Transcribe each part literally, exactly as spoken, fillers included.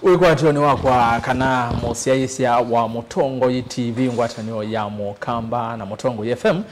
Wĩkwatyonĩ wakwa kana mũsyaĩĩsya wa Mũtongoi T V, ngwatanĩo ya Mũkamba na Mũtongoi F M,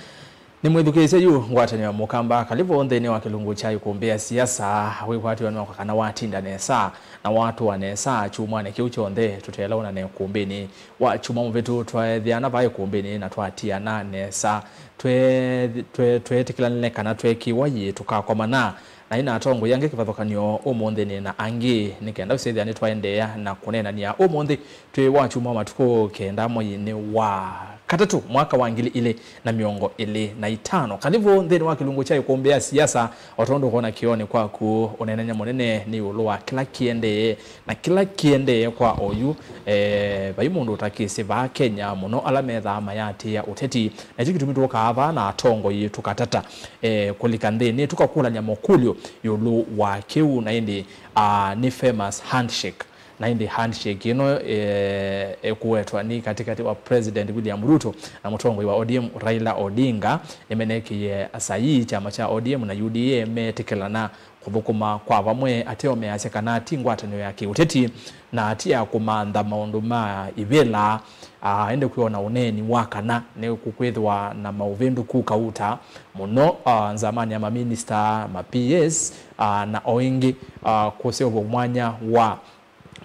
nĩ mwĩthukĩĩsya yu ngwatanĩo ya Mũkamba. Kalĩvo nthĩnĩ wa kĩlungu kya ĩkũmbĩ ya siasa. Wĩkwatyonĩ wakwa kana watinda nesa na watũa nesa kyumwanĩ kĩu kyonthe tũteelaũna na ĩkũmbĩnĩ. Wa kyumwa mũvĩtu twaethĩana vaa ĩkũmbĩnĩ na twatiana nesa. Twe-, twe-, tweetĩkĩlanile kana tweekĩwa yĩĩ tũkakomana. Na ĩna atongoi angĩ kĩvathũkany'o ũmũnthĩ nĩ na angĩ, nĩ kenda ũsyĩthĩa nĩtwaendeea na kũneenany'a ũmũnthĩ twĩ wa kyumwa matukũ kenda mweinĩ wa katatũ mwaka wa ngili ilĩ na mĩongo ĩlĩ na itano. Kalĩvo nthĩnĩ wa kĩlungu kya ĩkũmbĩ ya siasa, o tondũ ũkwona kĩonĩ kwaku, ũneenany'a mũnene nĩ ĩũlũ wa kĩla kĩendee na kĩla kĩendee kwa oyu. E, vai mũndũ ũtakĩsĩ vaa Kenya mũno ala methaa mayatĩĩa ũteti. Na kyu kĩtumi tũkaa vaa na atongoi tũkatata, e, kũlika nthĩnĩ, tũkakũlany'a makũlyo ĩũlũ wa kĩu. Na ĩndĩ, a, nĩ famous handshake. Na ĩndĩ handshake ĩno, e, ĩkũwetwa nĩ katĩkatĩ wa President William Ruto na mũtongoi wa O D M Raila Odinga. Nĩmenekĩie saii kyama kya O D M na U D A metĩkĩlana kũthũkũma kwa vamwe, ateo measya kana ti ngwatanĩo ya kĩũteti na ti ya kũmantha maũndũ ma ivĩla, a, ĩndĩ kwĩona ũneeni wa kana nĩ kũkwĩthĩwa na maũvĩndũku kauta mũno, a, nzamanĩ ya maminista, ma P As, a, na o ĩngĩ, a, kũseũvw'a mwanya wa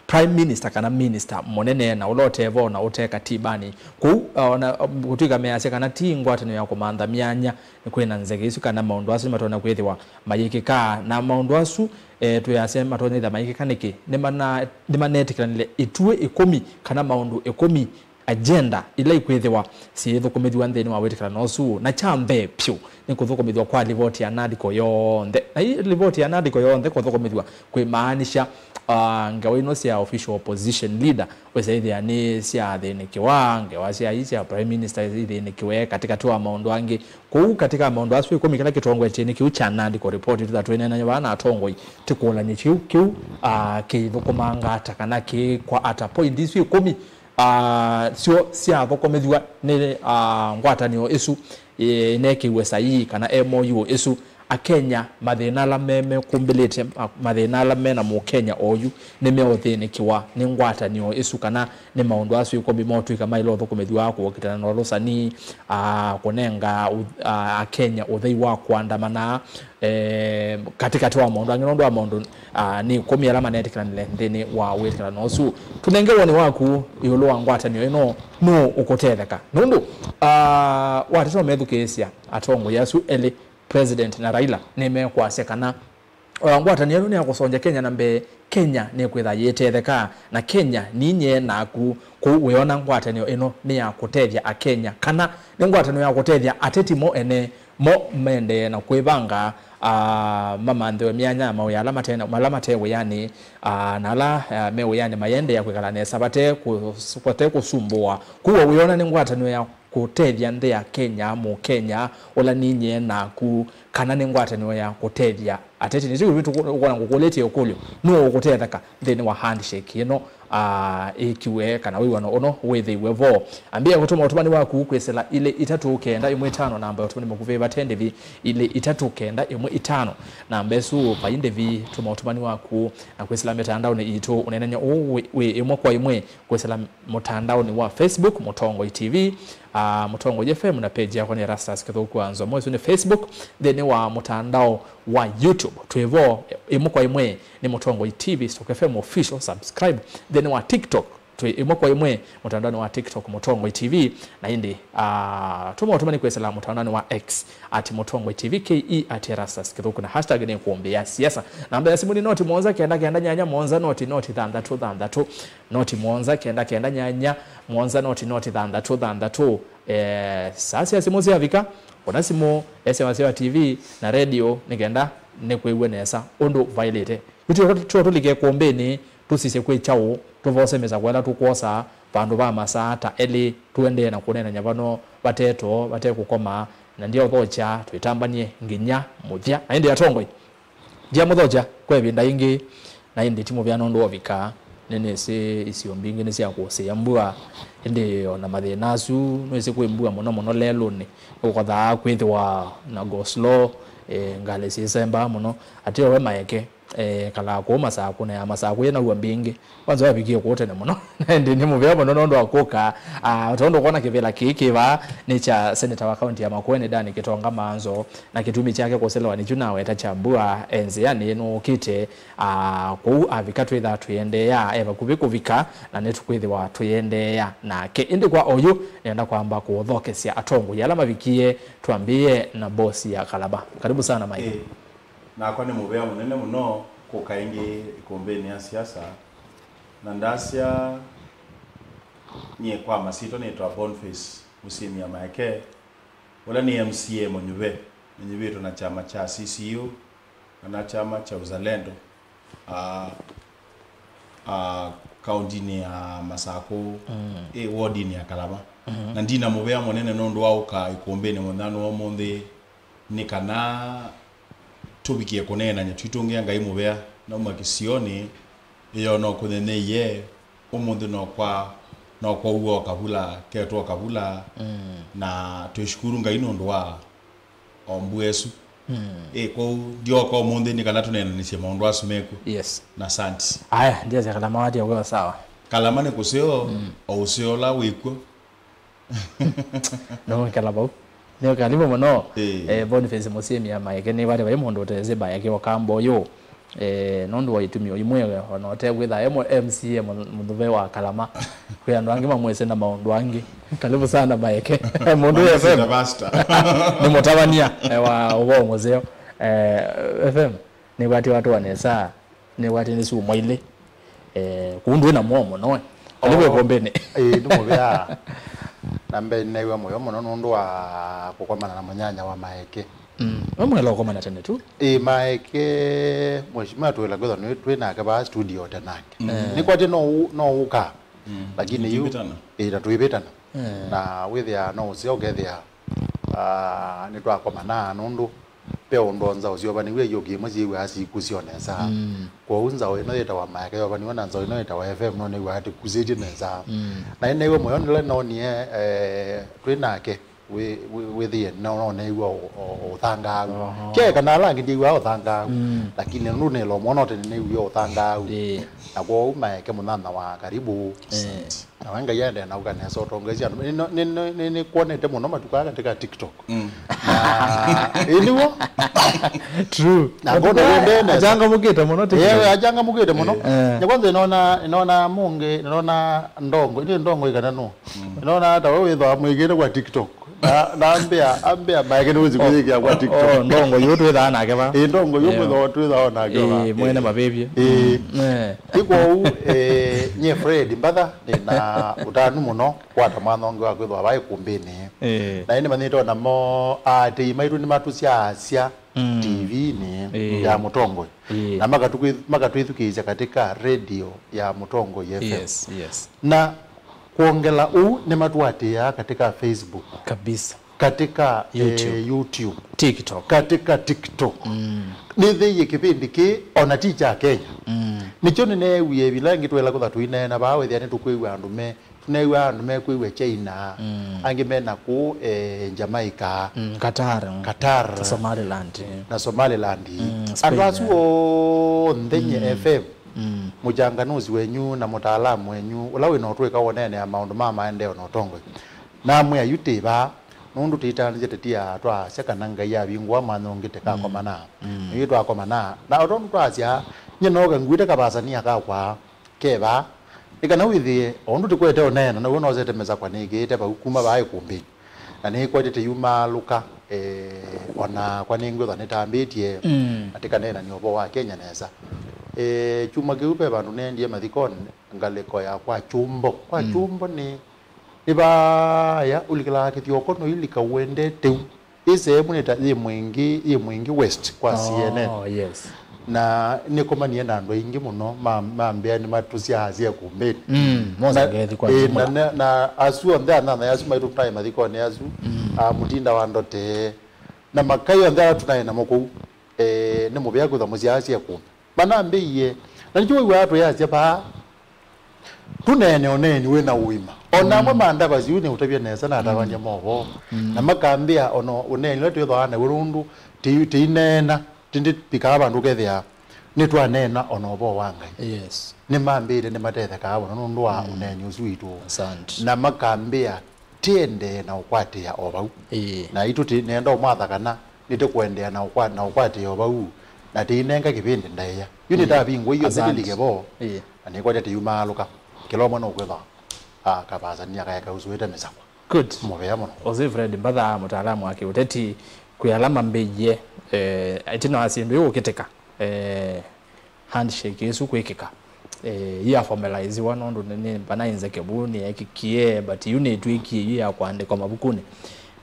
Prime Minister kana minister mũnene na ũla ũte vo na ũte katĩbanĩ. Kũu, a, ona, a, kũtw'ĩka measya kana ti ngwatanĩo ya kũmantha myanya, nĩ kwĩna nzeke isu kana maũndũ asu nĩmatonya kwĩthĩwa mayĩkĩka. Na maũndũ asu, e, twĩasya matonya ĩthĩa mayĩkĩka nĩkĩ? Nĩmana-, nĩmanetĩkĩlanile ituĩ ĩkũmi kana maũndũ ĩkũmi, agenda, ila ikwĩthĩwa syĩthũkũmĩthw'a nthĩnĩ wa wĩtĩkĩlano ũsu. Na kya mbee vyũ nĩ kũthũkũmĩthw'a kwa livoti ya NADCO yonthe. Na ii livoti ya NADCO yonthe kũthũkũmĩthw'a kwĩmaanisha, ah, ngewa ino sya official opposition leader wĩsa ĩthĩa nĩ syathĩnĩkĩwa, ngewa sya ii sya prime minister ithĩnĩkĩwe katĩkatĩ wa maũndũ angĩ. Kũu katĩka maũndũ asu ĩkũmi kĩla kĩtongoetye nĩ kĩu kya NADCO report tũtha twĩneenany'a vaa na atongoi, tĩkũlany'e kĩu, kĩu, ah, kĩithũkũmanga ata kana kĩĩkwa ata? Point isu ĩkũmi, ah, syo syathũkũmĩthw'a nĩ, ah, ngwatanĩo ĩsu, ĩ, ĩnekĩiwe saii kana M O U ĩsu. Akenya mathĩna ala me, mekumbĩlĩte, ma-, mathĩna ala me na Mũkenya oyu nĩmeũthĩnĩkĩwa nĩ ngwatanĩo ĩsu, kana nĩ maũndũ asu ĩkũmi motw'ĩka maĩle ũthũkũmĩthw'a kũkitana na ũlũsani, a, kũnenga ũ-, a, Akenya ũthei wa kũandamana, e, katĩkatĩ wa maũndũ angĩ, nũndũ wa maũndũ, a, nĩ ĩkũmi ala manetĩkĩlanile nthĩnĩ wa wĩtĩkĩlano ũsu. Tũnenge woni waku ĩũlũ wa ngwatanĩo ĩno, nũũ ũkũtetheka? Nũndũ, a, watata ũmethukĩĩsya atongoi asu elĩ, President na Raila, nĩmekwasya kana o na ngwatanĩo ĩno nĩ ya kũsongya Kenya na mbee, Kenya nĩkwĩtha yĩtetheka, na Kenya ninyie naku. Kũu wĩona ngwatanĩo ĩno nĩ ya kũtethya Akenya, kana nĩ ngwatanĩo ya kũtethya ateti mo ene, mo mendee na kwĩvanga, ah, mamanthĩwe myanya ya mawĩa ala mate, ala mate wĩanĩ, ah, na ala, ah, me wĩanĩ mayendea kwĩkala nesa vate kũ-, vate kũsumbũwa. Kũu wĩona nĩ ngwatanĩo ya kũtethya nthĩ ya Kenya, Mũkenya ũla ninyie naku, kana nĩ ngwatanĩo ya kũtethya ateti? Nĩkyo kĩtumi tũkũ-, ũkwona ngũkũlĩtye ũkũlyo, nũũ ũkũtetheka nthĩnĩ wa handshake ĩno, ah, ĩkiwe kana wĩw'ano ũno wĩthĩiwe vo? Ambĩĩa kũtũma ũtũmani waku kwĩsĩla ilĩ itatũ kenda ĩmwe itano, namba ya ũtũmani mũkuvĩ vate ndĩvi, ilĩ itatũ kenda ĩmwe itano. Namba ĩsu vai ndĩvi, tũma ũtũmani waku na kwĩsĩla mĩtandaonĩ itũ. Ũneenany'a ũũ wĩ, wĩ ĩmwe kwa ĩmwe kwĩsĩla mũtandaonĩ wa Facebook, Mũtongoi T V, ah, Mũtongoi F M, na page yakwa nĩ Erastus Kĩthũku wa Nzomo. Ĩsu nĩ Facebook. Nthĩnĩ wa mũtandao wa YouTube twĩ vo ĩmwe kwa ĩmwe, nĩ Mũtongoi T V stroke F M official, subscribe. Nthĩnĩ wa TikTok twĩ ĩmwe kwa ĩmwe mũtandaonĩ wa TikTok, Mũtongoi T V. Na ĩndĩ, ah, tũma ũtũmani kwĩsĩla mũtandaonĩ wa X at Mũtongoi T V K E at Erastus Kĩthũku, na hashtag nĩ ĩkũmbĩ ya siasa. Namba ya simũ nĩ noti mũonza kenda kenda nyanya mũonza noti noti thanthatũ thanthatũ. Noti mũonza kenda kenda nyanya mũonza noti noti thanthatũ thanthatũ. Eh, saa sya simũ syavika, kũna simũ, esya wasya wa T V na redio nĩ kenda nĩkwĩw'e nesa ũndũ vaĩlĩte. Yu tyo, tyo tũlike ĩkũmbĩnĩ, tũsisye kwĩ kyaũ, tũvose mĩsako ĩla tũkwosa vandũ va masaa ta elĩ, tũendee na kũneenany'a vano vate too, vate kũkoma, na ndyaũthokya twĩtambany'e nginya mũthya. Na ĩndĩ atongoi, ndyamũthokya kwa ĩvinda yĩngĩ, na ĩndĩ ti mũvea nũndũ wovika. Nĩnĩsĩ isio mbingĩ nĩ sya kũsĩĩa mbua, ĩndĩ o na mathĩna asu, nĩwĩsĩ kwĩ mbua mũno mũno lelũnĩ, nĩkũkothaa kwĩthĩwa na go slow, e, ngalĩ syĩsembaa mũno. Ateo we maeke, eh, kalaa kũu Masakũ, na ya Masakũ yĩ naw'a mbingĩ. Kwanza wavikie kũu tene mũno. Na ĩndĩ nĩ mũvea mũno nũndũ wa kũka. Ah, tondũ ũkwona kĩvĩla kĩĩ kĩ vaa nĩ kya seneta wa kaunti ya Makueni, Dan Kitonga Maanzo, na kĩtumi kyake kũselewa nĩkyu naweta kya mbua, e nzĩanĩ nũũkĩte. Ah, kwoou avika twĩthaa tũiendeea, e vakuvĩ kũvika, na nĩtũkwĩthĩwa tũiendeea nake. Ĩndĩ kwa oyu, nĩenda kwamba kũũthokesya atongoi ala mavikie, twambĩĩe na bosi ya Kalama. Karibu sana, Mike. Ĩĩ, nakwa nĩ mũvea mũnene mũno kũka ĩngĩ ĩkũmbĩnĩ ya siasa, na ndasya nyie kwa masyĩtwa nĩtawa Boniface Mũsyĩmi ya Maeke, ũla nĩ M C A mũnyuve, nĩnyuvĩtwe na kyama kya C C U, kana kyama kya Uzalendo, ah, ah, kauntinĩ ya Masakũ, ĩ wodinĩ ya Kalama. Na ndina mũvea mũnene nũndũ wa ũka ĩkũmbĩnĩ mũthenya wa ũmũnthĩ, nĩ kana tũvikie kũneenany'a twitũngĩa Ngai mũvea. Nauma kĩsionĩ, ĩyo no kũnyenyeie, ũmũnthĩ no kwa, no kwa uo kavula, ketwa kavula, na twĩshukuru Ngai nũndũ wa o mbua ĩsu. Ĩ, kwoou ndioka ũmũnthĩ nĩ kana tũneenanĩsye maũndũ asu mekw'o. Yes. Na asante. Aya, ndiasya Kalama watia kwĩwa sawa. Kalama nĩ kũseo, o ũseo ũla wĩkw'o. No, kala vau. Nĩ karibu mũno. Ĩĩ. Eh, Boniface Mũsyĩmi ya Maeke, nĩ vale vai mũndũ ũtesĩ Maeke o kamba ũyũ. Eh, nũndũ wa itumi o imwe, ona ũtekwĩtha e mũ-, M C A mũ-, mũthuve wa Kalama. Kwĩ andũ angĩ mamwĩsĩ na maũndũ angĩ. Karibu sana Maeke. Mũndũ wa F M. Pastor. Nĩ mũtavania, eh, wa ũvoo mũseo. Eh, F M, nĩ wati watu wanesa. Nĩwatĩnĩsye ũmwailĩ. Eh, kũu ndwĩ na mũo mũno, eh. Karibu ĩkũmbĩnĩ. Ĩĩ, nĩ mũvea. Na mbee nĩnaĩw'a mũyo mũno nũndũ wa kũkomana na mũnyanya wa Maeke. Mm. We mwela ũkomana tene tu? Ĩĩ, Maeke, mheshimiwa twĩla kwĩthwa nĩ twĩ nake vaa studio tenake. Mm. Nĩkwatĩ no ũ-, no ũka. Mm. Lakini yu, tũivĩtana. Ĩĩ, na tũivĩtana. Mm. Na wĩthĩa no ũseo ũkethĩa, ah, nĩtwakomana nũndũ ve ũndũ o nzaũ syovaniw'e iyũkĩ imwe syĩw'aa sikusyo nesa. Mm. Kwoou nzaũ ĩno yĩtawa Maeke yovaniw'e na nzaũ ĩno yĩtawa F M no nĩw'aa tĩkusĩtye nesa. Mm. Na nĩneew'a mũyo nĩla noonie, eh, twĩ nake wĩ-, wĩ-, wĩthĩe no, no neew'a ũ-, ũ-, ũthangaau. Oho. Kyaĩ kana ala angĩ ndyĩw'aa ũthangaau. Mm. Lakini nũndũ nĩla ũmwona ũtene nĩw'ie ũthangaau. Ĩĩ. Na kwoou Maeke mũnyanya wa karibu. Ĩĩ. Nawe Ngai aendee na ũka nesa ũtongoesye andũ. Nĩ, nĩ, nĩ, nĩ, nĩkwonete mũno matukũ aa katika TikTok. Mm. Na, ĩ, nĩw'o? True. Na ngono wendee nesa. Achangamũkĩte mũno TikTok. Ewe, achangamũkĩte mũno. Eh. Na kwanza nĩnona, nĩnona mũngĩ, nĩnona ndongo, nĩ ndongo ĩkana nũ? Mm. Nĩnona hata we wĩthwa mwĩkĩte kwa TikTok. Na, na ambĩa, ambĩa Maeke nĩwĩsĩ kwĩyĩkĩa kwa TikTok. Oh, ndongo yu twĩthaa nake va? Ĩ, ndongo yu mwĩthwa twĩthaa nake va? Ĩ, mwene mavĩvye. Ĩ. Mm. Eh. Ĩ kwoou, eh, nyie Fred Mbatha, nĩ na ũtanu mũno kwata mwanya ũngĩ wa kwĩthwa va ĩkũmbĩnĩ. Eh. Na ĩndĩ manyĩte o namo aatĩĩi maitũ nĩmatũsyaasya Mm. T V-nĩ Ĩĩ. ya Mũtongoi. Ĩĩ. Na makatũkwĩ-, makatwĩthukĩĩsya katika radio ya Mũtongoi F M. Yes, yes. Na kwongela ũu, nĩmatũatĩĩaa katika Facebook. Kabisa. Katika, YouTube. Eh, YouTube. TikTok. Katika TikTok. Mm. Nĩthĩie kĩvĩndĩ kĩ, ona ti kya Kenya. Mm. Nĩkyo nĩneewie vila ĩngĩ twela kũtha tũineena vaa, wĩthĩa nĩtũkwĩw'a andũ me Tũneew'aa andũ mekwĩw'a China, mm, angĩ me na kũũ, eh, Jamaica, mm, Qatar, mm, Qatar, na Somaliland, eh, na Somaliland. Mm, Spain, andũ asu, eh, onthe nye, mm, F M, mm, mũchanganuzi wenyu na mũtaalamu wenyu, ũla wĩ na ũtũĩka woneenea maũndũ ma maendeeo na ũtongoi. Namwĩa yu tĩ vaa, nũndũ tĩtanĩsye tĩtia twaasya kana Ngai avingũa mwanya ũngĩ tĩkakomana. Mm. Mm. Yu twakomana. Na o tondũ twasya, nye nooka nguĩte kavasania kakwa, ke vaa. Nĩ kana wĩthĩe, o ũndũ tũkwete ũneena, naw'o nosete mĩsakwa nĩkĩĩte vau kuma vaa ĩkũmbĩnĩ. Na nĩkwatĩte yumaalũka, eh, o nakwa nĩngwĩthwa nĩtambĩtye, mm, atĩ kaneenani ũvoo wa Kenya nesa. Eh, kyumwa kĩu ve vandũ neendie mathikonĩ, ngalĩko ya kwa Kyũmbo. Kwa, mm, Kyũmbo nĩ, nĩ vaaya ũlikĩlaa kĩthyoko noilika ũendete u. Ĩ sehemu nĩ ta yĩ Mwingi, yĩ Mwingi West kwa, oh, C N N. Yes. Na nĩkomanie na andũ aingĩ mũno, ma, mambĩa nĩmatũsyaasya ĩkũmbĩnĩ. Mm, na, mosa ngethi kwa, ĩ, jumla. Na, na, na asu onthe anana asu maitũ twaĩ mathikonĩ asu, mm, a, Mũtinda wa Ndote, na makai onthe ala tũnaĩ namo kũu, eh, nĩ mũvea kwĩthwa mũsyaasya ĩkũmbĩ. Manambĩie, na nĩkyo wĩw'aa tũyasya vaa, tũneene ũneeni wĩ na ũima. O na amwe, mm, ma ndavasi yu nĩũtavya nesa na atavany'a, mm, movoo. Mm. Na makambĩa o na ũneeni ũla twĩthwaa naw'o nũndũ tĩ-, tĩineena, tĩndĩ tũvikaa vandũ ũkethĩa Nĩtwaneena o na ũvoo wa Ngai. Yes. Nĩmambĩĩte nĩmatethekaa mũno nũndũ wa, mm, ũneeni ũsu witũ. Asante. Na makambĩa, "Tiendee na ũkwatĩa o vau." Ĩĩ. Na itũ ti nenda ũmatha kana nĩtũkũendeea na ũkwa-, na ũkwatĩa o vau, na tĩinenga kĩvĩndĩ ndaĩa. Yu, ĩĩ, nĩtavingũie, asante, nĩtĩlike vo. Ĩĩ. Na nĩkwatya tĩyumaalũka. Kĩla ũmwe nũkwĩthwa, ah, kavasania kaeka ũsuĩte mĩsakwa. Good. Mũvea mũno. Ose Fred Mbatha, mũtaalamu wa kĩũteti, kwĩ ala mambĩie, eh, ĩtina wa syĩndũ iũkĩtĩka, eh, handshake ĩsu kwĩkĩka, eh, ya formaliziwa, nũndũ nĩ, nĩ vana ĩnzeke vu nĩyekĩkie, but yu nĩtw'ĩkie yu ya kũandĩkwa mavukunĩ.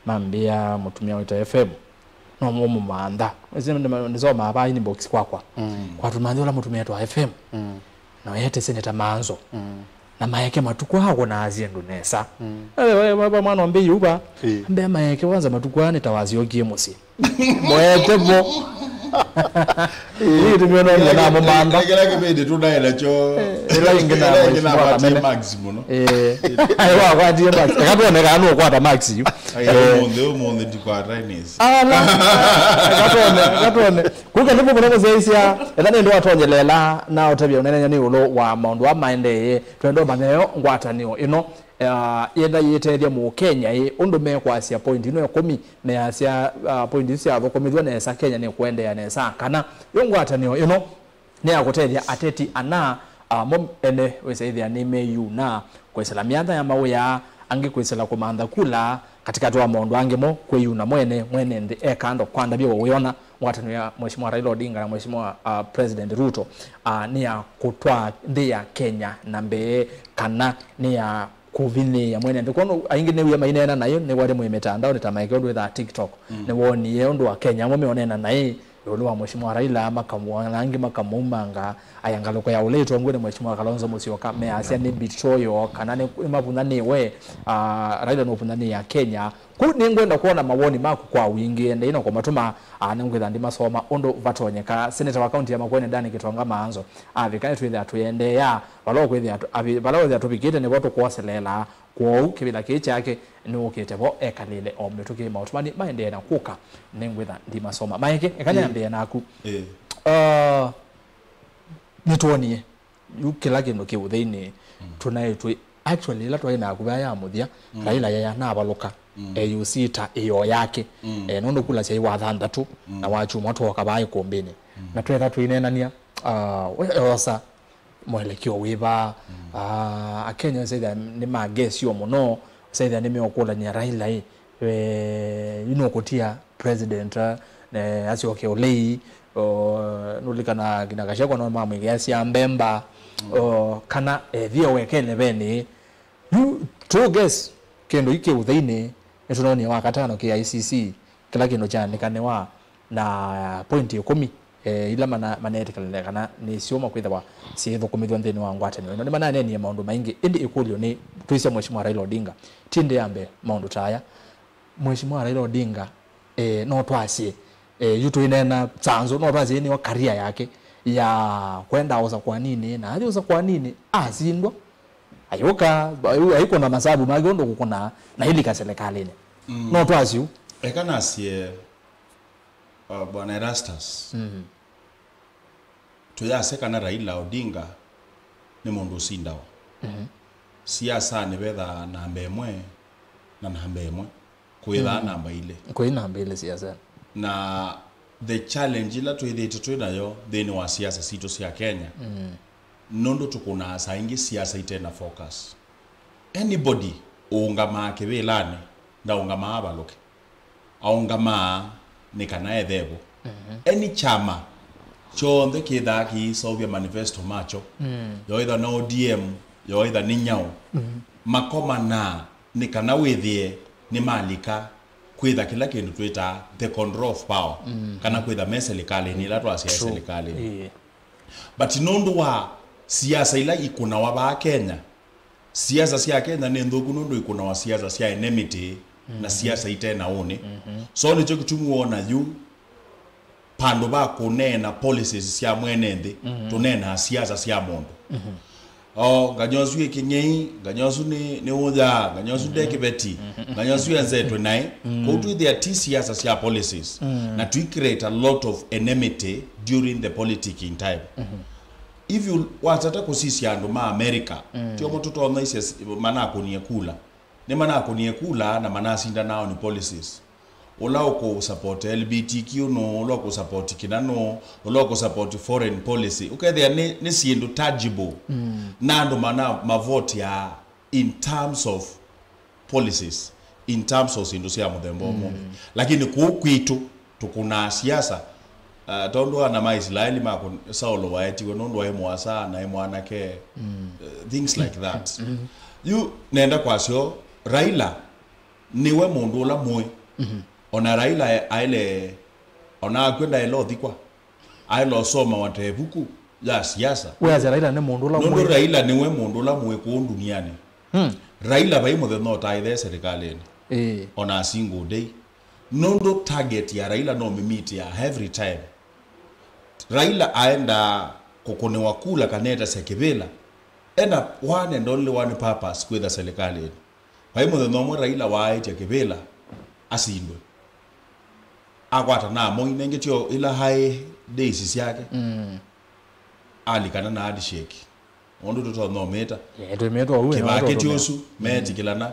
Mambĩa mũtumĩa witũ F M, no mũmũmantha. Ĩsĩ nĩ, nĩsomaa va inbox kwakwa. Mm. Kwatũmanthi ũla mũtumĩa twa F M. Mm. Na wete Senator Maanzo. Mm. Na maeke matukũ aa kũnaa syĩndũ nesa. Mm. Eh, we, we, we, mwana wa mbei uva. Ĩĩ. Ambe maeke kwanza matukũ aa nĩ ta wasyokie mũsyĩ. Mwete vo. Ĩĩ, tũmĩona ndio na mũmantha. Kĩla kĩvĩndĩ tũnaĩ nakyo. Eh, ĩla ĩngĩ na ĩla ĩngĩ na Mheshimiwa Kamene. Max mũno. Eh. Ayo wakwatie Max. Eka tuone kana nũkwata Max yu. Ai, eh, ũmũnthĩ, ũmũnthĩ ndikwata Ines. Ala. Eka tuone, eka tuone. Kuka nĩvo mũno mũsyaisya, etha nĩ ndũ atonyelela na ũtavya ũnenenya nĩ ũlũ wa maũndũ aa maendee, twenda ũmanya yo ngwatanĩo ĩno, ah, yenda yĩtethya Mũkenya ĩ, ũndũ mekwasya point ino ĩkũmi, measya, ah, point isu syathũkũmĩthw'a nesa, Kenya nĩ kũendeea nesa, kana yo ngwatanĩo ĩno nĩ ya kũtethya ateti ana, ah, mo ene wĩsaĩthĩa nĩmeyuna kwĩsĩla myanya ya mawĩa, angĩ kwĩsĩla kũmantha kula, katĩkatĩ wa maũndũ angĩ mo kwĩyuna mwene, mwene nthĩ e kando kwa ndavya ũwĩona. Ngwatanĩo ya Mheshimiwa Raila Odinga na Mheshimiwa, ah, President Ruto, ah, nĩ ya kũtwaa nthĩ ya Kenya na mbee, kana nĩ ya kũvinyĩĩa mwene nthĩ. Kwondũ aingĩ nĩw'e maineena naĩ, nĩwate mwĩ mĩtandaonĩ ta maeke ũndũ wĩthaa TikTok. Mm. Nĩwonie ũndũ wa Kenya amwe meũneena naĩ ĩũlũ wa Mheshimiwa Raila, makamwona angĩ makamũumanga, aya ngalũko ya ũla ĩtongoe nĩ Mheshimiwa Kalonzo Musyoka, measya nĩ betrayal, kana nĩ, nĩmavunyanĩwe, ah, Raila nũvunyanĩe Akenya. Kũu nĩngwenda kwona mawoni maku kwa wingĩ, endei na kũmatũma, ah, nĩngwĩtha ndimasoma ũndũ vatonyeka. Seneta wa kaunti ya Makueni Danny Gitonga Maanzo avika, nĩtwĩthĩa tũiendeea vala ũkwĩthĩa tũ-, avi-, vala wĩthĩa tũvikĩte nĩvo tũkwoseleela. Kwoou kĩvĩla kĩĩ kyake nĩwũkĩte vo ekalĩle o mĩtũkĩ, maũtũmani maendee na kũka, nĩngwĩtha ndimasoma. Maeke, eka nyambĩe naku. Ĩĩ. Ah, nĩtwonie yu kĩla kĩndũ kĩ ũtheinĩ. Mm. Tũnaĩ twĩ, actually, ĩla twaĩ naku vaa ya mũthya, mm, Raila yaya navalũka, mm, A U C ta ĩyoo yake. Mm. Eh, nũndũ kula syaĩ wa thanthatũ, mm, na wa kyumwa twooka vaa ĩkũmbĩnĩ. Mm. Na twetha tũineenania, ah, we osa mwelekeo wĩva. Mm. Ah, Akenya ũsethĩa nĩmagesio mũno, ũsethĩa nĩmeũkũlany'a Raila ĩ, eh, yu nũkũtia president, eh, asyoke ũlei, o, nũlikana kina Gachagua no mamwĩkĩasya mbemba, mm, o, kana ethie wekele venĩ. Yu tũges kĩndũ yu kĩ ũtheinĩ, nĩtũnonie wa katano K I C C, kĩla kĩndũ kyaandĩkanĩwa na point ĩkũmi, eh, ila mana-, maneetĩkĩlile kana nĩ syũma kwĩthĩwa syĩthũkũmĩthw'a nthĩnĩ wa ngwatanĩo ĩno. Nĩmananeenie maũndũ maingĩ, ĩndĩ ĩkũlyo nĩ, twĩsya Mheshimiwa Raila Odinga, ti ndĩ ya mbee maũndũ ta aya. Mheshimiwa Raila Odinga, eh, no twasye, eh, yu tũineena Sanzu, no twasye nĩyo career yake ya kwenda ũsakwanini, na athi ũsakwanini, asindwa, ayũka, ayu-, aikũna masavu make ũndũ kũkũnaa, na ailika serikalini. Mm. No twasye ũu. Eka nasye, uh, Bwana Erastus, mm, tũyasya kana Raila Odinga nĩ mũndũ ũsindawa. Mhm. Siasanĩ vethaa namba ĩmwe na namba ĩmwe. Kwĩthaa, mm, namba ilĩ. Kwĩ namba ilĩ siasa. Na the challenge ĩla twĩthĩĩtwe twĩ nayo nthĩnĩ wa siasa sitũ sya Kenya, mm, nũndũ tũkũnaa saa ingĩ siasa ite na focus. Anybody ũũngamaa kĩvĩlanĩ, ndaũngamaa avalũke. Aũngamaa nĩ kana ethevo. Mhm. Any kyama kyonthe kĩthaa kĩiseũvya manifesto makyo, mm, yoĩtha na O D M, yoĩtha nĩ Nyaũ, mhm, makomanaa nĩ kana wĩthĩe nĩmalika kwĩtha kĩla kĩndũ twĩtaa the control of power, mm, kana kwĩtha me silikalĩnĩ ĩla twasya, true, silikalĩnĩ. Ĩĩ. But nũndũ wa siasa ila ikũnawa vaa Kenya, siasa sya Kenya nĩ nthũku nũndũ ikũnawa siasa sya enmity na, mhm, siasa ite na ũnĩ. Mhm. So nĩkyo kĩtumi wona yu pandũ va kũneena policies sya mwene nthĩ, mhm, tũneenaa siasa sya mũndũ. Mhm. O, nganya ũsu ĩ kĩng'ei, nganya ũsu nĩ, nĩ ũya, nganya ũsu nde kĩveti, nganya ũsu enzetwe naĩ. Kũu twĩthĩa ti siasa sya policies. Na twi create a lot of enmity during the politicking time. If you watata kũsisya andũ ma America, tiomo tũtonya isya si- manakũnie kula. Nĩ manakũnie kula na manasinda nao nĩ policies. Ũla ũkũ support L G B T Q nũ, ũla ũkũ support kĩna nũ, ũla ũkũ support foreign policy. Ũkethĩa nĩ, nĩ syĩndũ tangible. Na andũ mana mavote ya in terms of policies, in terms of syĩndũ sya mũthemba ũmwe. Lakini kũu kwitũ, tũkũnaa siasa. Uh, tondũ ana ma Isilaeli makũ Saulo waetiwe nũndũ waĩ mũasa na aĩ mwanake. Uh, things like that. Yu nenda kwasyo Raila nĩwe mũndũ ũla mũĩ. Ona Raila e- aĩle, ona akw'e ndaĩle ũthikwa, aĩle ũsomawa ta ĩvuku ya siasa. Wĩasya Raila nĩ mũndũ ũla nũndũ mũĩ. Raila nĩwe mũndũ ũla mũĩ kũũ ndunianĩ. Hmm. Raila vai mũthenya ũtaĩthee serikalĩnĩ. Ĩĩ. Ona a single day. Nũndũ target ya Raila no mĩmiti ya every time. Raila aendaa kũkũnĩwa kula kana etasya kĩvĩla, ena one and only one purpose kwĩtha serikalĩnĩ. Vai mũthenya ũmwe Raila waaĩtya kĩvĩla asindwe. Akwata na Moi, nengĩ tyo ila high days syake. Mm. Alikana na handshake. Ũndũ tũtonya ũmĩta. Yeah, twĩmĩtwa ũu, kĩvakĩ tũtũmĩa. Ti ũsu, meetikĩlana.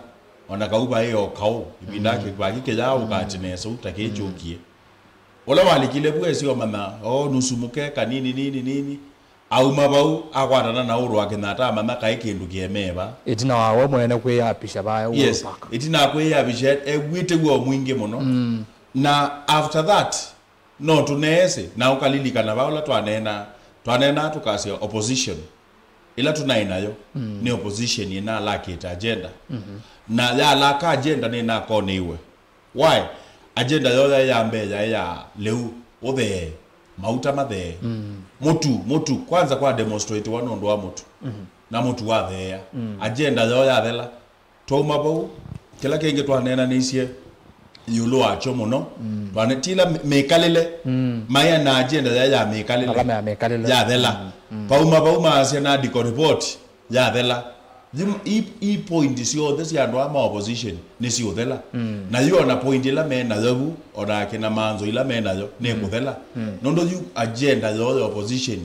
Ona kau vaĩ o kaũ, ĩvinda kĩvakĩ kĩyaa ũkati nesa ũu ta kĩkyũkie. Ũla walikile vu esi omanya, o nusu mũkeka, nini, nini, nini. Auma vau, akwatana na Uhuru wa Kenyatta, amanya kaĩ kĩndũ kĩemee va. Ĩtina wa we mwene kwĩyapisha vaya Uhuru Yes, Park. Ĩtina wa kwĩyapisha, ew'ĩte w'o mwingĩ mũno. Mm. Na after that, no tũneesĩ, na ũkalilikana va ũla twaneena, twaneena tũkasya opposition. Ĩla tũnaĩ nayo, mm, nĩ opposition ĩnalakĩte agenda. Mm-hmm. Na yalaka agenda nĩnakoneiwe. Why? Agenda yoo yaĩ ya mbee yaĩ ya lĩu, ũthee, mauta mathee. Mm. Mũtu, mũtu, kwanza kwa demonstratiwa nũndũ wa mũtu. Mm-hmm. Na mũtu watheea. Mm. Agenda yoo yathela. Twauma vau, kĩla kĩngĩ twaneenanĩisye ĩũlũ wakyo mũno, mm, twane-, ti ĩla mĩ-, mĩkalĩle, mm, maĩa na agenda ya, ya mĩkalĩle, ala mea mĩkalĩle, yathela. Mm, mm. Vauma vau maasya na andĩko report, yathela. Yu-, i, i point syonthe sya andũ aa ma opposition nĩsiũthela. Mm. Na yu ona point ĩla me nayo vu, ona akĩna manzo ila me nayo, nĩkũthela. Mm. Nũndũ yu agenda yoo ya opposition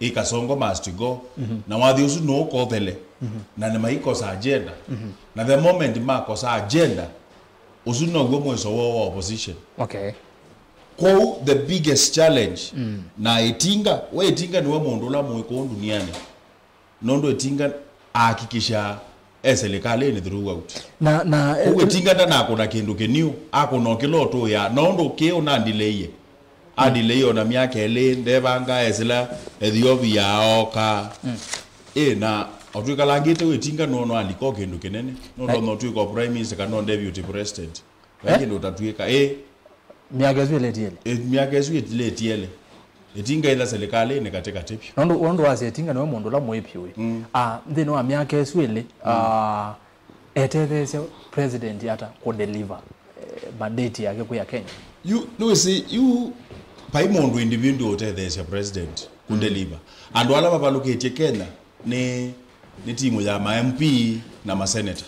ĩ Kasongo must go. Mhm. Na wathi ũsu nũũkothele. Mhm. Na nĩmaikosa agenda. Mhm. Na the moment makosa agenda, ũsu now'o mwĩso woo wa opposition. Okay. Kwoou the biggest challenge, mm, na Ĩtinga, we Ĩtinga nĩwe mũndũ ũla mũĩ kũũ ndunianĩ. Nũndũ Ĩtinga ahakikisha e serikalĩnĩ throughout. Na, na, eh, kwoou Ĩtinga ndanakũna kĩndũ kĩniũ, akũna o kĩla ũtũĩaa. Na ũndũ kĩĩ ũnandileie. Andileie ona myaka ĩlĩ, ndevanga esĩla Ethiopia ooka. Mm. Ĩ, na o twĩkalangĩte wĩ Ĩtinga nũndũ alika o kĩndũ kĩnene. Nũndũ no twĩka o prime minister kana o deputy president. Vai, eh, kĩndũ ũtatwĩka. Ĩ. Myaka ĩsu ĩlĩ ĩtiele. Ĩ, myaka ĩsu ĩlĩ ĩtiele. Ĩtinga ĩla serikalĩnĩ katĩ katĩ vyũ. Nũndũ, nũndũ wasya Ĩtinga nĩwe mũndũ ũla mũĩ vyũ ĩ. Mm. Ah, nthĩnĩ wa myaka ĩsu ĩlĩ, mm, ah, etetheesya president ata kũdeliver, eh, mandate yake kwĩ Akenya? Yu, nĩwĩsĩ, yu vai mũndũ individual ũtetheesya president kũdeliver. Mm. Andũ ala mavalũkĩtye Kenya nĩ, nĩ timu ya ma M P na maseneta.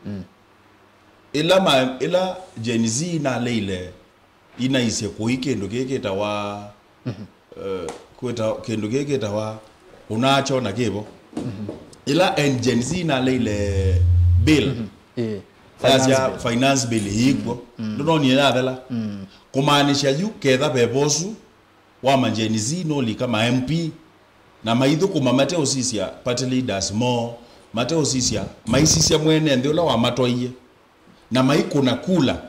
Mm. Ĩla ma, ĩla Gen Z inaleile inaisye kũi kĩndũ kĩĩ kĩtawa, mhm, eh, kwĩta, kĩndũ kĩĩ kĩtawa ũnakyona kĩvo. Mhm. Ĩla en Gen Z inaleile bill, mhm, ĩĩ, yasya finance bill, finance bill ĩikw'o. Mm. Ndũnonie yathela. Mm. Kũmaanisha yu ketha veva ũsu wa ma Gen Z nũlika ma M P, na maithũkũma mateũsisya party leaders moo, mateũsisya, maisisya mwene nthĩ ũla wamatwaie, na maikũna kula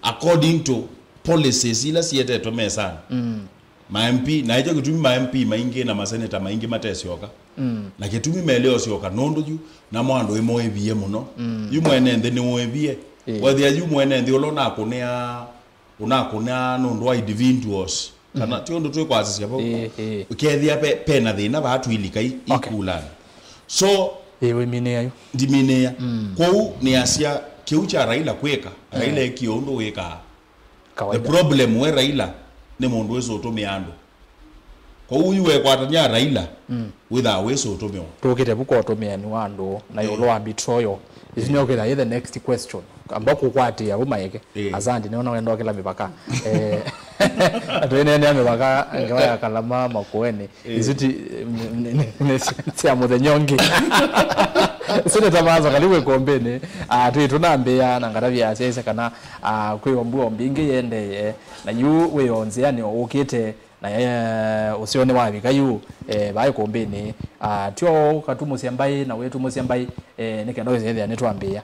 according to policies ila sietetwe mesanĩ. Mm. Ma M P, na ĩkyo kĩtumi ma M P maingĩ na maseneta maingĩ matesyoka. Mm. Na kĩtumi meleosyoka nũndũ yu namo andũ ĩmoĩvie mũno. Mm. Yu mwene nthĩ nĩwoĩvie. Ĩĩ. Wethĩa yu mwene nthĩ ũla ũnakũnĩa, ũnakũnĩa nũndũ wa individuals. Kana, mhm, ti ũndũ twĩkwasisya vau. Ĩĩ, ĩĩ. Ũkethĩa pe, pena thĩna vaa twilika i, okay, ikulanĩ. So, ĩĩ, wĩminĩa yu. Ndiminĩa. Mm. Kwoou nĩasya kĩu kya Raila kwĩka, Raila, mm, ekie ũndũ wĩkaa. Kawaida. The problem we Raila nĩ mũndũ wĩsĩ ũtũmĩa andũ. Kwoou yu wekwatany'a Raila, mm, wĩthaa wĩsĩ ũtũmĩwa. Tũkĩte vu kwa ũtũmĩani wa andũ na, eh, ĩũlũ wa betrayal. Isu nĩyo kwĩthaa yĩ the next question. Amba kũkwatĩa vu maeke. Eh. Asante, nĩona wenda kĩla mĩvaka. Eh, twĩneenea mĩvaka ngewa ya Kalama Makueni. Eh. Isu ti, nĩ, nĩ, nĩ, nĩ sya mũthenya ũngĩ. Seneta Maso, karibu ĩkũmbĩnĩ. Ah, twĩ tũnambĩĩa na ngatavya asyaĩsya kana, ah, kwĩ ombu ombi ĩngĩ yendee. Na yu wĩ o nzĩanĩ o ũkĩte. Na, eh, ũseo nĩwavika yu, eh, vaa ĩkũmbĩnĩ. Ah, tyo ũkatumusya mbaĩ na wĩtumusya mbaĩ, eh, nĩ kenda wĩsethĩa nĩtwambĩĩa.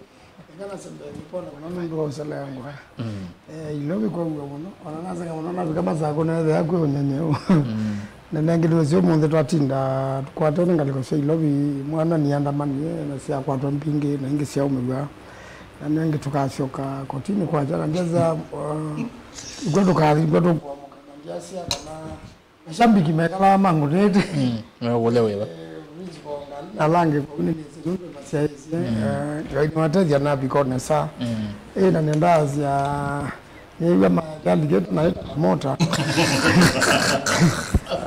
Ĩkana sembe nĩkwona mũno nũndũ wa ũseleangwa. Mm. Eh, Ilovi kwauwa mũno. Ona naseka mũno navika Masakũ neethĩa kwĩ ũnyenyeũ. Mm. Na nengĩ ũseo ũmũnthĩ twatinda tũkwatene ngalĩko sya Ilovi, mwana nĩandamanie na syakwatwa mbingĩ na ingĩ syaumĩw'a. Na nengĩ tũkasyoka kotini kwakya na ngesa, uh, ikw'o tũkathi, ikw'o tũkũamũka na ndyasya kana mashabiki mekalaa mangũnĩte. Mm, meũkũlya wĩva? Eh, Prince Bongali na ala angĩ kũu nĩnĩsĩ nũndũ masyaĩsye, mm, eh, Ngai nĩwatethya navika o nesa. Mm. Ĩ, na nĩndaasya nĩw'a mayalikĩte na ĩta kamota.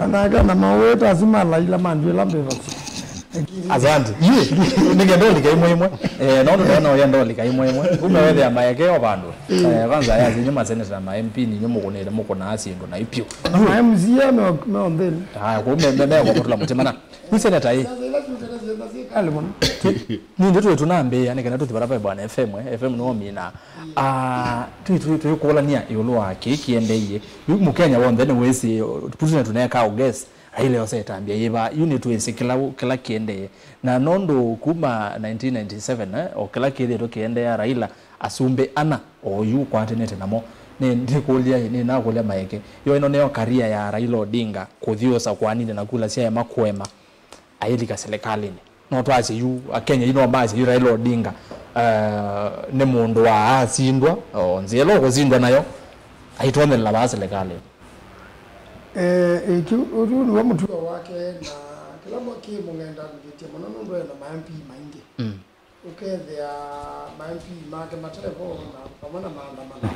Anake na mawĩta asu ma Laila mandwĩla mbĩvasi. Asante. Yu, nĩkenda ũlika imwe imwe. Eh, no ndona ũyenda ũlika imwe imwe. Kumbe wethĩa maeke o vandũ. Eh, kwanza aya sinyu maseneta na ma M P ninyu mũkũnĩte mũkũnaa syĩndũ na ipyu. Na ma M C A me, me onthĩnĩ. Aya, kumbe me, me kwa mũtula mũtĩ mana. Ni seneta ĩ. Kale mũno. Nĩ ndio twĩ tũnambĩĩa nĩ kana tũthi vala vai bwana F M, eh, F M no mina. Ah, twĩ, twĩ, twĩ kũlania ĩũlũ wa kĩĩ kĩendeie. Yu Mũkenya wonthe nĩ wĩsĩ, tũtune tũneka guess. Raila osetambia yĩva, yu nĩtwĩsĩ kĩla, kĩla kĩendee. Na nũndũ kuma nineteen ninety-seven, eh, o kĩla kĩthĩtwe kĩendeea Raila, asumbĩ ana, o yu ũkwatanĩte namo. Nĩ, ndĩkũlya, nĩnakũlya maeke. Yo ĩno nĩyo career ya Raila Odinga, kũthi ũsakũanĩnĩ na kula syaema kũema, ayĩlika silikalĩnĩ. No twasye yu, Akenya yu no masye yu Raila Odinga, eh, nĩ mũndũ wa asindwa, o nzĩa ĩla ũkũsindwa nayo, aitonyelea vaa silikalĩnĩ. Eh, ĩkĩ, ũsu nĩw'o mũtuo wake, na kĩla mwa-, kĩmũng'endanĩthĩtye mũno nũndũ ena ma M P maingĩ. Mm. Ũkethĩa ma M P make mate vo na vamwe na maandamano.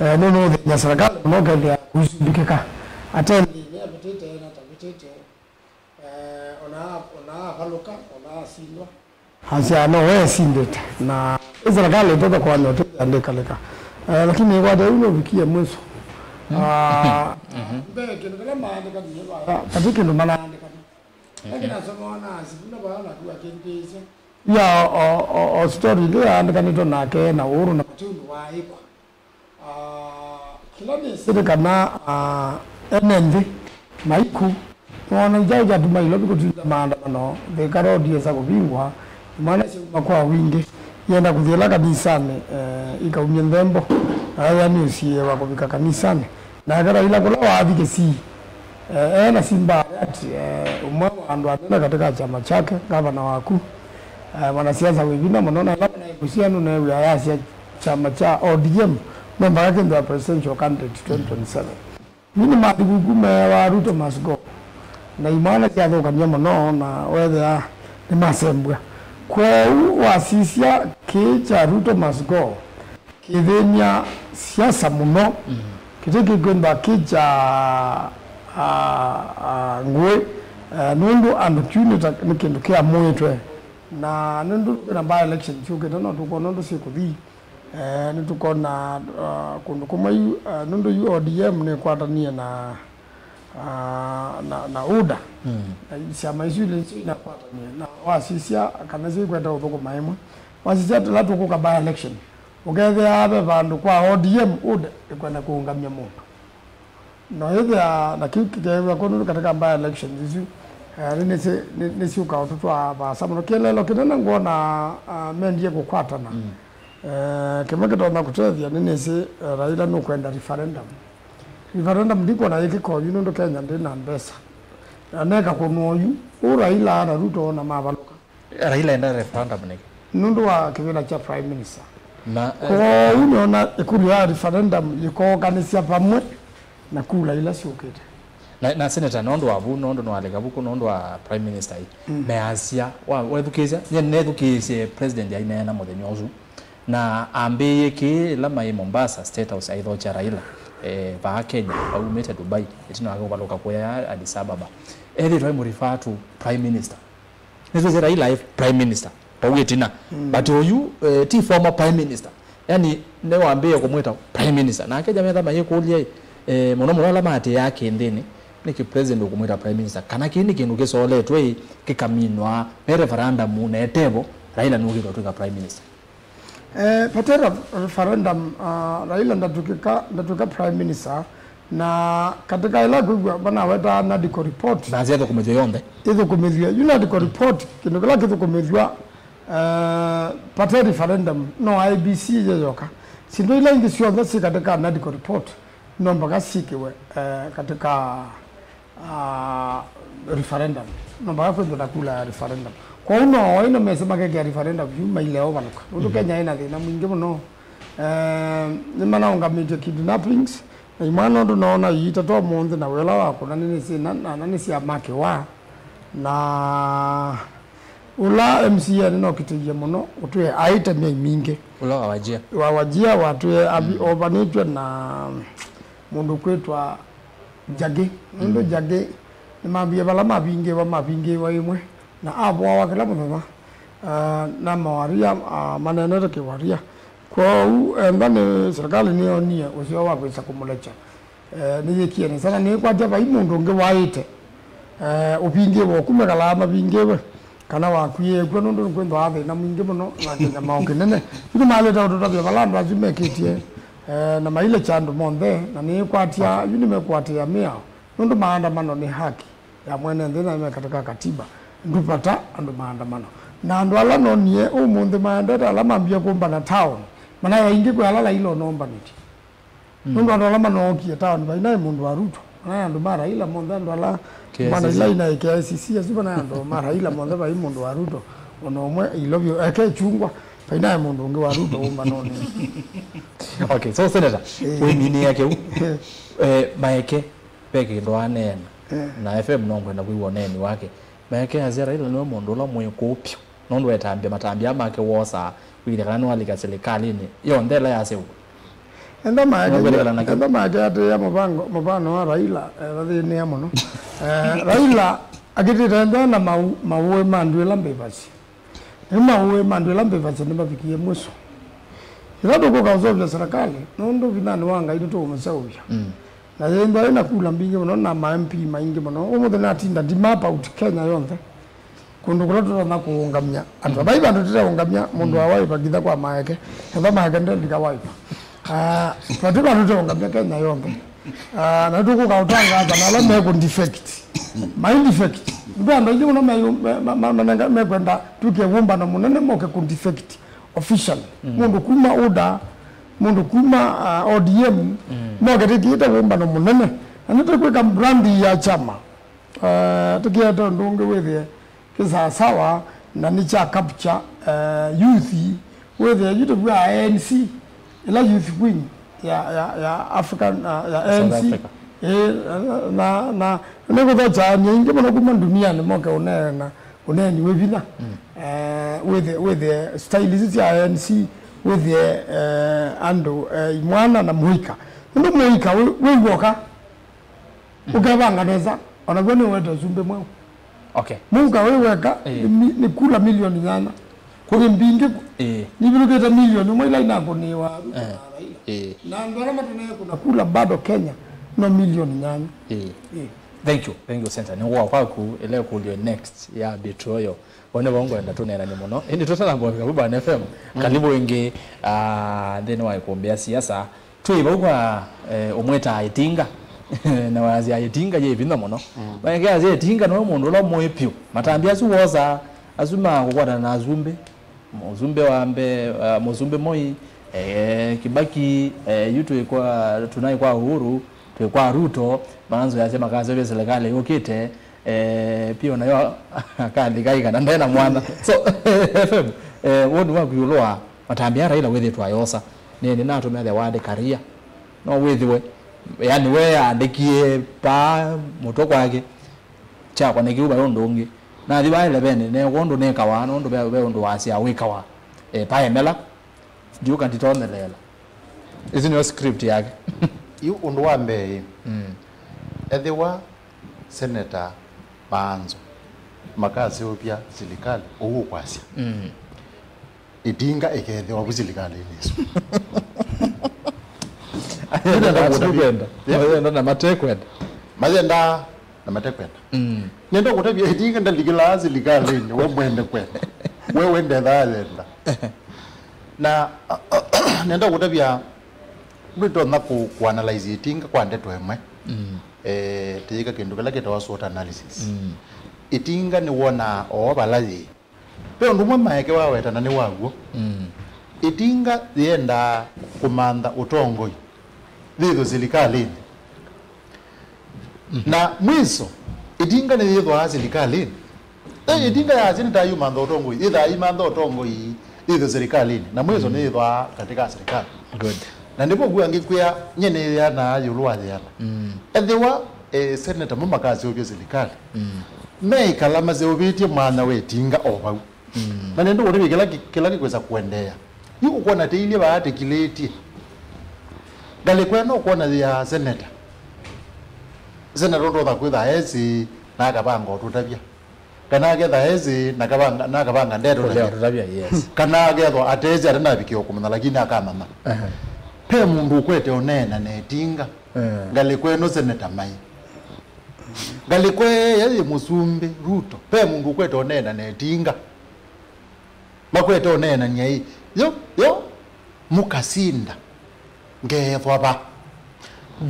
Eh, nũnũũthĩny'a serikali mũno ũkethĩa kũisumbĩkĩka. Ate nthĩnĩ avĩtĩte na tavĩtĩte. Eh, ona, ona avalũka, ona asindwa. Asya, no, we esindĩte. Na ĩ serikali ĩtoka kũany'a ũtethya ndĩkalĩka. Eh, lakini ĩkwata yu nũvikie mwiso. Ah, mbee kĩndũ kĩla maandĩkanie vaya, vati kĩndũ manaandĩkana. Lakini asoma wana asibu na vaya naku akĩndĩĩsya. Ya, o, o, o story ĩla yaandĩkanĩtwe nake na Uhuru na vati ũndũ waaĩkwa. Ah, kĩla nĩsĩ nĩ kana, ah, ene nthĩ maiku nĩwona kyaũ kyatuma Ilovi kũtinda maandamano, Thika Road yĩsa kũvingwa, imwana syauma kwa wingĩ, ienda kũthi ĩla kanisanĩ, eh, ikaumye nthembo, na ethĩa nĩũsiĩĩwa kũvika kanisanĩ. Nake Raila kũla wathi Kisii, eh, e na Simba Arati, eh, ũmwe wa andũ anene katika kyama kyake, ngavana waku, eh, mwanasiasa wĩ vinya mũno, na ĩla mũnaĩ kũsianũ neew'a ayasya kyama kya O D M no mpaka kĩthĩwa presidential candidate twenty twenty-seven. Yu nĩ mathikuku meewa Ruto must go, na imwana syathũkany'a mũno na wethĩa nĩmasembw'a. Kwoou wasisya kĩĩ kya Ruto must go kĩthĩny'a siasa mũno. Mm. Kĩtĩ kĩkwĩmba kĩ kya, ah, ah, ngũĩ, eh, nũndũ andũ kyu nĩ ta, nĩ kĩndũ kĩamũĩtwe. Na nũndũ kwĩna by election syũkĩte, no tũkwona ũndũ syĩkũthi. Eh, nĩtũkona, ah, kũndũ kũmwe yu, ah, nũndũ yu O D M nĩkwatanie na, ah, na, na UDA. Mm. Na syama isu ilĩ nĩsyo inakwatanie. Na wasisya kana syĩkwenda ũthũkũma ĩmwe. Wasisya tũla tũkũka by election. Ũkethĩa ve vandũ kwa O D M, UDA ĩkwenda kũũngamya mũndũ. No ĩthĩa na kĩu kĩkeew'a kũndũ katika by elections isu, eh, nĩ, nĩsĩ-, nĩ, nĩsyũka ũtũtwaa vaasa mũno. Kĩeleelo kĩnene ngwona, ah, mendie kũkwatana. Mm. Eh, kĩmwe kĩtonya kũtethya nĩ nĩsĩ, eh, Raila nũkwenda referendum. Referendum ndikwona yĩkĩka oyu nũndũ Kenya ndĩ na mbesa. Na neka kũnwa oyu, ũ Raila na Ruto na mavalũka. Raila enda referendum nĩkĩ? Nũndũ wa kĩvĩla kya prime minister. Na, eh, kwoou nĩona ĩkũlyo ya referendum yĩkookanĩsya vamwe na kula ila syũkĩte. Na, na senator, nũndũ wa vu, nũndũ nĩwalika vuku, nũndũ wa prime minister ĩ, mm, measya, wa, wethukĩĩsya, nye nethukĩĩsye president aineena mũthenya ũsu, na ambĩĩe kĩĩ ĩla maĩ Mombasa, State House, aithokya Raila. eh, vaa Kenya, vaumĩte Dubai, ĩtina wake kũvalũka kũya Addis Ababa. Ethĩtwe aimũrefer to Prime Minister. Nĩtwĩsĩ Raila e Prime Minister vau ĩtina. Mm. But oyu, eh, ti former Prime Minister. Yani, nĩwambĩĩe kũmwĩta Prime Minister. Na Akenya metha mayĩkũlya, eh, mũno mũno ala maatĩĩaa kĩndĩnĩ, nĩkĩ President ũkũmwĩta Prime Minister? Kana kĩĩ nĩ kĩndũ kĩsoletwe ĩ, kĩkaminwa, ve referendum na ĩtevo, Raila nũkĩtwa twĩka Prime Minister? Eh, vate re-, referendum, ah, Raila ndatw'ĩka, ndatw'ĩka Prime Minister, na katika ĩla kwĩw'a vanawetaa NADCO report. Na asya ĩthũkũmĩthw'e yonthe. Ĩthũkũmĩthw'e. Yu NADCO report, kĩndũ kĩla kĩthũkũmĩthw'a, eh, vate referendum, no I E B C yĩyoka. Syĩndũ ila ingĩ syonthe syĩ katika NADCO report, no mpaka syĩkĩwe, eh, katika ah, referendum. No mpaka kwĩthĩwa na kula ya referendum. Kwoou no oĩ no mese makekĩa referendum yu maile ũvalũka. Nũndũ Kenya ĩna thĩna mwingĩ mũno. Eh, nĩmanaũngamĩtye kidnappings, na imwana ũndũ noona iitatwa ũmũnthĩ na wĩla wa kũna nĩ nĩsĩ na, na, na nĩsya makĩwa. Na ũla M C A nĩnokitĩie mũno, ũtwĩe aĩte myei mingĩ. Ũla wa Wajir. Wa Wajir watwĩe avi-, ovanĩtw'e na mũndũ kwĩtwa Njagĩ. Nũndũ Njagĩ nĩmambie vala mavingĩĩwa, mavingĩĩwa ĩmwe, na avoawa kĩla mũthenya, ah, na mawaria, ah, maneenete kĩwaria. Kwoou enda nĩ serikali nĩyonie ũseo wa kwĩsa kũmũlekya. Eh, nĩyĩkie nesa na nĩkwatya vai mũndũ ũngĩ waĩte, eh, ũvingĩĩwe ũkume kalaa mavingĩĩwe. Kana wakw'ĩĩe kw'o, nũndũ nĩkwĩthĩwa thĩna mwingĩ mũno na kĩnyamao kĩnene. Yu nĩmalĩte ũtũtavya vala andũ asu mekĩtye, eh, na mailekya andũ monthe, na nĩĩkwatya, yu nĩmekwatĩĩa mĩao, nũndũ maandamano nĩ haki ya mwene nthĩ na me katika katiba. Ndũvata andũ maandamano. Na andũ ala nonie ũmũnthĩ maendete, ala mambie kũmbana town, manaĩ aingĩ kwĩ ala Raila ũnombanĩtye. Nũndũ andũ ala manookie town, vai naĩ mũndũ wa Ruto. Vai naĩ andũ ma Raila monthe, andũ ala K I C C. Mana ila inaĩ K I C C, asu vai naĩ andũ ma Raila monthe, vai mũndũ wa Ruto ona ũmwe ilovyo, eke chungwa, vai naĩ mũndũ ũngĩ wa Ruto ũmbanonĩ. Okay, so Senator, eh, wĩminĩĩa kĩu, eh, Maeke, ve kĩndũ aneena, eh, na F M no ngwenda kwĩw'a ũneeni wake. Maeke asya Raila nĩwe mũndũ ũla mwĩkũũ vyũ. Nũndũ etambya matambya make wosaa, wĩkĩte kana nĩwalika silikalĩnĩ yonthe ĩla yaseũvw'a. Enda Maeke, nũkwĩtĩkĩlana nakyo? Enda Maeke atĩĩa mũvango, mũvano wa Raila, eh, vathĩnĩa mũno. Eh, Raila akĩtĩte nthĩ na mau-, maũĩ ma andũ ĩla mbĩvasya. Nĩ maũĩ ma andũ ĩla mbĩvasya nĩmavikie mwiso. Ĩla tũkũka ũseũvya serikali, nũndũ vinyanĩ wa Ngai nĩtũũmũseũvya. Mm. Na yĩthwa ĩna kula mbingĩ mũno na ma M P maingĩ mũno. Ũmũnthĩ natinda ndimap out Kenya yonthe. Kũndũ kũla tũtonya kũũngamya andũ. Vai vandũ tũteũngamya mũndũ wa Wiper ngitha kwa Maeke. Ethwa Maeke ndendika Wiper. Ah, vati vandũ tũteũngamya Kenya yonthe. Ah, na tũkũka ũtangaza na ala mekũ defect. Mai defect. Ndio andũ aingĩ mũno me, me, me, me, me, mekwenda tuke wũmbano mũnene moke kũ defect officially. Mm. Mũndũ kuma UDA, mũndũ kuma, uh, O D M, mm, moke tĩkĩĩte wũmbano mũnene. Na nĩtũkwĩka brand ya chama. Uh, tĩkĩete ũndũ ũngĩ wĩthĩe kĩsasawa, na nĩ kya capture, uh, youth, wĩthĩe yu tũvw'a A N C, ĩla youth wing ya, ya, ya African, uh, ya South A N C. Africa. Ĩĩ, na, na, na nĩkũthokya aini aingĩ mũno kuma ndunianĩ moke ũneena ũneeni wĩ vinya. Mm. Eh, wĩthĩe, wĩthĩe style isu sya A N C, wĩthĩe, eh, andũ, eh, imwana na mũika. Nũndũ mũika wĩ, wĩ w'oka, mm, ũkevanga nesa, o naw'o nĩũwete ũsumbĩ mweũ. Okay. Mũika wĩ weka, eh, nĩ mi-, nĩ kula milioni nyanya. Kũlĩ mbingĩ, eh, nivilũkĩte milioni ũmwe ila inakũnĩĩwa Ruto, eh, na Raila. Eh. Na andũ ala matonae kũna kula bado Kenya no milioni nyanya. Eh. Eh. Thank you, thank you, Senator. Nĩ kwa kwaku, ĩla ĩkũlyo next ya Betroyo. One vo ngwenda tũneenany'e mũno. Ĩndĩ tũtanamba kũvika vu Bwana F M, mm, karibu ĩngĩ, ah, nthĩnĩ wa ĩkũmbĩ ya siasa. Twĩ vau kwa, eh, ũmwĩtaa Ĩtinga. Na wasya Ĩtinga yĩ vinya mũno. Mm. Maeke asya Ĩtinga nĩwe mũndũ ũla mũĩ vyũ. Matambya asu wosa, asu ma kũkwatana na asumbĩ. Mũsumbĩ wa mbee, ah, Mũsumbĩ Moi, eh, Kibaki, eh, yu twĩ kwa, tunaĩ kwa Uhuru, twĩ kwa Ruto, mananzo yasya makaseũvya serikali yũkĩte, eh, pio nayo akalika ĩkana ndena mwana. So, F M, eh, woni waku ĩũlũ wa matambya Raila wĩthĩtwe ayosa? Nĩ, nĩnatũmĩa the word career. No wĩthĩwe, yani, we aandĩkie paa mũtwe kwake, kyakwa nĩkĩu, vai ũndũ ũngĩ. Nathi vaa elevenĩ, neekwa ũndũ nĩkawa, nũndũ ve, ve ũndũ wasya wĩkawa. E, paemela, ndiũka nditonyeleela. Ĩsu nĩyo script yake. Yu ũndũ wa mbee, mm, ethĩwa Seneta Maanzo makaseũvya silikalĩ ũu ũkwasya, mm, Ĩtinga ĩkethĩwa vu silikalĩnĩ ĩsu. Nĩnenda kũtavya. Kwenda. Yeah. Mayenda na matekwenda. Mayenda na matekwenda. Mm. Nenda kũtavya Ĩtinga ndalikĩlaa silikalĩnĩ, we mwene kwenda. We wendethaa yenda. Na nenda kũtavya, ndwĩtonya kũ-, kũanalyze Ĩtinga kwa ndeto ĩmwe. Mm. Eh, tĩyĩka kĩndũ kĩla kĩtawa SWOT analysis. Mm. Ĩtinga nĩwonaa oo vala yĩ. Ve ũndũ ũmwe maeke waweta na nĩ waw'o. Mm. Ĩtinga yĩendaa kũmantha ũtongoi yĩthwe silikalĩnĩ. Mhm. Na mwiso, Ĩtinga nĩyĩthwaa silikalĩnĩ. Ĩ, mm, Ĩtinga yaasya nĩtayumantha ũtongoi, yĩthaa imantha ũtongoi yĩthwe silikalĩnĩ. Na mwiso, mm, nĩyĩthwaa katika serikali. Good. Na nĩvo ngw'a ngĩkwĩa, nye nĩyĩanaa ĩũlũ wa yĩana. Mm. Ethĩwa, eh, seneta mo makaseũvya silikalĩ, mm, meĩkala maseũvĩtye mwanya wa Ĩtinga o vau. Mm. Na nĩndũ kũtavya kĩla kĩ-, kĩla kĩkwĩsa kũendeea. Yu ũkwona tĩilye vaa tĩkilĩtye. Ngalĩko ĩno ũkwona yĩ ya seneta. Seneta ũtonya kwĩtha esĩ na akavanga ũtũtavya. Kana aketha esĩ na kavanga, na akavanga ndeto. Kũlea ũtũtavya, yes. Kana akethwa atesĩ ate navikia ũkũmanya, lakini akamanya. Aha. Pe mũndũ ũkwete ũneena na Ĩtinga. Eh. Ngalĩko ĩno seneta mai. Ngalĩko ĩĩ yĩ mũsumbĩ Ruto. Pe mũndũ ũkwete ũneena na Ĩtinga. Makwete ũneenany'a ĩ, yo, yo, mũkasinda, ngeethwa va?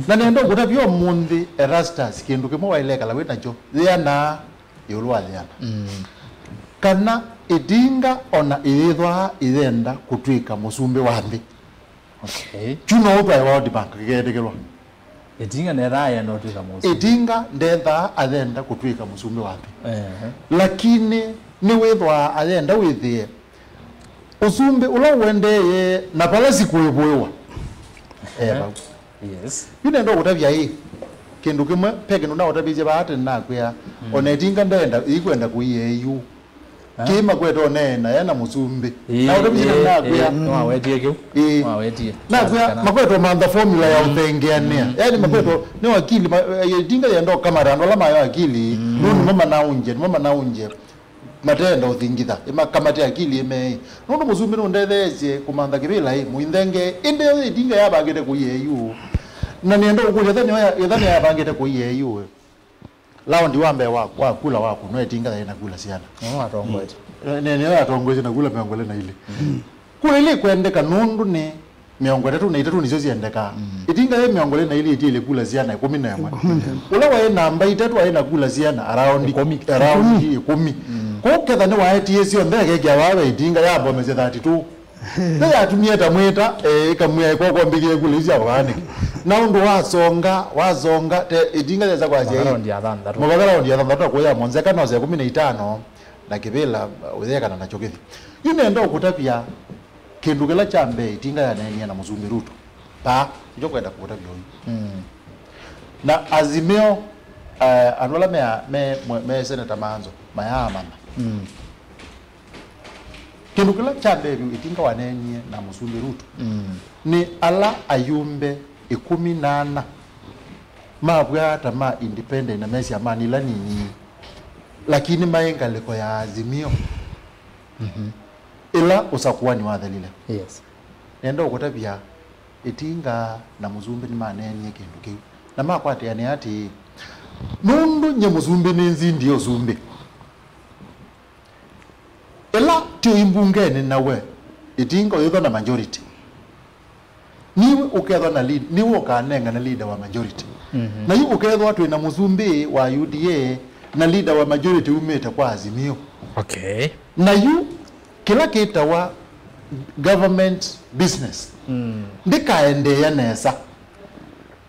Na nenda ũkũtavya ũmũnthĩ, Erastus, kĩndũ kĩmwe waĩle kala wĩ nakyo, yĩanaa ĩũlũ wa yĩana. Mm. Kana Ĩtinga ona ĩyĩthwaa ĩyenda kũtw'ĩka mũsumbĩ wa nthĩ. Okay. Kyu no ũtwae World Bank kĩkeetĩkĩlwa. Ĩtinga ndethaa ayenda ũtw'ĩka mũsumbĩ. Ĩtinga ndethaa ayenda kũtw'ĩka mũsumbĩ wa nthĩ. Ehe. Lakini nĩwĩthwaa ayenda wĩthĩe ũsumbĩ ũla ũendeeye na vala sikũĩvũĩwa. Ehe. Eh, vau. Yes. Yu nenda ũkũtavya ĩ, kĩndũ kĩmwe, pe kĩndũ naũtavisye vaa tene nakwĩa, mm, ona Ĩtinga ndenda, ikwenda kũia ĩu. Ha? Kĩĩ makweta ũneena ena mũsumbĩ. Ĩĩ, na ũtavĩsye ĩĩ, nakwĩa. Ĩĩ, nĩwawetie kĩu. Ĩĩ. Nĩwawetie. Nakwĩa, kana makweta ũmantha formula ya, mm, ũthengeanĩa. Mm. Yaani makweta, mm, nĩ wakili, ma-, eh, Ĩtinga yenda ũkamata andũ ala mayo akili, mm, nũndũ nĩmo manaũngye, nĩmo manaũngye. Matenda ũthingitha, ĩmakamate akili ĩmee. Nũndũ mũsumbĩ nũndetheesye kũmantha kĩvĩla ĩ, mũinthenge, ĩndĩ yo Ĩtinga yavangĩte kũia ĩu. Na nĩenda ũkũlya, ĩtha nĩyo ya-, ĩtha nĩyo yavangĩte kũia ĩu. Laundi wa mbee wa, wa kula waku, no Ĩtinga yaĩ na kula siana. Nĩwe watongoetye. Eh, nĩ-, nĩyo yatongoetye na kula mĩongo ĩlĩ na ilĩ. Mm. Kula ilĩ ikwendeka nũndũ nĩ mĩongo ĩtatũ na itatũ nĩsyo syendekaa. Mm. Ĩtinga yĩ mĩongo ĩlĩ na ilĩ ĩtiĩle kula siana ĩkũmi na ĩmwe. Ĩkũmi na ĩmwe. Ũla waĩ namba itatũ aĩ na kula siana around, ĩkũmi, around ĩkũmi. Mm. Kwoou ketha nĩwaetie syonthe akekĩa vaa ve Ĩtinga yambomesya thirty-two. Nĩ yatumie ta mwĩta, eh, ĩkamwĩa ĩkoko mbĩkĩe kula isu sya kũvaanĩka. Na ũndũ wasonga, wasonga, te Ĩtinga yesa kwasya ĩ. Mũvaka raundi ya thanthatũ. Mũvaka raundi ya thanthatũ akwĩa monzeka no sya ĩkũmi na itano, na kĩvĩla, uh, ũyekana nakyo kĩthi. Yu nenda ũkũtavya kĩndũ kĩla kya mbee Ĩtinga yaneenie na Mũsumbĩ Ruto. Paa, nĩkyo kwenda kũkũtavya ũyu. Mm. Na Azimio, uh, andũ ala me, me, me, me Senator Maanzo, mayaamanya. Mm. Kĩndũ kĩla kya mbee vyũ Ĩtinga waneenie na Mũsumbĩ Ruto, mm, nĩ ala ayumbe ĩkũmi na ana mavw'aa ta ma independent na me syamanĩ ila nini, lakini maĩ ngalĩko ya Azimio, mhm, ĩla ũsakũani wathelile. Yes. Nenda ũkũtavya Ĩtinga na Mũsumbĩ nĩmaneenie kĩndũ kĩu. Na makwatĩanĩa atĩĩ, nũndũ nyie Mũsumbĩ nĩnzindie ũsumbĩ. Ĩla twĩ mbungenĩ na we, Ĩtinga ũyĩthwa na majority. Niwe ũkethwa na lead, niwe ũkanengane leader wa majority. Mhm. Na yu ũkethwa twĩ na mũsumbĩ wa U D A na leader wa majority umĩte kwa Azimio. Okay. Na yu kĩla kĩtawa government business, mm, ndĩkaendeea nesa.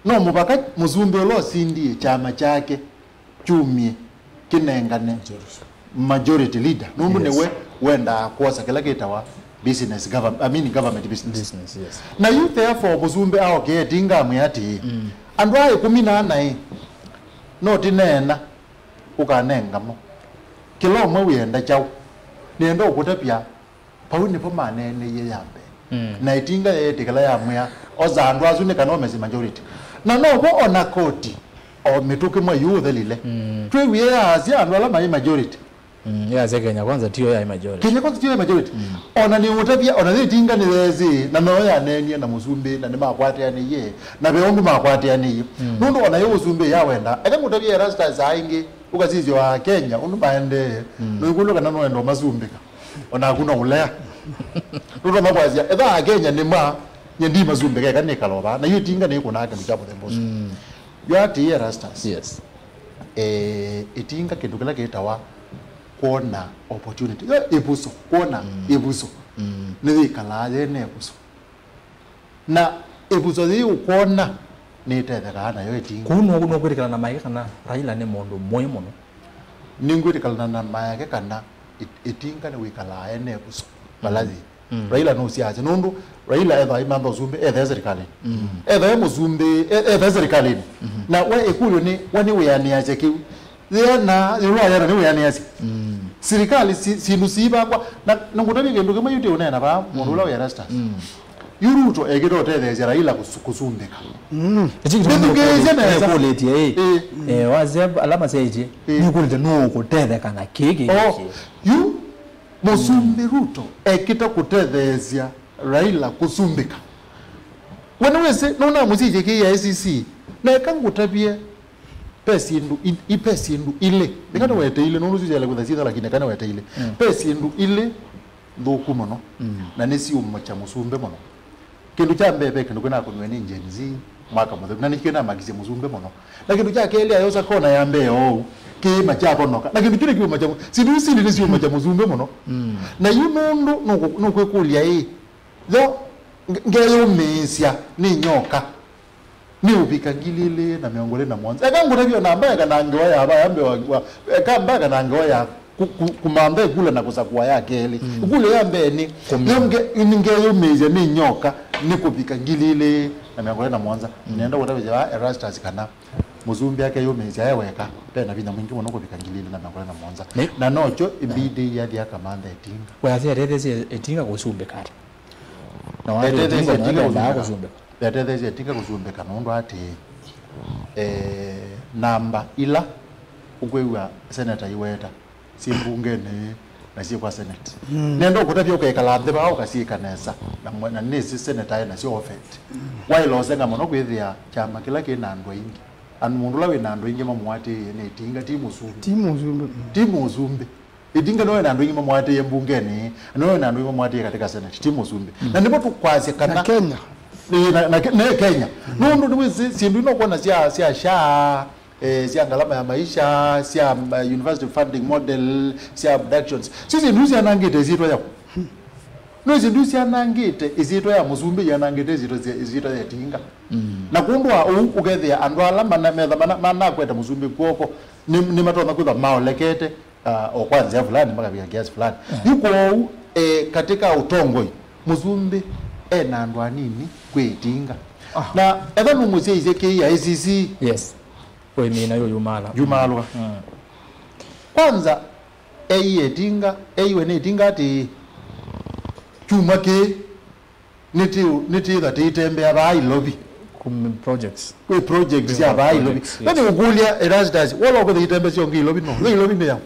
No mũvaka mũsumbĩ ũla ũsindie kyama kyake kyumye kĩnengane majority leader, nũndũ, yes, nĩwe wendaa kwosa kĩla kĩtawa business, govern-, I mean government business. Business, yes. Na yu therefore mũsumbĩ aokee Ĩtinga amwĩa atĩĩ, mm, andũ aa ĩkũmi na ana ĩ, no tĩneena ũkanengamo. Kĩla ũmwe wĩenda kyaũ? Nĩenda ũkũtavya Vau nĩvo maneeneie ya mbee. Mm. Na Ĩtinga yeetĩkĩla yamwĩa, osa andũ asu nĩ kana ũmesye majority. Na novo ona koti, o mĩtũkĩ mwa yu ũthelile. Mm. Twĩwie yaasya andũ ala maĩ majority. Mm, yaasya Kenya Kwanza tiyo yaĩ majority. Kenya Kwanza tiyo yaĩ majority. Mm. Ona nĩ ũtavya, ona yĩ Tinga nĩ yesĩ, na no yaneenie na mũsumbĩ, na nĩ makwatĩanĩie, na ve ũndũ makwatĩanĩie. Mm. Nũndũ ona yĩ ũsumbĩ yawenda. Eka ngũtavye Erastus aingĩ, ũkasisya wa Kenya, ũndũ maendee. Mm. Nũikwĩlwa kana nũenda ũmasumbĩka. Onaku no ũlea. Nũndũ makwasya, etha Akenya nĩ ma, nye ndi masumbĩka, eka nĩkala o vaa. Na yu Tinga nĩkũnaa kĩndũ kya mũthemba ũsu. Mm. Yu atĩĩ Erastus. Yes. Eh, ĩtinga kĩndũ kĩla kĩtawa kwona opportunity. Yo ĩvuso, kwona Mm. ĩvuso. Mm. Nĩyĩkalaa yene ĩvuso. Na ĩvuso yĩĩ ũkwona nĩtethekaa nayo ĩtinga. Kũu no, no kwĩtĩkĩla na maĩ kana Raila nĩ mũndũ mũĩ mũno. Nĩngwĩtĩkana na mayake kana ĩ-, ĩtinga nĩwĩkalaa ene ĩvuso vala Mm. yĩ. Mm. Raila nũsiasya nũndũ Raila ethaa imantha ũsumbĩ, ethae serikalini. Mm. Ethae mũsumbĩ, e-, ethae serikalini. Mm-hmm. Na we ĩkũlyo nĩ, we nĩwĩanĩasya kĩu? Yeana, yĩũlũ wa yeana nĩwĩanĩasya? Mm. Sirikali si-, syĩndũ siivangwa, na, na ngũtavya kĩndũ kĩmwe yu tĩũneena vaa, mũndũ Mm. ũla wĩ Erastus. Mm. Yu Ruto ekĩte ũtetheesya Raila kũsu-, kũsumbĩka. Mm. Nĩthukĩĩsye nesa. Nĩkũlĩtye, ĩ. Ĩ. Eh, wasya ala masyaĩtye. Ĩ. Nĩkũlĩtye nũũ ũkũtetheka na kĩĩ kĩngĩ Oh, kĩĩ. Yu mũsumbĩ Ruto ekĩte kũtetheesya Raila kũsumbĩka. We nĩwĩsĩ, nũnamũsisye kĩĩ ya I C C. Na eka ngũtavye, pe syĩndũ i-, i-, pe syĩndũ ilĩ. Eka nĩwete ilĩ, nũndũ syĩsyaĩle kwĩtha syĩtha, lakini eka nĩwete ilĩ. Mm. Pe syĩndũ ilĩ nthũku mũno, Mm. na nĩsiũmũkya mũsumbĩ mũno. Kĩndũ kya mbee, ve kĩndũ kĩnakũniwe nĩ Gen Z mwaka mũthelu, na nĩkyo namakisye mũsumbĩ mũno. Na kĩndũ kya kelĩ, ayosa kona ya mbee oou, kĩĩma kyavonoka. Na kĩndũ kĩu nĩkĩũmũkya mu-, syĩndũ isu syĩlĩ nĩsiũmũkya mũsumbĩ mũno. Mm. Na yu nũndũ nũkũ-, nũkwĩkũlya ĩ, yo nge-, ngeyũmĩĩsya nĩ nyoka. Nĩ ũvika ngili ilĩ na mĩongo ĩlĩ na mũonza. Eka ngũtavye ona mbee kana ngewa ya vaya mbee wa, wa, eka mbee kana ngewa ya ku-, ku-, kũmantha ĩkula na kũsakũa ya kelĩ. Mm. Ĩkula ya mbee nĩ, Kũmina. Yo nge-, nĩ ngeyũmĩĩsya nĩ nyoka nĩ kũvika ngili ilĩ na mĩongo ĩlĩ na mũonza. Mm. Nenda kũtavya wa Erastus kana mũsumbĩ akeyũmĩĩsya e weka, ve na vinya mwingĩ mũno kũvika ngili ilĩ na mĩongo ĩlĩ na mũonza. Nĩ- Na nokyo ĩmbindi yathi akamantha ĩtinga. We asya etetheesye ĩtinga kũsumbĩka ata? Na wale Etetheesye ĩtinga ĩtinga nĩwendaa kũsumbĩka. Kũsumbĩka. Etetheesye ĩtinga kũsumbĩka nũndũ atĩĩ, eh, namba ila ũkwĩw'a seneta iweta syĩ mbungenĩ na syĩ kwa senate. Mm. Nenda ũkũtavya ũkekala nthĩ vaa ũkasyĩka nesa, na mwe-, na nĩsĩ seneta e nasyo ofet. Mm. Waĩla ũsenga mũno kwĩthĩa kyama kĩla kĩ na andũ aingĩ. Andũ, mũndũ ũla wĩ na andũ aingĩ mamũatĩĩe nĩ ĩtinga, ti mũsumbĩ. Ti mũsumbĩ. Mm. Ti mũsumbĩ. Ĩtinga nĩwe na andũ aingĩ mamũatĩĩe mbungenĩ, nĩwe na andũ aingĩ mamũatĩĩe katika senate, ti mũsumbĩ. Mm. Na nĩvo tũkwasya kana Na Kenya. Ĩĩ, na, na, na Kenya. Mm. Nũndũ nĩwĩsĩ syĩndũ ino kwona sya, sya SHA, eh, sya ngalama ya maisha, sya, uh, university funding model, sya abductions. Syo syĩndũ syanangĩte ĩsyĩtwa yaku. No syĩndũ syanangĩte ĩsyĩtwa ya mũsumbĩ, yanangĩte ĩsyĩtwa sya, ĩsyĩtwa ya ĩtinga. Mm. Na kwondũ wa ũu, ũkethĩa andũ ala mana-, metha mana-, manakweta mũsumbĩ kw'oko, nĩ, nĩmatonya kwĩthwa maolekete, ah, o kwa nzĩa fulani, makavika kiasi fulani. Eh. Yu kwoou, eh, katika ũtongoi, mũsumbĩ e na andũ anini kwĩ ĩtinga. Ah. Na etha nũmũsyaisye kĩĩ ya I C C. Yes. Kwĩmina yo yumala. Yumaalũka. Mm. Kwanza, eie ĩtinga, eiwe nĩ ĩtinga atĩĩ, kyumwa kĩĩ, nĩtĩ-, nĩtĩĩtha tĩitembea vaa Ilovi. Kum projects. Kwĩ project sya vaa Ilovi. Projects, yes. Nani ũkũlya Erastus, wala ũkwĩtha itembea syo ngĩ Ilovi no? Yo Ilovi nĩ ya.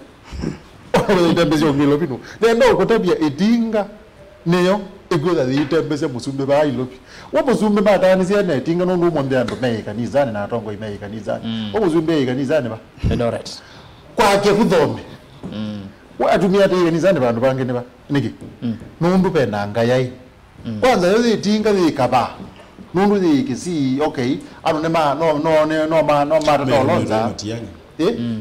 Ũkwĩtha itembea syo ngĩ Ilovi no? Nenda ũkũtavya ĩtinga nĩyo ĩkwĩtha yĩitembesya mũsumbĩ vaa Ilovi. Wa mũsumbĩ mataanĩsye na ĩtinga nũndũ ũmũnthĩ andũ me ĩkanisanĩ na atongoi me ĩkanisanĩ. Mm. Wa mũsumbĩ e ĩkanisanĩ va? Eldoret. Kwake kũthome. Mm. Wa atumia ate ĩkanisanĩ vandũ vangĩ nĩ va? Nĩkĩ? Mm. Nũndũ ve na ngayaĩ. Mm. Kwanza yo yĩtinga yĩkavaa. Nũndũ yĩ Kisii, okay. Andũ nĩ ma, no, no, nĩ, no ma, no matata Mary, Mary olonza. Matiang'i. Eh? Mm.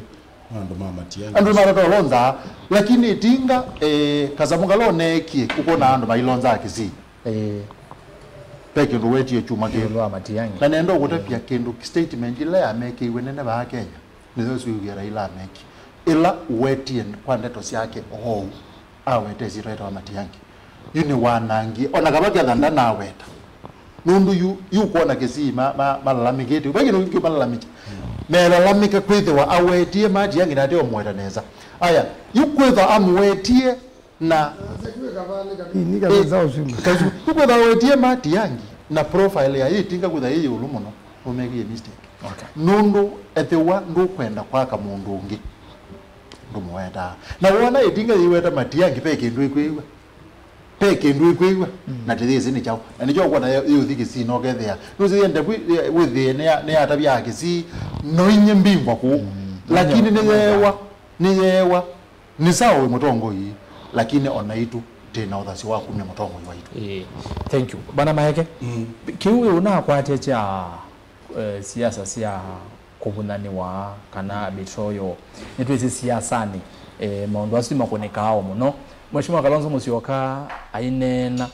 Andũ ma Matiang'i. Andũ matata olonza. Lakini ĩtinga, eh, kasamũ kala ũneekie, ũkona andũ mailonza Kisii. Eh. Ve kĩndũ wetie kyuma kĩu. Ĩũlũ wa Matiang'i. Na nenda ũkũtavya kĩndũ, statement ĩla yamekĩiwe nene vaa Kenya. Nĩyo ĩsu ĩw'ĩa Raila ameki. Ĩla ũwetie kwa ndeto syake oou, aweta ĩsyĩtwa yĩtawa Matiang'i. Yu nĩwanangie, ona kava ketha ndanaweta. Nũndũ yu, yu kwona Kisii ma, ma, malalamĩkĩte. Vai kĩndũ kĩngĩ malalamĩkya. Melalamĩka kwĩthĩwa awetie Matiang'i na ate ũmũweta nesa. Aya, yu kwĩthwa amũwetie na Nĩ kavaa nĩ kanini, kanini, ũsumbĩ. Kasu, yu kwĩthwa awetie Matiang'i na profile ya ĩtinga kwĩthwa ĩ ĩũlũ mũno. Ũmekie mistake. Okay. Nũndũ ethĩwa ndũkwenda kwaka mũndũ ũngĩ, ndũmũwetaa. Na wona ĩtinga yĩweta Matiang'i, ve kĩndũ ĩkwĩw'a. Ve kĩndũ ĩkwĩw'a, mm, na tĩyĩsĩ nĩ kyaũ. Na nĩkyo ũkwona yĩ-, yĩũthi Kisii na ũkethĩa. Nũsĩ ndevu, eh, wĩthĩe nĩ ya-, nĩ yatavya Kisii, no inye mbingwa kũu. Mm. Lakini nĩ yeewa, nĩ yeewa. Nĩ sawa wĩ mũtongoi, lakini ona itu tĩ na ũthasyo wa kumya mũtongoi waitũ. Eh, thank you. Bana Maeke, mm, kĩu wĩ ũnakwatya kya, eh, siasa sya kũvũnanĩwa kana betrayal. Nĩtwĩsĩ siasanĩ, eh, maũndũ asu nĩmakũnĩkaa o mũno. Mheshimiwa Kalonzo Musyoka aineena,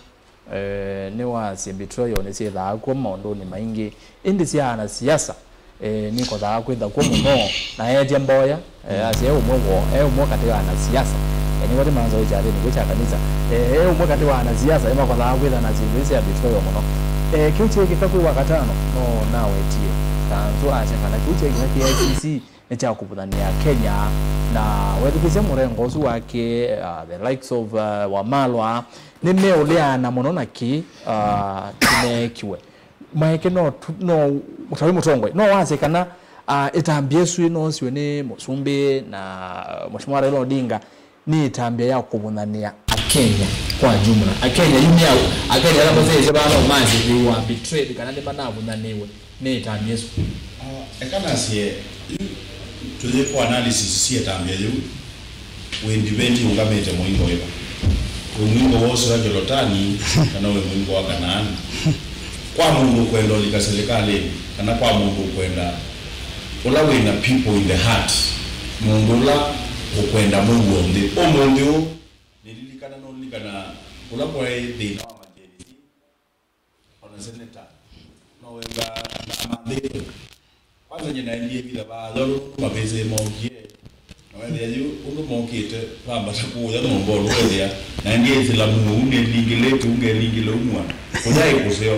eh, nĩwasye betrayal nĩsyĩthaa kw'o maũndũnĩ maingĩ, ĩndĩ sya anasiasa, eh, nĩkothaa kwĩtha kw'o mũno, na eetya mboya, eh, asya e ũmwe woo, e ũmwe katĩ wa anasiasa, eh, nĩwatĩ manza wĩ kyathĩnĩ kĩu kya kanisa, eh, e ũmwe katĩ wa anasiasa, eh, makothaa kwĩtha na syĩndũ ii sya betrayal mũno. Eh, kĩu kyeekĩka kwĩ Wakatano, no nawetie kanzũ asya kana kĩu kyeekĩka kĩ I C C nĩ kya kũvũthanĩa Kenya, na wethukĩsya mũrengo ũsu wake, uh, the likes of, uh, Wamalwa, nĩmeũleana mũno na kĩ, uh, kĩneekiwe. Maeke no tu-, no, ta wĩ mũtongoi, no wasye kana, uh, ĩtambya ĩsu ĩnoosiwe nĩ mũsumbĩ na Mheshimiwa Raila Odinga nĩ ĩtambya ya kũvũthanĩa Akenya kwa jumla. Akenya yu nĩ aũ? Akenya ala maseĩsye vaa no masye they were betrayed kana nĩmanavũthanĩiwe nĩ ĩtambya ĩsu. Ah, eka nasye, yu tũyĩkwa analysis sya ĩtambya yĩu, wĩ ndiventi ũngamĩte mũingo wĩva? Wĩ mũingo wa ũseo wa Jolotani kana wĩ mũingo wa Kanaani? Kwa mũndũ ũkwenda ũlika silikalĩnĩ, kana kwa mũndũ ũkwenda, ũla wĩ na people in the heart, mũndũ ũla ũkwenda mũuo nthĩ. Ũmũnthĩ ũũ, nĩlilikana, nũlilikana ũla kwaĩ thĩna wa majenzi, ona seneta, no wenda amathĩtwe. Kwanza, nyie naendie vitha vaa yolo mavĩsĩ mokie. Na wethĩa yu, ũndũ mokĩte, vambata kũũya nyũmba ũndũ wethĩa, naendie ĩsilamu ũu nĩlingĩlĩte, ũu ngelingĩle ũmwa. Kũyaĩ kũseo.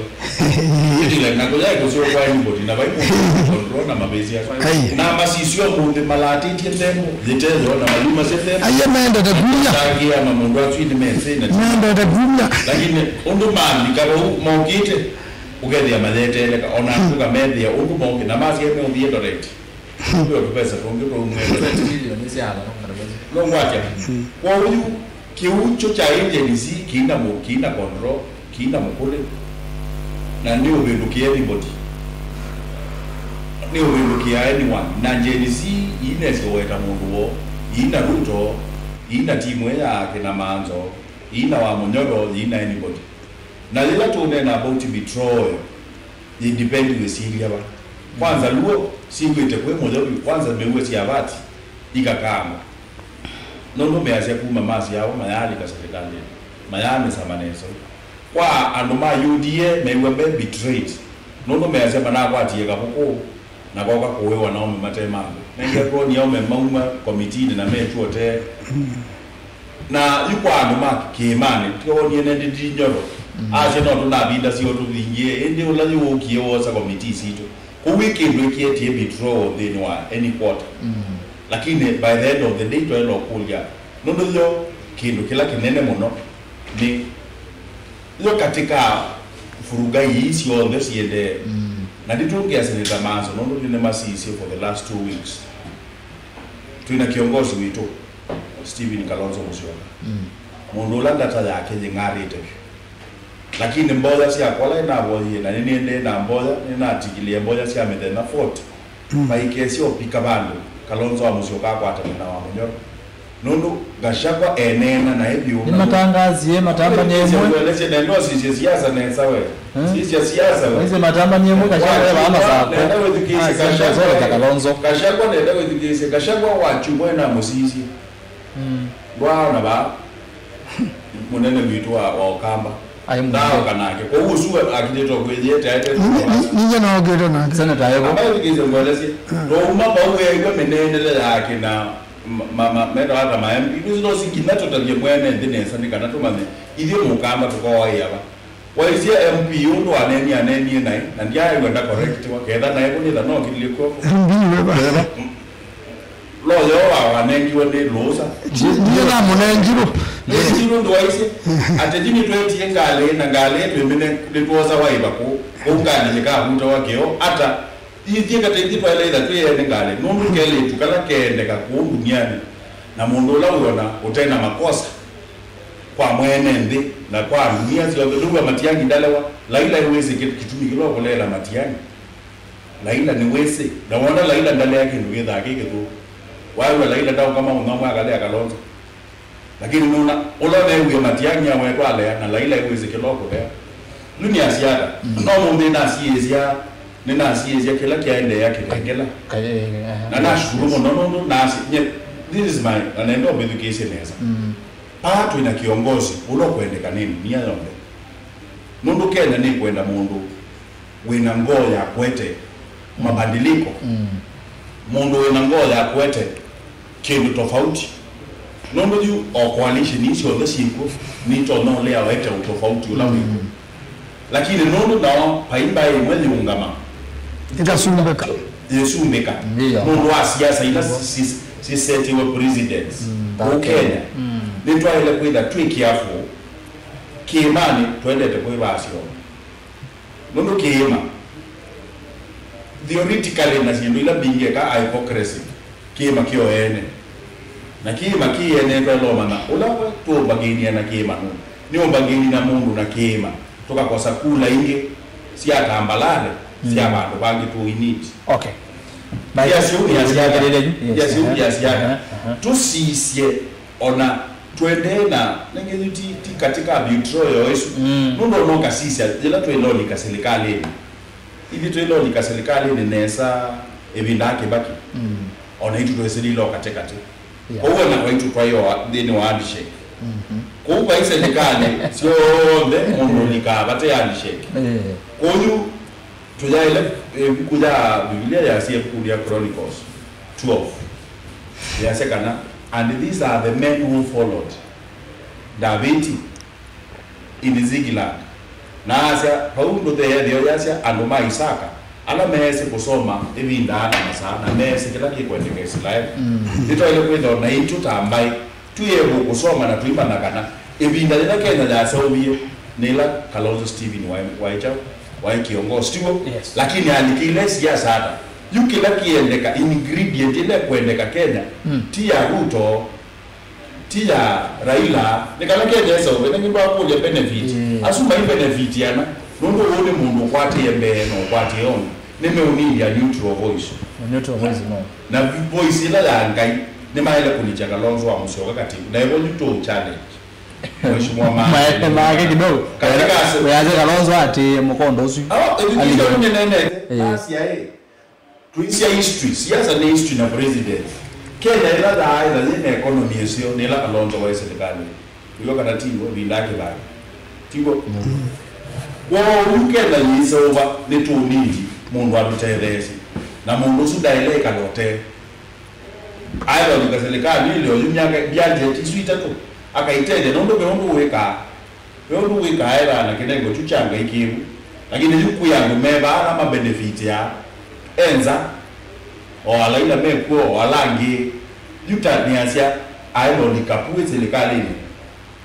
Ĩtile, na kũyaĩ kũseo kwa anybody, na vai mũndũ control na mavĩsĩ asu. Kai. Na masisyo mũndũ malatĩtye nthembo, yĩteyo, na mayuma sya nthembo. Aiye mendete kumya. Tangia na mũndũ asu nĩ mesene. Mendete kumya. Lakini, ũndũ malika vau mokĩte, ũkethĩa mayeteeleka, ona andũ methĩa ũndũ mokĩ, na masya meũthi Eldoret. Ndio tupesa tũngĩ twaumwele. Milioni cia ala no karibu. No ngwatya. Kwa ũyu, kĩu kyo kya Gen Z kĩina mu-, kĩina control, kĩina mũkũlĩ. Na nĩ ũvĩndũkĩa anybody. Nĩ ũvĩndũkĩa anyone. Na Gen Z iinesi ũweta mũndũ woo, iina Ruto, iina timu ĩya kĩna manzo, iina wa Mũnyoro, iina anybody. Na yĩla tũũneena about betrayal, yĩ depend wĩsilya va. Kwanza luo syĩw'ĩte kwĩ mũyo vyũ, kwanza mĩuo sya vati ikakangwa. Nũndũ measya kuma masyawa mayaalika silikalĩnĩ, mayaamĩsa manesa. Kwa andũ ma U D A mew'a me betrayed, nũndũ measya manakwatie kavũkũ na koka kũĩwa na aũme mate mambe. Nenge kwoni aũme mauma komitinĩ na metw'o tee. Na yu kwa andũ ma kĩĩmanĩ, tyonie nende ndi nyoro. Mm. Asya no tũnavinda syo tũvingie, ĩndĩ ũla yu wũkie wosa komitii sitũ. Kũu ĩ kĩndũ ĩkĩetie betrayal nthĩnĩ wa any quarter. Mm. Lakini by the end of the day, twaĩle ũkũlya, nũndũ yo kĩndũ kĩla kĩnene mũno nĩ yo katĩ ka furuga ii syonthe siendee. Mm. Na nditũngĩa Seneta Manzo, nũndũ nĩmasisye for the last two weeks. Twĩna kĩongozi witũ, Stephen Kalonzo Musyoka. Mm. Mũndũ ũla ndata yake yĩng'arĩte vyũ. Lakini mboya syakwa ala navoyie, na nĩnĩendee na mboya, nĩnatikilie mboya sya mĩthenya forty. Mm. Vaikesya ũvika vandũ Kalonzo wa Musyoka akwatane na wa Mũnyoro. Nũndũ Gachagua eneena naĩ vyũ. Nĩmatangasie matambany'a ĩmwe. Kuelesya nenda ũsisye siasa nesa we. Eh? Sisya siasa we. Nĩsĩ matambany'a ĩmwe Gachagua e vaa masako. Nenda wĩthukĩĩsye Gachagua. Kalonzo. Gachagua nenda wĩthukĩĩsye. Gachagua wa Chuma ena mũsisye. Mm. Ndwaona vaa mũnene witũ wa, wa Ũkamba. Ai, mũnene. Ndaoka nake. Kwoou ũsu akitĩtwe kwĩyĩete aete. Ninye naokĩte nake. Seneta eko. Ambaye wĩthukĩĩsye ngwelesye. Mm. Twauma vau weew'a mĩneenele yake na ma, ma, ma, metawa ta ma M P. Nĩsĩ no sikinya tũtavye mwene nthĩ nesa nĩ kana tũmanye ithyĩ Mũkamba tũkoaĩa va. Waisye M P ũndũ aneenie, aneenie naĩ, na ndyaew'a ndakorektiwa, ketha naĩ kũnĩtha no kĩlĩkw'o. M P weva. Loya wa wanengiwe nĩ lũũsa. Ndiye namũnengirwo. Nĩngi nũndũ waisye ateti nĩtwetie ngalĩ na ngalĩ twĩmĩne nĩtwosa waĩva kũu. Kũu ngalĩ yĩkavutawa kĩo ata ithyĩ kata ithyĩ twaĩle ĩtha twĩ ene ngalĩ nũndũ kelĩtu kala keendeka kũu ndunianĩ na mũndũ ũla wĩona ũte na makosa kwa mwene nthĩ na kwa ndunia syonthe. Ndũw'a Matiang'i ndalewa. Laila ĩwĩsĩ kĩtumi kĩla ũkũleela Matiang'i. Laila nĩwĩsĩ. Na wona Laila ndalea kĩndũ kĩthaa kĩ kĩthũku. Waĩw'a Laila ndaũkama ũnwa mwakalea Kalonzo. Lakini nũna ũla newie Matiang'i awetwa alea na Laila ĩwĩsĩ kĩla ũkũlea. Yu nĩasiata. No mũndũ nĩnasiĩĩsya, nĩnasiĩĩsya kĩla kyaendeea Kĩtengela. Na nashukuru mũno nũndũ nasi, nye, this is my, na nenda ũmbĩthukĩĩsye nesa. Paa twĩ na kĩongosi ũla ũkwendeka nĩ ndunia yonthe. Nũndũ Kenya nĩkwenda mũndũ wĩna ngoo ya kũete mabadiliko, mũndũ wĩna ngoo ya kũete kĩndũ tofauti. Nũndũ yu o coalition ii syonthe syĩkw'o nitonya ũlea ũete ũtofauti ũla wĩkw'o. Lakini nũndũ nao vai mbaĩ ĩmwe yĩũngama, ĩkasumbĩka. Yĩsumbĩka. Ndio. Nũndũ wa siasa ila si- si- sisetiwe presidents kũu Kenya, nĩtwaĩle kwĩtha twĩ careful. Kĩĩmanĩ twendete kwĩvaa syoo. Nũndũ kĩĩma, theoretically, na syĩndũ ila mbingĩ eka a hypocrisy, kĩĩma kĩo ene. Na kĩĩma kĩene twaĩle ũmanya ũla we tũũmbangĩĩnia na kĩĩma nũũ. Nĩ ũmbangĩĩni na mũndũ na kĩĩma, tũkakosa kula ingĩ sya tambalale sya vandũ vangĩ tũiniti. Okay. Yes, yes, yes. Tũsisye ona twendee na nengĩ ti, ti katika vitro yo ĩsu. Nũndũ ona ũkasisya yĩla twĩlolika silikalĩnĩ, ithi twĩlolika silikalĩnĩ nesa ĩvinda ya Kĩbaki, ona itu twesĩlile o katĩkatĩ. Kwoou ona kwaitũ twaĩ o nthĩnĩ wa handshake. Kwoou vai silikalĩ syonthe mũndũ ũlikaa vate handshake. Kwoou tũyaĩle ĩvuku ya Biblia yasya, ĩvuku ya Chronicles twelve yasya kana, "And these are the men who followed Davidi in Ziklag." Na asya vau ndũthea ĩtheo yasya andũ ma Isaka ala meesĩ kũsoma ĩvinda na masaa na meesĩ kĩla kĩkwendeka Isilaeli. Nĩtwaĩle kwĩthĩwa naitũ ta mbaĩ twĩ able kũsoma na tũimanya kana ĩvinda yĩla Kenya yaseũvie nĩ ĩla Kalonzo Stephen waĩ, waĩ kyaũ, waĩ kĩongosi, tiw'o? Lakini alikĩile siasa ata? Yu kĩla kĩendeka, ingredient ĩla ĩkwendeka Kenya ti ya Ruto, ti ya Raila, nĩ kana Kenya ĩseũve. Nĩngĩ ndwakũlya benefit. Asu mai benefit ana, nũndũ ũũ nĩ mũndũ ũkwatĩe mbee na ũkwatĩe onthe. Nĩmeũnĩndya neutral voice. Neutral voice, no. Na voice ĩla ya Ngai, nĩmaĩle kũlikya Kalonzo wa Musyoka katibu. Na ĩvo yu tũ challenge Mheshimiwa ma- maete make kidogo. Katika se- Weaze Kalonzo ati mũkondo ũsu. Oh, education nĩ nene. Basi aĩ. Tuisya history, siasa nĩ history na president. Kenya ĩla thaa ĩla yĩ na economy ĩseo nĩ ĩla Kalonzo waĩ serikali. Nĩw'o kana tiw'o, ĩvinda ya Kĩbaki. Tiw'o? Kwoou Kenya yĩseũva nĩ tũnindi mũndũ atũtetheesye. Na mũndũ ũsu ndaĩle ĩkala ũtee. Aĩlolika silikalĩ ĩlĩ oyu myaka, budget isu itatũ, akaitethya nũndũ ve ũndũ wĩkaa. Ve ũndũ wĩkaa ethaa na kĩnengo kyu kya Ngai kĩvu. Lakini yu kwĩ andũ mevaa ala mabenefitĩaa. Enza, o ala ila mekw'o, o ala angĩ. Yu ta nĩasya, aĩlolika pu ĩ silikalĩnĩ.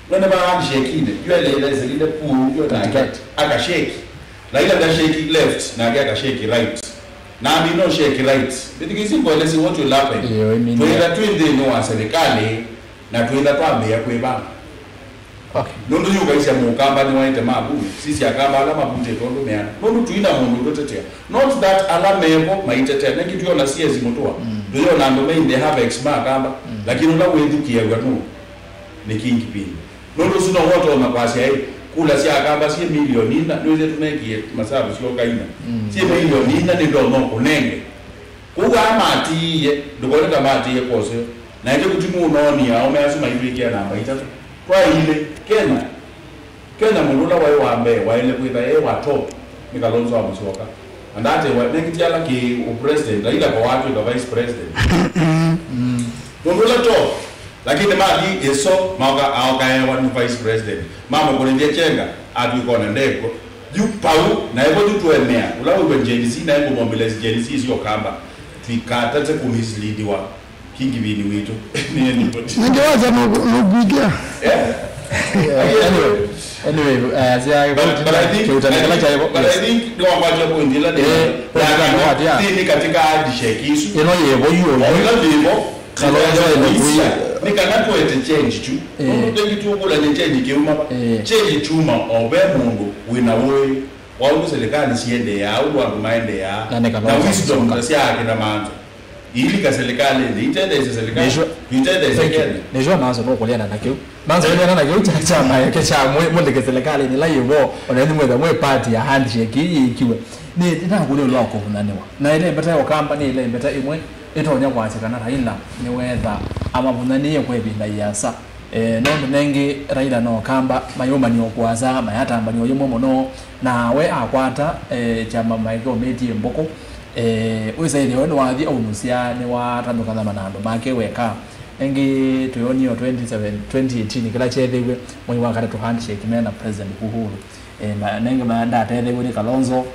Wene va handshake-inĩ, yu eleele selile kuu, yu nake akashake. Laila akashake left, nake akashake right. Na amino shake right. Bĩthĩkĩsye ngwelesye what will happen. Ĩĩ, ĩmina. Twĩtha twĩ nthĩnĩ wa serikali, na twĩtha twambĩĩa kwĩvanga. Okay. Nũndũ yu ũkaisya mũkamba nĩwaĩte mabunge, sisya akamba ala mabutĩtwe ũndũ meana. Nũndũ tũi na mũndũ ũtũtetea. Not that ala mevo maitetea, nengĩ twĩona C S Mũtũa, twĩona andũ me in the Havex ma akamba, lakini ũla wĩthukĩĩaw'a nũũ? Nĩ Kingpin. Nũndũ ũsu no wotonya kwasya ĩ, kula sya akamba syĩ milioni ina, nĩwĩsĩ tũnekie masavu syoka ina. Syĩ milioni ina nĩndonya ũkũnenge. Kwoou aa matiie, ndũkone ta matiie kwa ũseo. Na ĩndĩ kũti mũnoonie aũme asu maitw'ĩkĩa namba itatũ. Twaĩle, Kenya, Kenya mũndũ ũla waĩ wa mbee waĩle kwĩtha e wa top nĩ Kalonzo wa Musyoka. Na ndatewa nengĩ ti ala kĩ ũ president, Raila ko watwĩka vice president. Mũndũ ũla top, lakini mathi ĩso maoka aokaewa nĩ vice president. Mamũkũnĩthya kyenga, atwĩka ona ndekwo. Yu pau, na ĩvo yu tũemea, ũla wĩw'e Gen Z, na ĩngũmobilize Gen Z syo kamba, twikatate kũmislidiwa. Kingivini witũ. Nĩ anybody. Nĩngĩ wacha nũkũĩkĩa. Eh? Anyway, anyway, uh, sya But, but I think, kĩuta I nĩ kĩla think, kyaĩvo. But I think nĩwangwatya point ĩla nĩ Eh, point ĩla nĩ watia. Nĩ katika handshake isu. Ĩno yĩvo yu. Ola yĩvo. Kalonzo ĩno kũi. Nĩ kana tũete change tu. Eh. Nũndũ thengi tũkũlany'a change kĩuma va. Eh. Change kyuma o ve mũndũ wĩna ũĩ. Waũndũ serikali siendeeaa, ũndũ andũ maendeeaa. Na nĩ Kalonzo na wisdom kusonga. Sya akina manzo. Ilika serikalinĩ, itetheesye serikali, Nĩsyo. Itetheesye Kenya. Nĩsyo naso nũkũleana na kĩu. Manso ũleana na kĩu kya kyama eke kya mwĩ- mũlike serikalinĩ ĩla yĩvo, ona ĩnyu mwĩtha mwĩ party ya handshake ii yĩkiwe. Nĩ ndakũlya ũla wa kũvũnanĩwa. Na ĩla ĩmbeta ya Ũkamba nĩ ĩla ĩmbeta ĩmwe ĩtonya kwasya kana Raila nĩwetha amavũnanĩie kwa ĩvinda ĩasa. Eh, nũndũ nengĩ Raila na Ũkamba mayũmany'a o kũasa, mayatambany'a o yĩmwe mũno, na we akwata, eh, kyama maĩkĩomĩtie mbũkũ. Eh, wĩsaĩthĩwe nĩwathi aunũsya, nĩwatanũkany'a na andũ make weka. Nengĩ twĩonie o twenty seven, twenty eighteen kĩla kyeethĩiwe mwei wa katatũ handshake me na President Uhuru. Eh, ma- nengĩ ma- ndatetheew'e nĩ Kalonzo.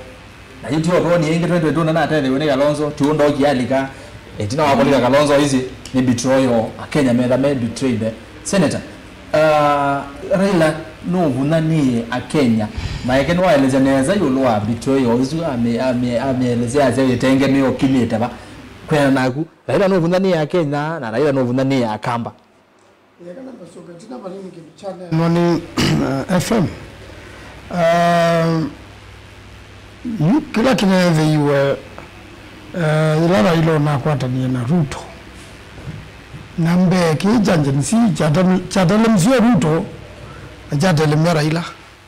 Na yu ti ũndũ ni ĩngĩ twenty twenty-two na natetheew'e nĩ Kalonzo, ti ũndũ okie alika. Ĩtina wa kũlika Kalonzo isi nĩ betrayal, Akenya metha me betrayed. Senator, uh, Raila nũvũnanĩe Akenya. Maeke nĩwaelesya nesa ĩũlũ wa betrayal isu, ame- ame- ameelesya asya ĩtenge nĩyo kinĩte va. Kwĩana naku, Raila nũvũnanĩe Akenya na Raila nũvũnanĩe Akamba. Ĩĩ, kana masyoke ĩtina vanini kĩndũ kyaneenwa nĩ, eh, F M. Eh, yu kĩla kĩneethĩiwe, eh, yĩla Raila ũnakwatanie na Ruto. Na mbee kĩĩ kya Gen Z kyatele- kyatelemisye Ruto na kyatelemya Raila.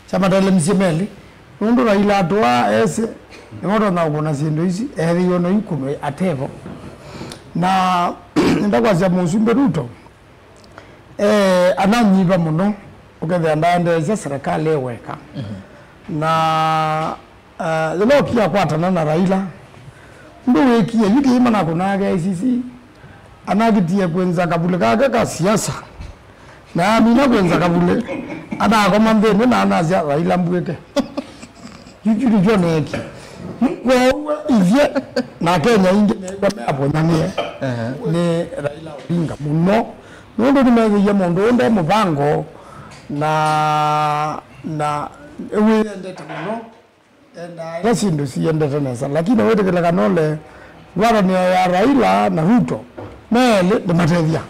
Kyamatelemisye melĩ. Nũndũ Raila atũaa esĩ, nĩwe ũtonya kũkũna syĩndũ isu, eethĩiwe no ikũnwe atevo. Na nĩndakwasya Mũsumbĩ Ruto, eh, ananyiva mũno, ũkethĩa ndaendeesya serikali e weka. Na, eh, yĩla ũkia kwatana na Raila, ũndũ wĩkie, yu kĩima nakũnaa K I C C, anakitie kwĩnza kavulĩ kake ka siasa. Na amina kwĩnza kavulĩ, anakoma nthĩnĩ na anasya, "Raila mbwĩke." Yu kyu nĩkyo neekie. Kwoou ithyĩ na Akenya aingĩ meew'a meavũnanĩe nĩ Raila Odinga mũno, nũndũ nĩmethĩie mũndũ ũũ nde mũvango na, na wĩendete mũno, endaa ĩla syĩndũ siendete nesa. Lakini wĩtĩkĩle kana ũle ngwatanĩo ya Raila na Ruto, me elĩ nĩmatethya.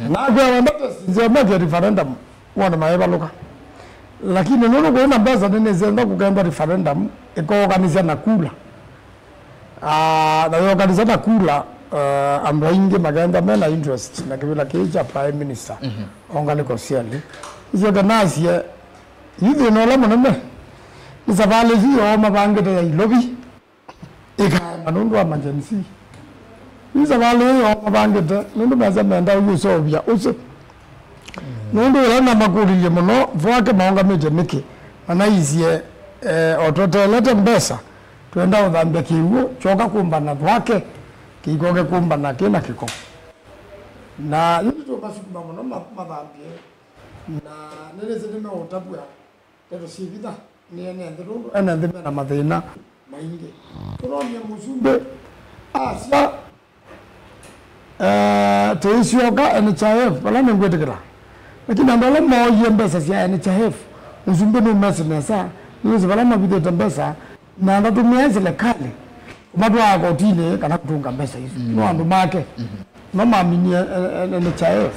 Nakwĩa wenda test nzeo meke referendum, wone maĩvalũka. Lakini nũndũ kwĩ na mbesa nĩnĩsĩ enda kũkenda referendum, ĩkookanĩsya na kula. Ah, na yokanĩsya na kula, eh, andũ aingĩ makenda mena interest na kĩvĩla kĩĩ kya Prime Minister, o ngalĩko syelĩ. Isyoke nasye, yu thĩna ũla mũnene, nĩ savalĩ ĩsu yoo mavangĩte ya Ilovi. Ĩkaema nũndũ wa ma Gen Z. Yu savalĩ ĩyo mavangĩte nũndũ mesa menda ũyũseũvya ũsĩ. Nũndũ ũla namakũlilye mũno, Thwake maũngamĩtye nĩkĩ? Manaisye, eh, o tweteelete mbesa, twenda ũthambya kĩw'ũ, kyoka kũmbana Thwake, kĩikoke kũmbana kĩ na kĩko. Na yu nĩtũmasukuma mũno ma- mathambye, na nĩnĩsĩ nĩmeũtavw'a. Ndeto syĩ vinya nĩ ene nthĩ, nũndũ ene nthĩ mena mathĩna maingĩ. Tũnonie Mũsumbĩ asya, eh, tĩisyoka N H I F, vala nĩngwĩtĩkĩla. Lakini andũ ala mooie mbesa sya N H I F, Mũsumbĩ nũmesĩ nesa, nĩwĩsĩ vala mavithĩte mbesa, na ndatũmĩae silikalĩ kũmatwaa kotinĩ kana kũtũnga mbesa isu. No andũ make. No maminie, eh, eh, N H I F.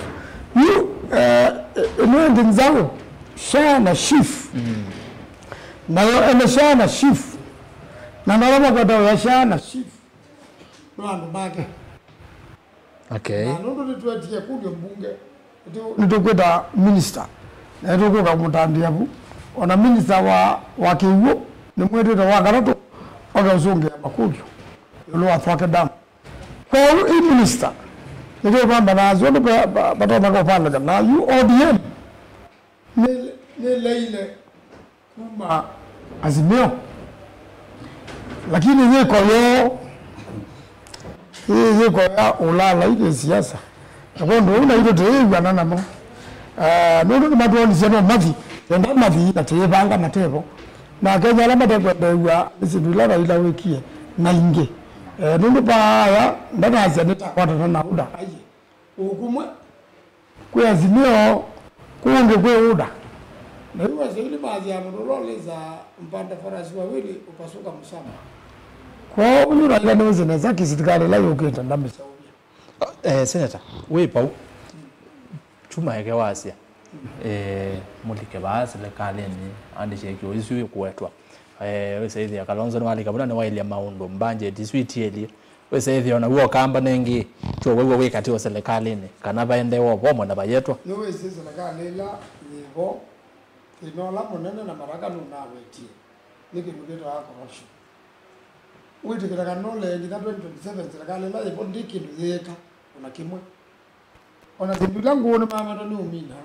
Yu, eh, eh, ĩno ĩngĩ nzaũ, SHA na SHIF. Nayo ene SHA na SHIF. Na nala makwata ya SHA na SHIF. No andũ make. Okay. Na nũndũ nĩtwetie kũlyo mbunge, nĩtũ- nĩtũkwĩta minister, na nĩtũkũka kũmũtandĩa vu. Ona minister wa, wa kĩw'ũ nĩmwĩtĩte wa katatũ, oke ũsũngĩa makũlyo ĩũlũ wa Thwake Dam. Kwoou i minister, nĩtũvamba nasyo, nĩpa- pa- patonya kũpandĩka na yu O D M nĩ- nĩleile kuma Azimio. Lakini yĩko yoo, yĩ yĩko ya ũlaalai kĩ siasa. Na kwondũ ũu naitũ tĩĩw'ana namo. Ah, nũndũ nĩmatwonisye no mathi, enda mathi na tĩĩvanga matevo. Na Akenya ala matekwendeew'a nĩ syĩndũ ila Raila wĩkie na ingĩ. Eh, nũndũ paaya ndanasya nĩtakwatana na ũda aiye. Ũkumwe. Kwĩ Azimio, kũngĩ kwĩ UDA. Na yu Waswahili maasya mũndũ ũla ũlĩsa mpanda farasi wawili upasuka msamba. Kwoou yu Raila nĩwĩsĩ nesa kĩsilikalĩ ĩla yũkĩte ndamĩseũvya. Eh, Senator, wĩ pau. Chuma eke wasya. Eh, mũlike vaa silikalĩnĩ, andĩsye kĩo isu ĩkũetwa. Eh, wĩsaĩthĩa Kalonzo nĩwalika vuna nĩwaĩlya maũndũ, budget isu itiĩlye. Wĩsaĩthĩa ona w'o kamba nengĩ, tyo wĩw'o wĩ katĩ wa silikalĩnĩ, kana vaendeewa ũvomwe na vayetwa. Nĩwĩsĩ silikalĩ ĩla yĩvo, thĩna ũla mũnene na Maraka nũnawetie, nĩ kĩndũ kĩtawa corruption. Wĩtĩkĩla kana ũlee nginya twenty twenty-seven, silikalĩ ĩla yĩvo ndĩ kĩndũ yĩĩka ona kĩmwe. Ona syĩndũ ila ngũũ nĩmaemetwe nĩ ũmina.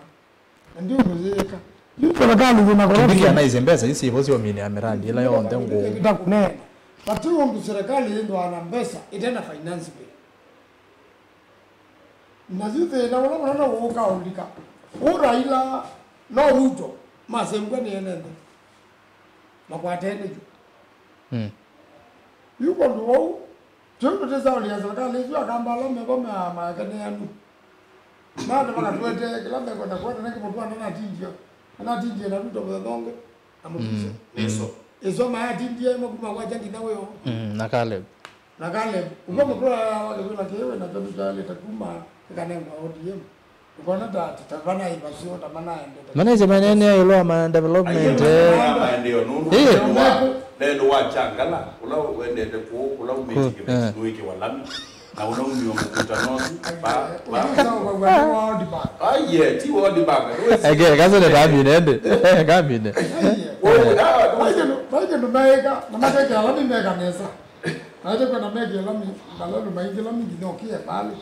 Na ndi ũndũ yĩĩka. Yu serikali yĩna corruption. Kindiki anaisye mbesa isi ivo syominĩa miradi ila yonthe ngũũ. Ĩta kũneena. Vati ũndũ serikali yĩthwaa na mbesa ĩte na finance bill. Na yu thĩna ũla mũnene ũũka ũlika. Ũ Raila no Ruto masembwa nĩ ene nthĩ. Makwatene yu. Mm. Yu kũndũ vau, tũtĩsaũlĩa serikali ĩsu akamba ala mevo mea makeneanu. Mate makatwete kĩla mekwenda kwenda na kĩmũtwana natindie. Natindie na Ruto mũthenya ũngĩ. Na mũtise. Mm. Nĩso. Ĩso mayatindie makuma kwa jangi na wĩo. Mm, na Caleb. Na Caleb. Ũvwa mũtwaa wa kĩvĩla kĩĩ wĩ na kĩndũ kyaĩlĩte kuma kĩkanengwa O D M. Ũkona ta, ta, ta vanaĩ vaseo, ta manaendete. Manaisye maneenea ĩũlũ wa ma development, eh. Maendeeo nũndũ Eh. Lelũ wa, lelũ wa Kyangala, ũla wendete kũũ, ũla umĩtie Kũ-, kĩveti eh. Nũĩkĩwa lami. Na ũla umio mũkuta nosi, ba, ba. Ũkĩsa ũkagwa nĩ World Bank. Aiye, ti World Bank. Nĩwĩsĩ. Eke, kasene tamine ndĩ. Eh, kamine. Aiye. Ũũ, ah, nĩwĩsĩ. Vai kĩndũ, vai kĩndũ meĩka, na matekea lami meka nesa. Aje kwenda meke lami, malalo maingĩ lami nginya ũkĩe mbali.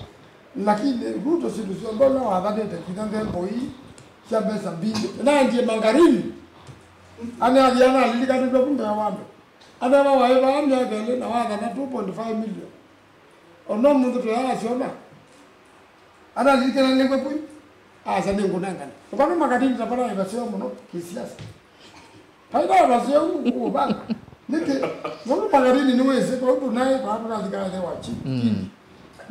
Lakini Ruto syĩndũ syonthe ũla wathanĩte kinya nthembo ii sya mbesa mbingĩ. Naendie Mangarini. Ane athi analilikanĩtwe ku mbee wa andũ. Athema waĩ vaa myaka ĩlĩ na wathana two point five million. Ona ũmũnthĩ tũyaasyona. Analilikanĩtwe kũi. Asa nĩngũnengane. Ũkona Mangarini tapana ĩvaseo mũno kĩsiasa. Paitha vaseu kũvanga. Nĩkĩ? Nũndũ Mangarini nĩwĩsĩ, kwa ũndũ naĩ, kwa tũkathika nthĩ wa chini. Mm.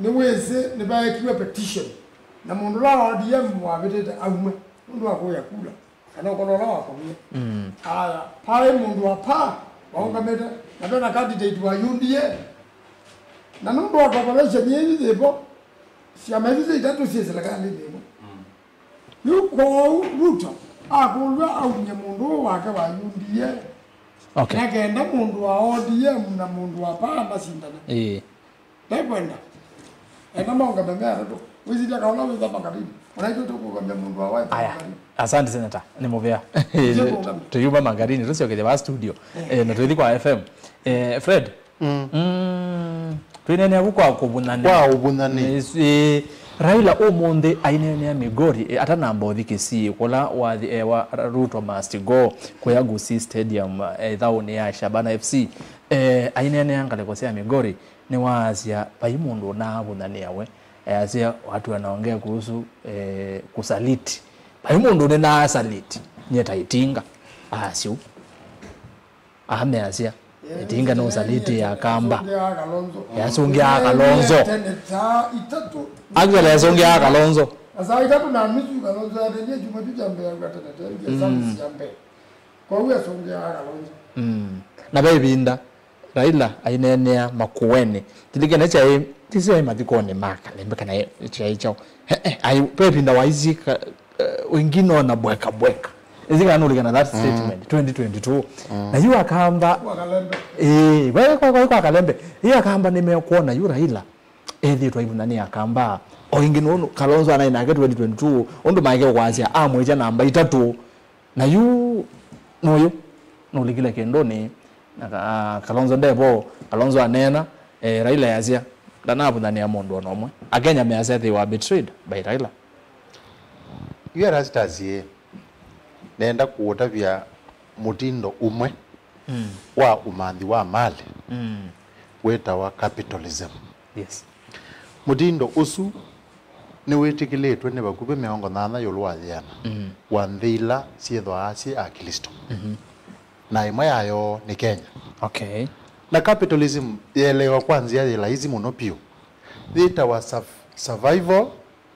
Nĩwĩsĩ, nĩvaekiwe petition. Na mũndũ ũla wa O D M wavĩtĩte aume. Nũndũ wa kũya kula. Kana ũkona ũla wakomie. Mm. Aya, paĩ mũndũ wa paa, waũngamĩte. Na vena candidate wa U D A. Na nũndũ wa cooperation yĩĩ yĩvo, syama isu syĩ itatũ syĩ silikalĩnĩ ĩmwe. Mm. Yu kwoou Ruto akũlw'a aumye mũndũ ũũ wake wa U D A. Okay. Na kenda mũndũ wa O D M na mũndũ wa paa masindane. Ĩĩ. Ndekwenda. Enda maũngame me atatũ. Wĩsilya kaũla wĩtha Mangarini. Ona itũ tũkũngamya mũndũ wa Wiper Aya. Mangarini. Asante, Senator. Nĩ mũvea. Ndio kũngama. Tũyuma Mangarini, tũsyokethya vaa studio. Eh. Eh, na tũithi kwa F M. Eh, Fred, Mm. Mm, twĩneenea vu kwa kũvunanĩa. Kwa ũvunanĩa. Ĩĩ, Raila ũmũnthĩ aineenea Migori, eh, atanamba ũthi Kisii, kũla wathi, eh, wa Ruto must go, kũya Gusii Stadium, eh, ĩthaũnĩ ya Shabana F C. Eh, aineenea ngalĩko sya Migori, nĩwaasya vai mũndũ ũnaavunanĩa we. Easya watu wanaongea kuhusu, eh, kusaliti. Vai mũndũ nĩnaasaliti, nyie ta Itinga. Aasya ũu. Ameasya, Ĩtinga nũsalĩtĩe Akamba. Yasũngĩaa Kalonzo. Yasũngĩaa Kalonzo. Tene saa itatũ. Actually, yasũngĩaa Kalonzo. Na saa itatũ na nusu Kalonzo yatelie chuma tu cha mbee ya tene, tene, Mm. Service ya mbee. Kwa hiyo yasũngĩaa Kalonzo. Mm. Na ve ĩvinda, Raila aineenea Makueni. Kĩlikene kyaĩ, kĩsyaĩ mathikonĩ ma Kalembe kana kyaĩ kyaũ. He, he, ai, ve ĩvinda waisye ka-, eh, wengine ona bweka bweka. Ĩsĩ kana nũlikana that Mm. statement, twenty twenty-two. Mm. Na yu Akamba, Kwa Kalembe. Ĩĩ, vai kwa, kwa, kwa Kalembe. Yu Akamba nĩmekwona yu Raila ethĩtwe aivunanĩa Akamba. O ĩngĩ nũndũ Kalonzo anaĩ nake twenty twenty-two, ũndũ make kwasya, amwĩkya namba itatũ. Na yu nũyũ, nũlikile kĩndũnĩ, na ka-, Kalonzo ndevo, Kalonzo aneena, eh, Raila yasya, ndanavunanĩa mũndũ ona ũmwe. Akenya measya they were betrayed by Raila. Yu Erastus ĩ, nenda kũũtavya mũtindo ũmwe Mm. wa ũmanthi wa malĩ Mm. wĩtawa capitalism. Yes. Mũtindo ũsu nĩwĩtĩkĩlĩtwe nĩ vakuvĩ mĩongo nyanya ĩũlũ wa yĩana Mm. wa nthĩ ila syĩthwaa syĩ Aklĩsto. Mhm. Na ĩmwe yayo nĩ Kenya. Okay. Na capitalism yĩelewa kwa nzĩa yĩ laisi mũno piũ. Yĩtawa surf-, survival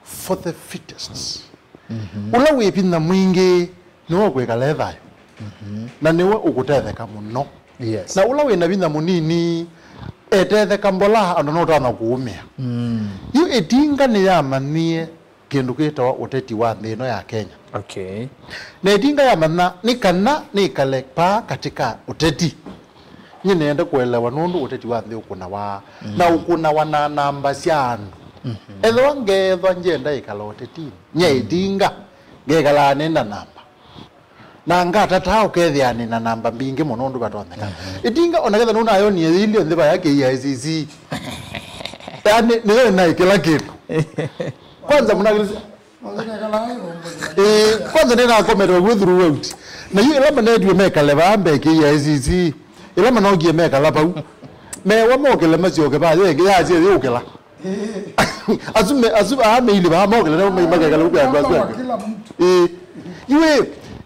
for the fittest. Ũla wĩ vinya mwingĩ nĩwe ũkwĩkala e thayũ. Na nĩwe ũkũtetheka mũno. Yes. Na ũla wĩ na vinya mũnini etetheka mbola, andũ nũtana kũũmĩa. Yu ĩtinga nĩyamanyie kĩndũ kĩtawa ũteti wa nthĩ ĩno ya Kenya. Okay. Na ĩtinga yamanya nĩ kana nĩkale paa katika ũteti. Nyie nĩenda kũelewa nũndũ ũteti wa nthĩ ũkũnawa, na ũkũnawa na namba sya andũ. Ethĩwa ngeethwa ngyenda ĩkala ũtetinĩ, nyie ĩtinga ngekalaa nĩ na namba. Na ngatataa ũkethĩa nĩ na namba mbingĩ mũno ũndũ vatonyeka. Ĩtinga ona ketha nũnayonie yĩilye nthĩ vaya K I C C. Yaani, nĩyo ĩnaĩ kĩla kĩndũ. Kwanza mũnakĩlĩsya. Ĩĩ, kwanza nĩnakomete ũguo throughout. Na yu ĩla manetue mekale vaa mbee K I C C, ĩla manokie mekala vau, mewa mokĩle masyoke vaa, yo ĩngĩ yasye yũkĩla. Asu me, asu aa meilĩ vaa mokĩle nao mai makekala upe andũ asu angĩ. Ĩĩ. Yu ĩ,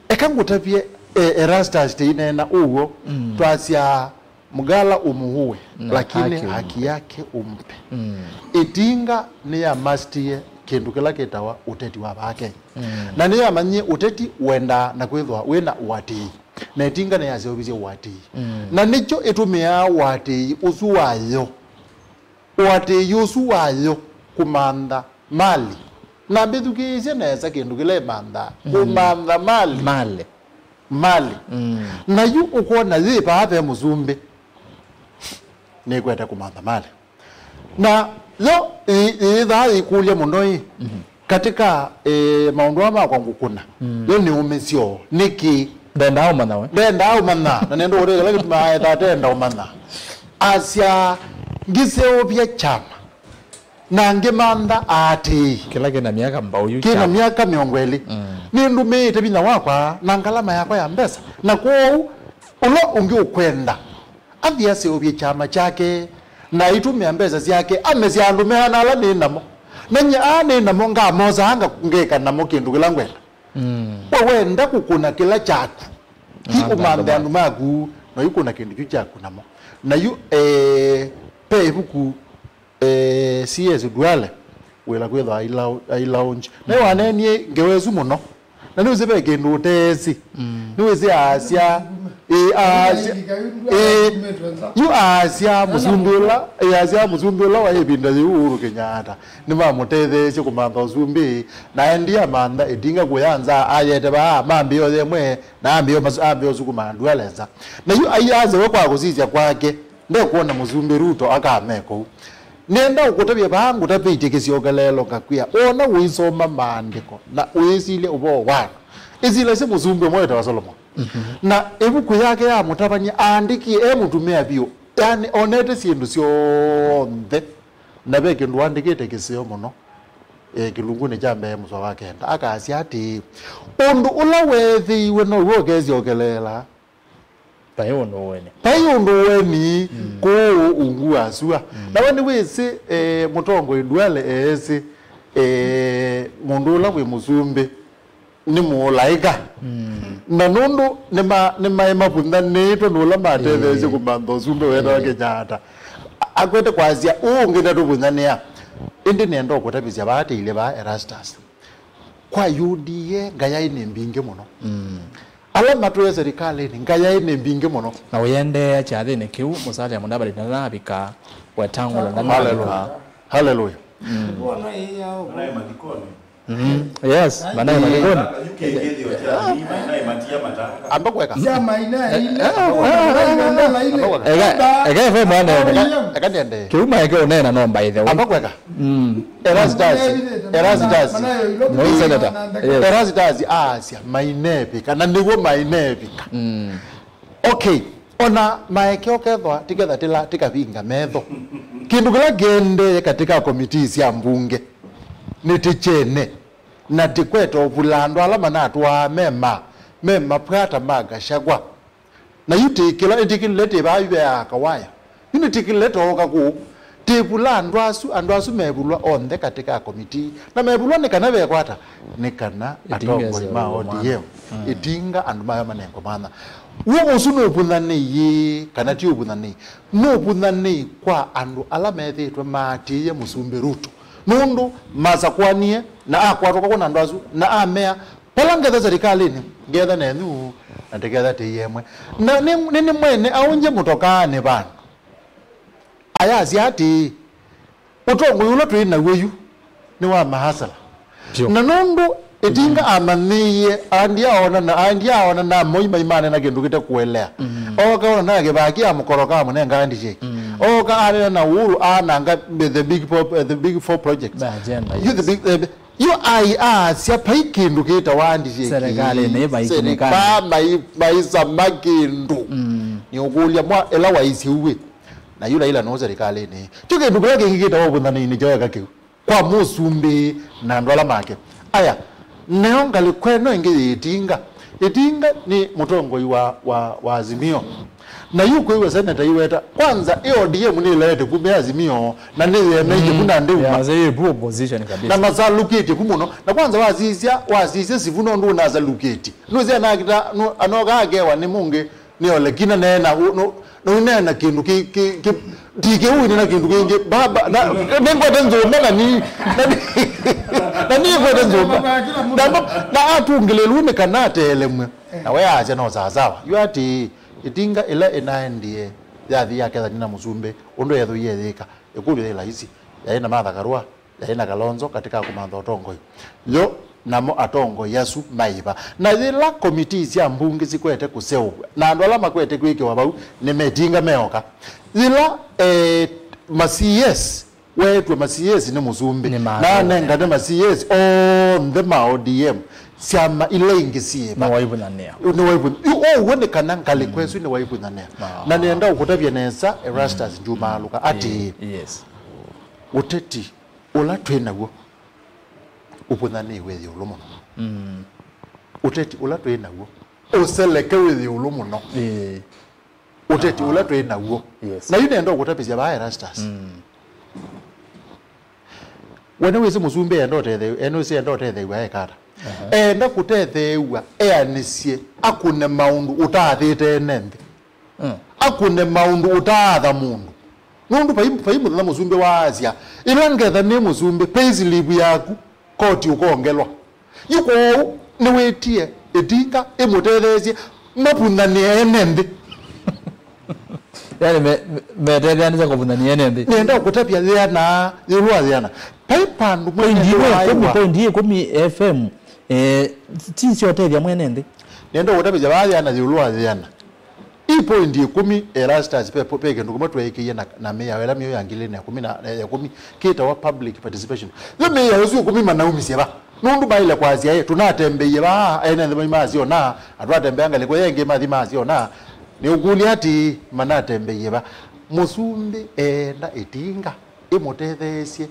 eka ngũtavye, eh, Erastus teineena ũw'o, twasya Mgala umuue, lakini haki umpe. Ĩtinga nĩyamastie kĩndũ kĩla kĩtawa ũteti wa vaa Kenya. Na nĩyamanyie ũteti wendaa na kwĩthwa wĩna ũatĩĩi. Na ĩtinga nĩyaseũvisye ũatĩĩi. Na nĩkyo ĩtũmĩaa ũatĩĩi ũsu wayo, ũatĩĩi ũsu wayo kũmantha mali. Na mbĩthukĩĩsye nesa kĩndũ kĩla ĩmanthaa. Kũmantha mali. Mali. Mali. Na yu ũkwona yĩ vaa ve mũsumbĩ, nĩkwete kũmantha mali. Na yo ĩ-, ĩĩthaa yĩkũlya mũno ĩ, katika, eh, maũndũ aa makwa ngũkũna, yo nĩ ũmĩsyo. Nĩkĩ? Ndendaa ũmanya we. Ndendaa ũmanya, na nenda ũtethela kĩtuma aetha atenda ũmanya. Asya, ngĩseũvya kyama, na ngĩmantha aatĩĩi. Kĩla kĩna myaka mbau yu kĩna kyama. Myaka mĩongo ĩlĩ. Nĩndũmĩĩte vinya wakwa na ngalama yakwa ya mbesa, na kwoou ũla ũngĩ ũkwenda athi aseũvye kyama kyake na aitũmĩa mbesa syake amesya andũ meana ala nĩ namo. Na nyie aa nĩ namo ngamosaa nga-, ngeka namo kĩndũ kĩla ngwenda. We wenda kũkũna kĩla kyaku, ti ũmanthe andũ maku, na ũikũna kĩndũ kyu kyaku namo. Na yu, eh, pe ĩvuku eh, C S Duale, wĩla kwĩthwa ailau-, ailaunch. Na nĩwaneenie ngewa ĩsu mũno. Na nĩwĩsĩ ve kĩndũ ũteesĩ. Nĩwĩsĩ aasya, ĩ, aasya, ĩ, yu aasya mũsumbĩ ũla, ĩ, aasya mũsumbĩ ũla wa ĩvinda yĩu Uhuru Kenyatta. Nĩmamũtetheesye kũmantha ũsumbĩ. Na aendie amantha ĩtinga kũya nza, ayete vaa, mambĩĩa yemwe, na ambĩĩa masu-, ambĩĩa ũsukuma Duale nza. Na yu aiasya we kwa kũsisya kwake. Ndekwona Mũsumbĩ Ruto akameka ũu. Nĩenda ũkũtavya vaa ngũtavĩtye kĩsyokeleelo ngakwĩa, wona ũisoma maandĩko na ũisilya ũvoo wa andũ, ĩsilasye mũsumbĩ ũmwe wĩtawa Solomon. Na ĩvuku yake ya Mũtavany'a aandĩkie e mũtumĩa vyũ, yani onete syĩndũ syonthe, na ve kĩndũ aandĩkĩte kĩseo mũno, e, kĩlungunĩ kya mbee mũsoa wa kenda, akasya atĩĩ, ũndũ ũla weethĩiwe now'o ũkesyokeleela. Vai ũndũ ũeni. Vai ũndũ ũeni kũũ ungu wa sua. Na we nĩwĩsĩ, eh, mũtongoi Duale eesĩ, eh, mũndũ ũla wĩ mũsumbĩ nĩ mũlaĩka. Na nũndũ nĩma-, nĩmaĩ mavũthanĩtwe nĩ ũla matetheesye kũmantha ũsumbĩ wetawa Kenyatta. A-, akwete kwasya, "Ũũ ũngĩ ndatũvũthanĩa." Ĩndĩ nĩenda ũkũtavĩsya vaa tĩilye vaa Erastus. Kwa U D A, ngayaĩ nĩ mbingĩ mũno. Ala matwĩe serikalĩnĩ, ngayaĩ nĩ mbingĩ mũno. Na ũyendeea kyathĩnĩ kĩu, Musalia Mudavadi ndanavika, Wetangula ndanavika. Hallelujah. Hallelujah. Yes, manaĩ mathikoni. Amba kweka. Amba kweka. Eka, eka F M anene. Eka, eka niende. Kĩu maeke ũneena no by the way. Amba kweka. Erastus, Erastus. No senator. Yes. Erastus aasya mainevika, na nĩw'o mainevika. Okay, ona maeke ũkethwa tiketha tila tikavinga metho. Kĩndũ kĩla kĩendee katika komitii sya mbunge nĩ tĩkyene, na tĩkwete ũvula andũ ala manatwaa me ma, me mapwata ma Gachagua. Na yu tĩkĩla, ĩtĩkĩlile tĩ vaa yu ve ya kawaya. Yu nĩtĩkĩlile tooka kũũ. Tĩvula andũ asu, andũ asu mevulwa onthe katika komitii. Na mevulwa nĩ kana vekwata? Nĩ kana atongoi ma O D M. Ĩtinga andũ mayo manengwe manya. W'o ũsu nũvũthanĩi, kana ti ũvũthanĩi? Nũvũthanĩi kwa andũ ala methĩĩtwe maatĩĩe Mũsumbĩ Ruto. Nũndũ masakwanie na akwatwa kwakwa na andũ asu, na amea, vala ngetha serikalĩnĩ, ngetha nenyu, na ndiketha tĩi emwe. Na nĩ, nĩ, nĩ mwene aũngye mũtokaanĩ vandũ. Ayasya atĩĩ, ũtongoi ũla twĩ naw'o yu nĩ wa mahasala. Vyũ. Na nũndũ Ĩtinga amanyĩie, andi aona na, andi aona na moi mai manena kĩndũ kĩte kũelea. Oka ona na kĩvaki amũkoroka amũnenga handshake. Oka anena na Uhuru ananga the big four, the big four projects. Na agenda, you the yes. Big, the, yu ai asya pai kĩndũ kĩtawa handshake. Serikalĩnĩ ĩvai kĩnĩkani. Serika mai, maisama kĩndũ. Nĩ ũkũlya mwa ĩla waisye uwe. Na yu Raila no serikalĩnĩ. Kyo kĩndũ kĩla kĩngĩ kĩtawa ũvũthanĩinĩ kyoeka kĩu kwa mũsumbĩ na andũ ala make. Aya, neo ngalĩko ĩno ĩngĩ yĩ Ĩtinga. Ĩtinga nĩ mũtongoi wa, wa, wa Azimio. Na yu kwĩw'a seneta iweta, kwanza, ĩ O D M nĩlaete kumĩa Azimio, na nĩyemeie kuna ndĩuma. Yasaipu opposition kabisa. Na masalukĩtye ku mũno. Na kwanza wasisya, wasisya Sivu nũndũ ũnasalukĩtye. Nũsya nakita, nũ-, anoka akewa nĩ mũngĩ. Nĩ Ole Kina neena, ũ-, nũ-, nũineena kĩndũ kĩ, kĩ, kĩ, ti kĩu, ĩneena kĩndũ kĩngĩ. Baba, na, nĩngwete nzũmba na ni, na ni, na nĩngwete nzũmba. Na, na, na atungĩlĩlu nĩ kana ateelemwe. Na we asya no sawasawa. Yu atĩ, Ĩtinga ĩla ĩnaendie, yathi yakethani na mũsumbĩ, ũndũ yethũie yĩka, ĩkũlyo yĩ laisi, yaĩ na Martha Karua. Yaĩ na Kalonzo katĩ ka kũmantha ũtongoi. Yo, namo atongoi asu maĩ va? Na yĩla komitii sya mbunge sikwete kũseũvw'a, na andũ ala makwete kwĩkĩwa vau nĩmetinga meoka. Yĩla, eh, ma C S, weetw'e ma C S nĩ mũsumbĩ, nĩ na anengane ma C S onthe ma O D M, syama ila ingĩ syĩ va? Nĩwaivũnyanĩa. Nĩwaivũn-, yu, ũw'o nĩ kana ngalĩko ĩsu nĩwaivũnyanĩa. Na nĩenda ũkũtavya nesa, Erastus Njumaalũka, atĩ, yes, ũteti ũla twĩ naw'o ũvũthanĩe wĩ ĩũlũ mũno. Ũteti ũla twĩ naw'o ũseleke wĩ ĩũlũ mũno. Ĩĩ. Ũteti ũla twĩ naw'o. Yes. Na yu nenda ũkũtavĩsya vaa Erastus. We nĩwĩsĩ mũsumbĩ enda ũtetheu-, enda ũsĩ enda ũtetheew'a eka ata? Enda kũtetheew'a eanĩsye akũne maũndũ ũtaathĩte ene nthĩ. Akũne maũndũ ũtaatha mũndũ. Nũndũ vai, vai mũthenya mũsumbĩ waasya, ĩla ngetha nĩ mũsumbĩ, payslip yaku, koti ũkongelwa. Yu kwoou, nĩwĩtie ĩtinga ĩmũtetheesye mavũnyanĩe ene nthĩ. Yaani me-, me-, metetheanĩsya kũvũnyanĩa ene nthĩ. Nĩenda kũtavya yĩana, yĩũlũ wa yĩana. Vai vandũ mwene nthĩ waĩwa. Point ĩkũmi, point ĩkũmi F M, eh, ti syotethya mwene nthĩ. Nĩenda kũtavĩsya vaa yĩana yĩũlũ wa yĩana. Ĩ point ĩkũmi, Erastus, ve, ve kĩndũ kĩmwe tweekĩie na, na mĩao ĩla mĩu ya ngili na ĩkũmi na, ya ĩkũmi, kĩtawa public participation. Yo mĩao ĩsu ĩkũmi manaumisye va? Nũndũ maĩle kwasya, ĩ, tũnatembeie vaa, ene nthĩ mai masyona, na twatembea ngalĩko ya ĩngĩ mathi masyona. Nĩũkũlya atĩ, manatembeie va? Mũsumbĩ eenda ĩtinga ĩmũtetheesye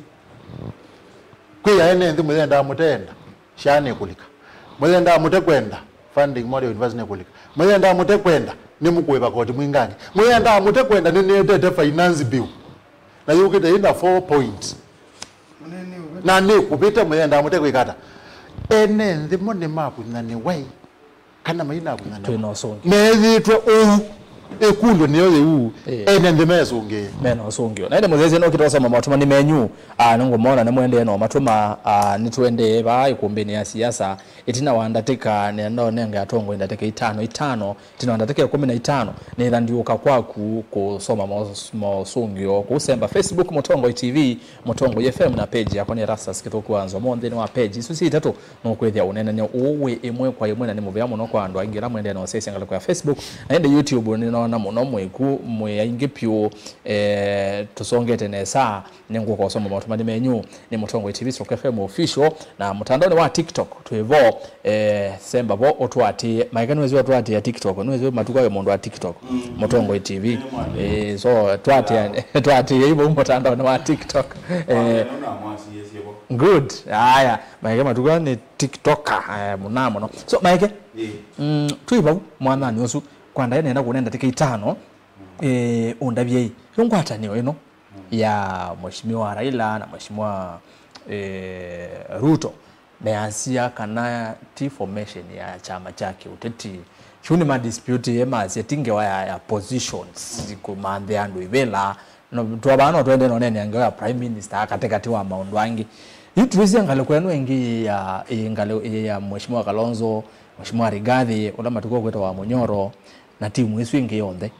kwĩa ene nthĩ mũyendaa mũteenda. Shaa nĩkũlika. Mũyendaa mũtekwenda, funding model university nĩkũlika. Mũyendaa mũtekwenda, nĩmũkũĩva koti mwingangĩ. Mũyendaa mũtekwenda, nĩnĩetete finance bill. Na yũkĩte ĩna four points. Na nĩkũvĩte mũyendaa mũtekwĩka ata? Ene nthĩ mo nĩmavũnyanĩwa ĩ, kana mainavunyana. Twĩ na ũsũngĩo. Meeyĩtwe ũu. Ĩkũlyo nĩyo yĩu. Ĩĩ. Ene nthĩ mesũngĩe. Me na ũsũngĩo. Na ĩndĩ mũsyaĩĩsya nũkĩte ũsoma maũtũmani menyu, ah, nĩngũmona nĩmũendee na ũmatũma, ah, nĩtũendee vaa ĩkũmbĩnĩ ya siasa. Ĩtina wa ndatĩka, nĩenda ũnenge atongoi ndatĩka itano itano. Ĩtina wa ndatĩka ĩkũmi na itano, nĩthandiũka kwaku kũsoma maũs-, maũsũngĩo kũu Semba, Facebook, Mũtongoi T V, Mũtongoi F M na page yakwa nĩ Erastus Kĩthũku wa Nzomo. Nthĩnĩ wa page isu syĩ itatũ, nũkwĩthĩa ũneenany'a ũũ wĩ ĩmwe kwa ĩmwe, na nĩ mũvea mũno kwa andũ aingĩ ala mwendee na ũsyaĩĩsya ngalĩko ya Facebook. Na ĩndĩ YouTube nĩnoona mũno mwĩku mwĩ aingĩ pyũ, eh, tũsongete nesa. Nĩngũka ũsoma maũtũmani menyu. Nĩ Mũtongoi T V stroke F M official, na mũtandaonĩ wa TikTok twĩ vo. Eh, semba vo ũtũatĩĩe. Maeka nĩwĩsĩ ũtũatĩĩa TikTok, nĩwĩsĩ matukũ ayo mũndũ wa TikTok. Mũtongoi T V. Eh, so, tũatĩĩa, tũatĩĩei vau mũtandaonĩ wa TikTok. Eh, good. Aya, Maeke Matuka nĩ TikToker, eh, mũna mũno. So, Maeke, mm, twĩ vau mwananĩ ũsu, kwa ndaĩa nenda kũnenda ndatĩka itano, eh, ũndavyei. Yo ngwatanĩo ĩno ya Mheshimiwa Raila na Mheshimiwa, eh, Ruto, measya kana ti formation ya kyama kya kĩũteti. Kyu nĩ ma dispute ye masya ti ngewa ya, ya positions, kũmanthĩa andũ ivĩla, No, twavaa no twende na ũneenea ngewa ya Prime Minister katĩkatĩ wa maũndũ angĩ. Yu twĩsya ngalĩko ĩno ĩngĩ ya, ĩ ngalĩ, ĩ ya Mheshimiwa Kalonzo, Mheshimiwa Rigathi, ũla matukũ kwĩtawa Munyoro, na timu ĩsu ĩngĩ yonthe.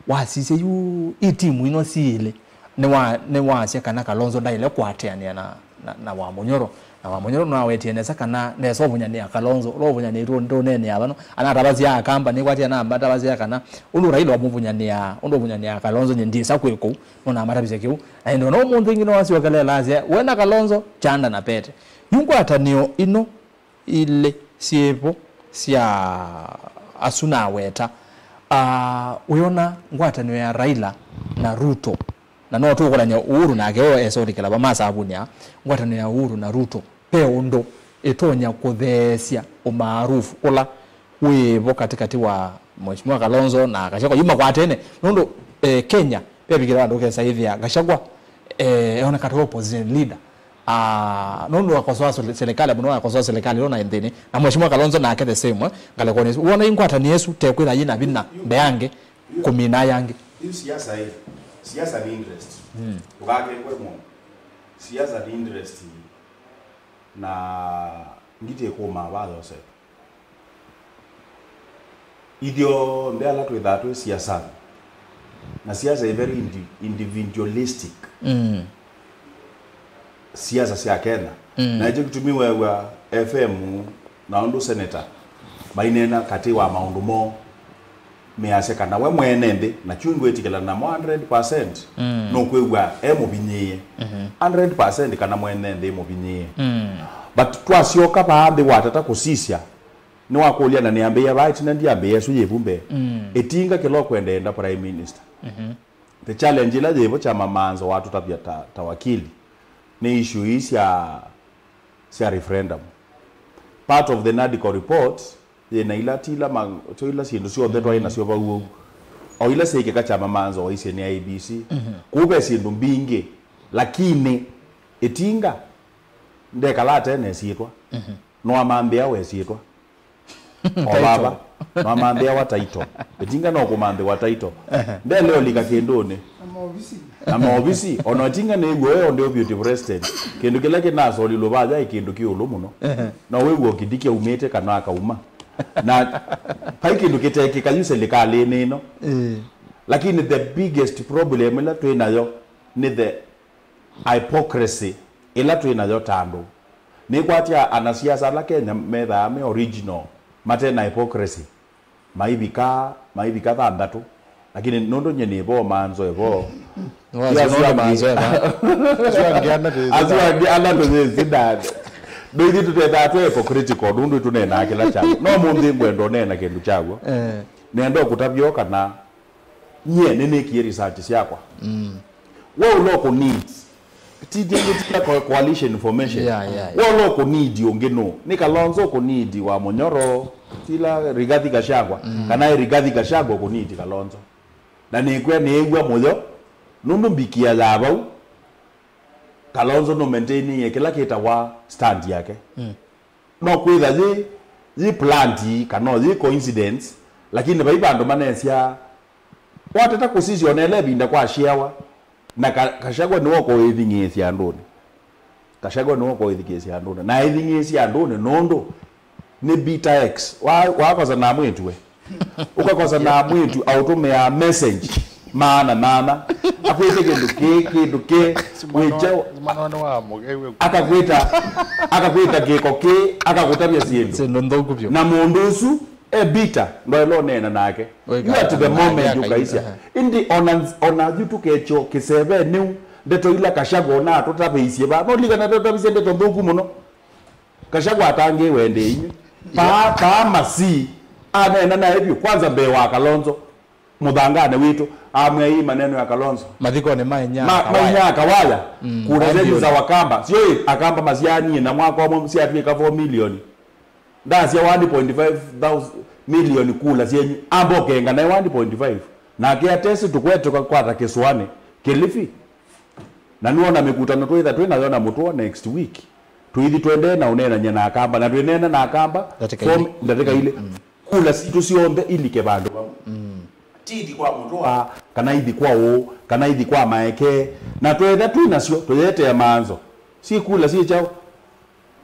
Wasisya yu, i timu ino syĩlĩ, nĩwa-, nĩwasya kana Kalonzo ndaĩle kũatĩanĩa na, na, na Wamunyoro. Na Wamunyoro nĩwawetie nesa kana nesa ũvũnyanĩa Kalonzo, ũla ũvũnyanĩtwe ndũneenea vano. Anatavasya Akamba, nĩkwatya namba atavasya kana ũndũ Raila ũmũvũnyanĩa, ũndũ ũvũnyanĩa Kalonzo, nye ndyĩsa kwĩ kũu, nũnamatavisya kĩu. Na ĩndĩ ona ũmũnthĩ ĩngĩ nĩwasyokelela asya, we na Kalonzo, kyanda na pete. Yu ngwatanĩo ino ilĩ syĩvo sya asu naweta. Ah, wĩona ngwatanĩo ya Raila na Ruto, na no tũkũlany'a Uhuru nake o esolikĩla vamasavunĩa, ngwatanĩo ya Uhuru na Ruto ve ũndũ ĩtonya kũtheesya ũmaarufu ũla wĩvo katĩkatĩ wa Mheshimiwa Kalonzo na Gachagua yu makwatene, nũndũ, eh, Kenya vevikĩla andũ ũkesa ĩthĩa Gachagua, eh, eoneka ta opposition leader. Ah, nũndũ akosoa sele-, serikali, mũno akosoa serikali ĩno na nthĩnĩ. Na Mheshimiwa Kalonzo nake the same, eh, ngalĩkonĩ ĩsu. Wona ingwatanĩo ĩsu tekwĩtha yĩna vinya mbeange kũmina yangĩ. Yu siasa ĩ, siasa nĩ interest. Mm. Ndũkakengwe mũno. Siasa nĩ interest. Na ngiti ĩkũmaa va Joseph. Ithyonthe ala twĩthaa twĩ siasanĩ, na siasa ĩ very indi-, individualistic. Mm. Siasa sya Kenya. Mm. Na ĩkyo kĩtumi weew'a F M na ũndũ senator maineena katĩ wa maũndũ moo, measya kana we mwene nthĩ, na kyu ngwĩtĩkĩla namo one hundred percent, mm, nũkwĩw'a e mũvinyĩĩe. Mhm. One hundred percent kana mwene nthĩ e mũvinyĩĩe. Mm. But twasyoka vaa nthĩ watata kũsisya, nĩwakũlya na nĩambĩĩa vaa ĩtina, ndyambĩĩa ĩsu yĩvu mbee. Mm. Ĩtinga kĩla ũkwenda enda Prime Minister. Mhm. The challenge ĩla yĩvo kya Mamanzo watũtavya ta, ta wakili, nĩ issue ii sya, sya referendum. Part of the NADCO report yĩna ila ti ila ma-, tyo ila syĩndũ syonthe twaĩ nasyo vau ũu. O ila syĩkĩka kya Mamanzo waisye nĩ I E B C. Mhm. Kũu ve syĩndũ mbingĩ, lakini ĩtinga ndekala ate na ĩsyĩtwa. Mhm. No amambĩa we ĩsyĩtwa. O vava, no amambĩa wa title. Ĩtinga no kũmambĩwa title. Ehe. Ndeleolika kĩndũnĩ. Na maovisi. Na maovisi, ona ĩtinga nĩw'o we o deputy president. Kĩndũ kĩla kĩnasolilwe vaya ĩ kĩndũ kĩ ũlũ mũno. Ehe. No wĩw'o kĩthi kyaumĩte kana akauma. Na vai kĩndũ kĩtekĩka yu silikalĩnĩ ĩno. Ĩĩ. Lakini the biggest problem ĩla twĩ nayo nĩ the hypocrisy ĩla twĩ nayo ta andũ. Nĩkwatya anasiasa ala Kenya methaa me original, mate na hypocrisy. Maivika, maivika thanthatũ. Lakini nũndũ nye nĩ vo manzo evo. Nĩwasya nũndũ manzo eva. Asu angĩ ana tũyĩsĩ. Asu angĩ ana tũyĩsĩ ndani. Ndũithi tũtethaa twĩ hypocritical, nũndũ tũneenaa kĩla kyaw'o. No mũnthĩ ngwenda ũneena kĩndũ kyaw'o. Eh. Nenda ũkũtavya kana nyie nĩnĩkie research syakwa. Mm. We ũla ũkũ need. Ti, ti, ti, ti co-, coalition formation. Yeah, yeah, yeah. We ũla ũkũ need ũngĩ nũ? Nĩ Kalonzo ũkũ need wa Munyoro, tila Rigathi Gachagua. Mm. Kana ĩ Rigathi Gachagua ũkũ need Kalonzo. Na nĩkwĩa nĩĩw'a mũyo, nũndũ mbikia ya vau, Kalonzo nũ maintain kĩla kĩtawa stand yake. Mm. No kwĩtha yĩ, yĩ plant kana yĩ coincidence, lakini vai vandũ manesya watata kũsisya ona ĩla ĩvinda kwasyeawa, na Ka-, Gachagua nĩwe ũkũĩthing'ĩĩsya andũnĩ. Gachagua nĩwe ũkũĩthing'ĩĩsya andũnĩ. Na aĩthing'ĩĩsya andũnĩ nũndũ nĩ bitter ex. Wa-, wakosa na mwĩtu we. Ũkakosa na mwĩtu aũtũmĩaa message maana nana. Akwĩte kĩndũ kĩ, kĩndũ kĩ, wĩkyaũ. Akakwĩta, akakwĩta kĩko kĩ, akakũtavya syĩndũ. Syĩndũ nthũku vyũ. Na mũndũ ũsu e bitter, ndwaĩle ũneena nake. Yu at the moment ũkaisya. Ĩndĩ ona, ona yu tũkekyo kĩsevenĩ ũu, ndeto ila Gachagua ona atũtavĩisye vaa. No likana tũtavisye ndeto nthũku mũno. Gachagua atangĩĩwe ĩndĩ inyw'ĩ. Paa, paa Masi aneena naĩ vyũ, kwanza mbee wa Kalonzo, mũthanganĩ witũ, amwĩa ii maneno ya Kalonzo. Mathikonĩ ma inya Ma-, Kawaya. Ma inya Kawaya. Mm, kura zenyu za Wakamba. Sio ĩ, Akamba masyaanie na mwaka ũmwe syatw'ĩka four million. Ndasya one point five thousand million kula syenyu, amba ũkenga naĩ one point five. Nake atesi tũkwete tũkakwata kĩsũanĩ, Kilifi. Na nĩwona mĩkutano twĩtha twĩ nayo na Mũtũa next week. Tũithi tũendee na ũneenany'a na Akamba, na twĩneena na Akamba, ndatĩka form, ilĩ. Ndatĩka ilĩ. Mm. Kula sitũ syonthe ilike vandũ vamwe. Mm. Ti ithi kwa mũtũa, kana ithi kwa ũũ, kana ithi kwa maeke. Na twetha twĩ nasyo, tũyetea maanzo. Syĩ kula syĩ kyaũ?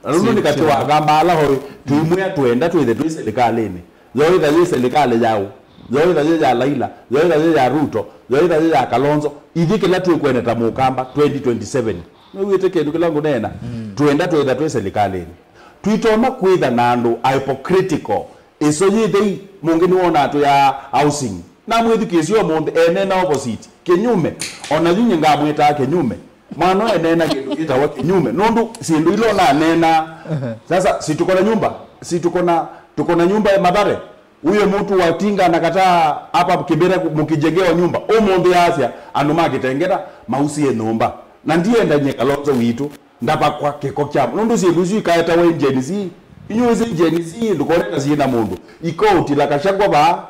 Na nũndũ nĩ katĩ wa kamba ala oĩ, tũimwĩa twenda twĩthe twĩ silikalĩnĩ. Yoĩtha yĩ silikalĩ yaũ? Yoĩtha yĩ ya Laila, yoĩtha yĩ ya Ruto, yoĩtha yĩ ya Kalonzo. Ithyĩ kĩla twĩkwenda ta mũkamba twenty twenty-seven. Nĩwĩte kĩndũ kĩla ngũneena? Twenda twĩtha twĩ silikalĩnĩ. Twitoma kwĩtha na andũ a hypocritical. Ĩso yĩthei, mũngĩ nĩwonaa twĩ ya housing. Namwĩthukĩĩsye ũmũnthĩ eneena opposite. Kĩnyume. Ona yu nyie ngamwĩtaa kĩnyume. Mwana ũyũ eneena kĩndũ kĩtawa kĩnyume. Nũndũ syĩndũ ila ũnaneenaa. Sasa, si tuko na nyumba. Si tuko na, tuko na nyumba ya Mathare. Huyo mtu wa tinga anakataa hapa Kibera mkijengewa nyumba. Ũmũnthĩ asya, andũ ma Kitengela mausie nyũmba. Na ndienda nyie Kalonzo witũ. Ndavakwa kĩko kya nũndũ syĩndũ isu ikaetawa Gen Z. Inyuĩ ĩsĩ Gen Z ndũkoneka syĩ na mũndũ. Ikaũtila Gachagua vaa,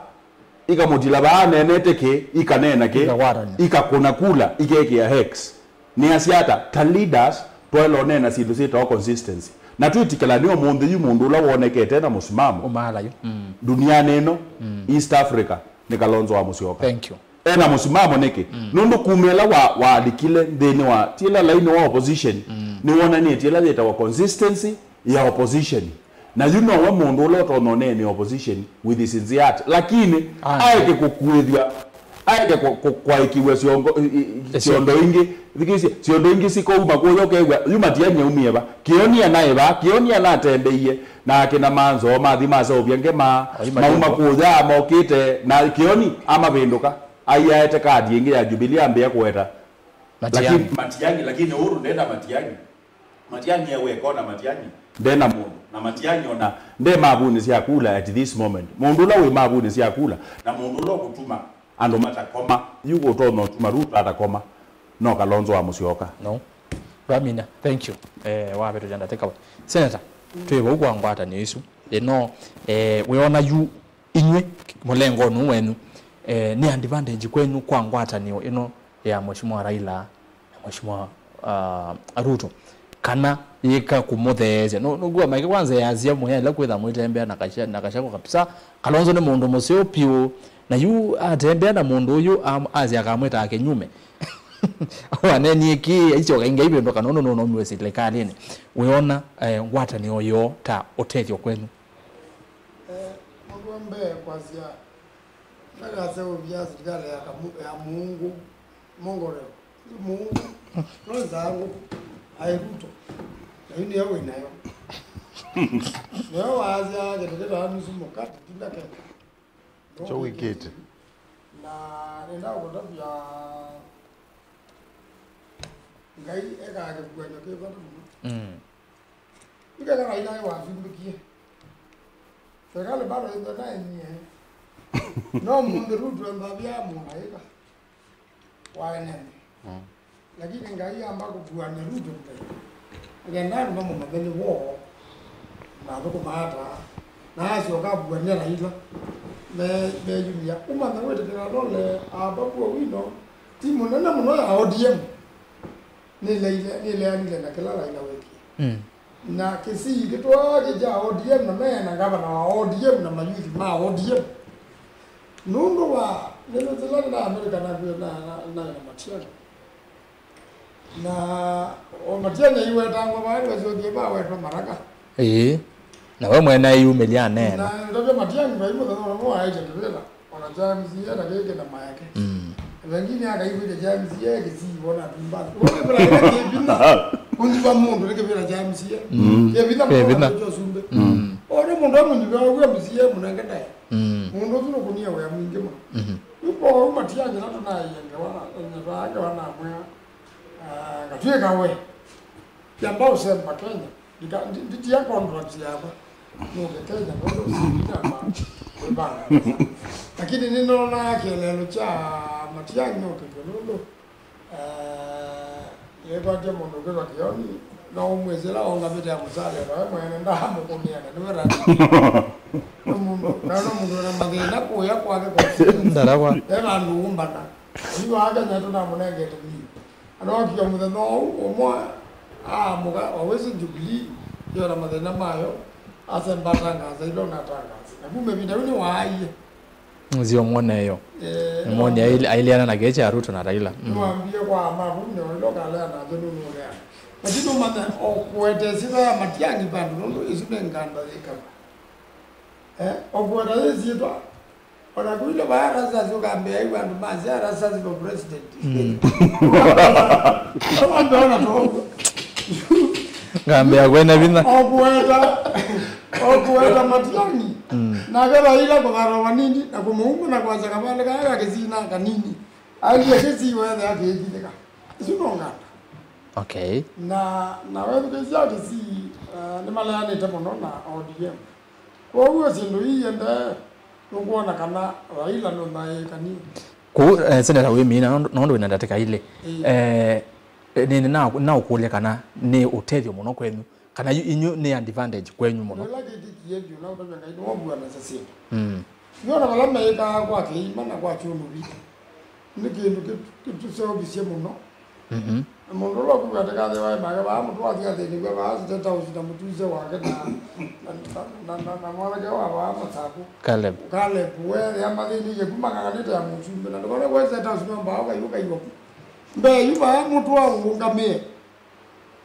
ikamũtila vaa aneenete kĩ, ikaneena kĩ, ikakũna kula, ikekĩa hex. Nĩasya ata? Ta leaders, twaĩle ũneena syĩndũ syĩtawa consistency. Na twĩtĩkĩlane ũmũnthĩ yu mũndũ ũla wonekete na mũsimamo. Ũmaala yu. Mm. Duniani ĩno, East Africa, nĩ Kalonzo wa Musyoka. Thank you. Ena mũsimamo nĩkĩ? Nũndũ kuma ĩla wa, waalikile nthĩnĩ wa, ti ĩla lainĩ wa opposition, nĩwonanĩtie ĩla yĩtawa consistency ya opposition. Na yu nowe mũndũ ũla ũtonya ũneene opposition with his sincerity. Lakini aeke kũkuĩthw'a, aeke kũ-, kũ-, kwaĩkĩw'a syongo, i-, i-, syondo ingĩ. Thikĩĩsye, syondo ingĩ sikouma kũya ũkew'a, yu Matiang'i aumie va? Kĩoni anaĩ va? Kĩoni anatembeie na akĩna manzoo mathi maseũvya ngema, mauma kũya mokĩte, na Kĩoni amavĩndũka. Aiaete kadi ĩngĩ ya Jubilee ambĩa kũweta. Matiang'i. Lakini Matiang'i, lakini Uhuru ndenda Matiang'i. Matiang'i ewe kona Matiang'i. Ndena mũndũ. Na Matiang'i ona nde mavunĩ sya kula at this moment. Mũndũ ũla wĩ mavunĩ sya kula na mũndũ ũla ũkũtuma andũ matakoma. Yu ũtonya ũtuma Ruto atakoma. No Kalonzo wa Musyoka. No. Ramina, thank you. Eh, wavetũkya ndatĩka we. Senator, twĩ vau kwa ngwatanĩo isu. Ĩno, eh, wĩona yu Inyw'ĩ, mũlengo nũũ wenyu? Eh, nĩ advantage kwenyu kwa ngwatanĩo ĩno ya Mheshimiwa Raila na Mheshimiwa, ah, Ruto, kana yĩka kũmũtheesya? Nũ-, nũkw'a maike kwanza yasya mũyaĩle kwĩtha mwĩtembea na Kasha-, na Gachagua kabisa. Kalonzo nĩ mũndũ mũseo piũ, na yu atembea na mũndũ ũyũ am-, asya akamwĩtaa kĩnyume. Wanenie kĩ, aisyoka ingi aivĩndũka nũndũ nũnaumiwe silikalĩnĩ. Wĩona, eh, ngwatanĩo yoo ta ũtethyo kwenyu? Eh, mũndũ wa mbee kwasya, ndakaseũvya silikalĩ ya kamu-, ya mũungũ, mongoleo. Nĩ mũungũ, no nzangũ, aĩ Ruto. Na yu nĩyo wĩ nayo. Nĩyo waasya kĩndũ kĩtawa nusu mkate, ti ndakeka. Kyo wĩkĩte. Na nenda kũtavya Ngai ekaa kĩvuanyo kĩ vata mũno. Mm. Yu keka Raila nĩwavimbĩkie. Serikali bado ĩthwa naĩ nyie. No mũndũ Ruto ethwa avia mũlaĩka wa enene. Mm. Lakini Ngai amba kũvuany'a Ruto mbee. Nĩkenda andũ mamũmanye nĩ woo na athũkũma ata. Na asyoka avuany'a Raila. Me-, meyumya. Ũmanya wĩtĩkĩla Lole Ababu Owino, timu nene mũno ya O D M. Nĩleile-, nĩleanile na kĩla Raila wĩkie. Mm. Na Kisii kĩtwaa kĩ kya O D M na meena ngavana wa O D M na mayuthi ma O D M. Nũndũ wa nĩnĩthĩla na Amerika na, na, na, na, na Matiang'i. Na o Matiang'i aiwetangwa vaa nĩwasyokie vawetwa Maraka. Ĩĩ. Na we mwene ayumĩlya aneena. Na ndavya Matiang'i vai mũthenya ũla mwaĩte kĩvĩla. Ona James ye na kĩkĩ na mayake. Mm. Vengine akaivĩte James ye kĩsii wona tumba. Wona kĩvĩla kĩvĩla kĩvĩla. Kũnziva mũndũ nĩ kĩvĩla James ye. Mm. Kĩvĩla mũndũ kĩvĩla. Kĩvĩla kĩvĩla. Ũsumbĩ. Mm. Ona mũndũ amũnyiva ũguo mĩsie mũnenge naye. Mm. Mũndũ ũsu nũkũnia wĩa mwingĩ mũno. Mhm. Nĩkwa ũu Matiang'i na tũnaĩe ngewa na, na twaange wanamwĩa, ah, ngatwĩka we. Yamba ũsemba Kenya. Ndika-, ndi-, nditia contract yakwa. Nũke Kenya, nũndũ ũsindikamba kwĩbanga. Lakini nĩnonaa kĩeleelo kya Matiang'i nũkĩtwe nũndũ, eh, nĩkwatya mũndũ kwĩtwa Kĩoni, no ũmwĩsĩla ũngavĩte ya mũsale, na we mwene ndaamũkũnĩa, na nĩwe rani. Nĩ mũndũ, na no mũndũ wĩna mathĩna kũya kwake kwa Ndarakwa. E vandũ ũmbana. Ũyu wa Kenya tũnamũnengete mĩio. Anookie mũthenya ũu ũmwe, aamũka, wawĩsĩ Jubilee, yo na mathĩna mayo, asemba atangaasa ila ũnatangaasa. Na kuma ĩvinda yĩu nĩwaaie. Nzio mwone yo. Eh, Mwone aile- aileana na kĩĩ kya Ruto na Raila. Mm. Nĩwambie kwa mavu nĩ ũla ũkalea nake nũnũlea. Lakini ũmanya o kũete sitha ya Matiang'i vandũ nũndũ ĩsu nĩ nganda yĩkava. Eh, o kũeta yĩsyĩtwa. Ona kuile vaa Rasasi ũkambĩa yu andũ masya Rasasi for president. Mm. Ona tũu. Ngambĩa kwene vinya. Okweta okweta Matiang'i. Nake Raila kũthara vanini na kũmũuma na kwasya kavale kaa ka Kisii na kanini. Aendie Kisii wethe akĩkithĩka. Isu no nganda. Okay. Na na wethukĩsya Kisii uh, nĩmaleanĩte mũno na O D M. Kwoguo syĩndũ ii ende nũkwona kana Raila nũthaĩĩkanie. Kũu eh, seneta wĩmina nũndũ wĩna ndatĩka ilĩ. Ĩĩ. Eh, nĩ- nĩ- na- naũkũlya kana nĩ ũtethyo mũno kwenyu kana yu- inyu nĩ advantage kwenyu mũno. Ĩla kĩtikie vyũ na ũtavya Ngai nĩwovua na sasini. Mm. Nĩona vala meĩkaa kwa kĩima na kwa kyũnũvi. Nĩ kĩndũ kĩtũseũvisye mũno. Mhm. Na mũndũ ũla ũkuw'a atĩkathĩwa e make vaa mũtũ wathi athĩnĩw'a vaa State House na mũtuse wake na na- na- na- na mwanake wa vaa Masaku. Caleb. Caleb weethĩa mathĩnĩie kuma kang'anĩte ya mũsumbĩ na ndũkona kwa State House nĩwambaa ũkaiw'a kaiw'a ku. Mbee yu vaa mũtũ wa ũũngamĩe.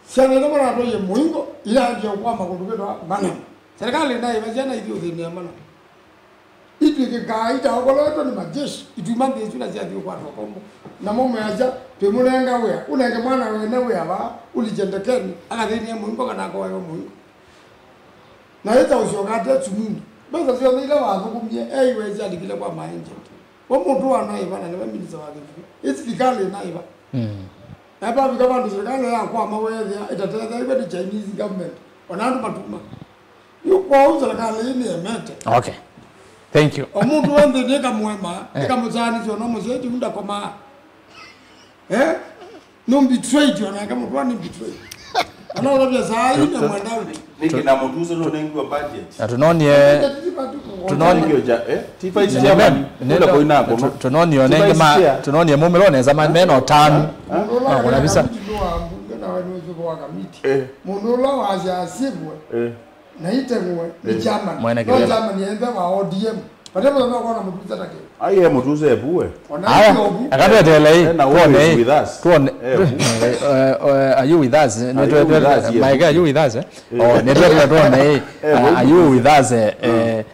Syana ila maratwaie mũingo ilaendie ũkwama kũndũ kwĩtawa Manama. Serikali naĩva syana ithi ũthĩnĩa Manama. Itw'ĩkĩkaa itaokoletwe nĩ majeshi ituma nthĩ ĩsu na syathi ũkwatwa kombo. Namo measya twĩmũnenga wĩa, ũnenge mwana wene wĩa vaa ũlikye ndekeni akathĩnĩe mũingo kana akoewe mũingo. Na ĩta ũsyoka ate sumuni. Mbesa syonthe ila wathũkũmie eiwe syalikile kwa maenjenti. We mũtũ wa naĩva na nĩwe minista wa kĩvuko. Ĩ silikalĩ naĩva. Mm. Na vavika vandũ serikali yakwama weethĩa ĩtatetheew'e nĩ Chinese government. Ona andũ matuma. Yu kwoou serikali ĩĩ nĩemete. Okay. Thank you. O mũndũ wa nthĩ nĩkamũema, nĩkamũsaanĩsya ona mũsyai tiunda komaa. Eh? Nũ betrayed onake mũtwa nĩ betrayed. Ona ũlavya saa ii na mwenda ũthi. Nĩkĩ na mũtuse nũnengiwa budget? Na tũnonie tũnonie Nĩkĩ ũja, eh? Tifa isi chairman, Nĩ- kula koina kono. tũ- tũnonie onenge ma tũnonie mumĩlo nesa ma mena ũtanu. Mũndũ ũla Ah, kuna visa. Kamiti nĩ wa mbunge na we nĩ ũsũko wa kamiti. Eh. Mũndũ ũla wasya asĩvwe Eh. na iteng'we nĩ chairman. Mwene No kĩvĩla. Chairman yenthe wa O D M. Vate mũthenya ũkona mũtuse ta kĩu. Ai, eh, mũtuse epuwe. Ona Aya, ithuĩ obu. akatweteelei Eh, na tuone always hii. With us. Tuone. Eh, Eh, eh, are you with us? Are you with us, yes. Maike, are you with us? Eh? Oh, nĩ twetela tuone hii. Eh, Ah, are you with us? Eh, eh,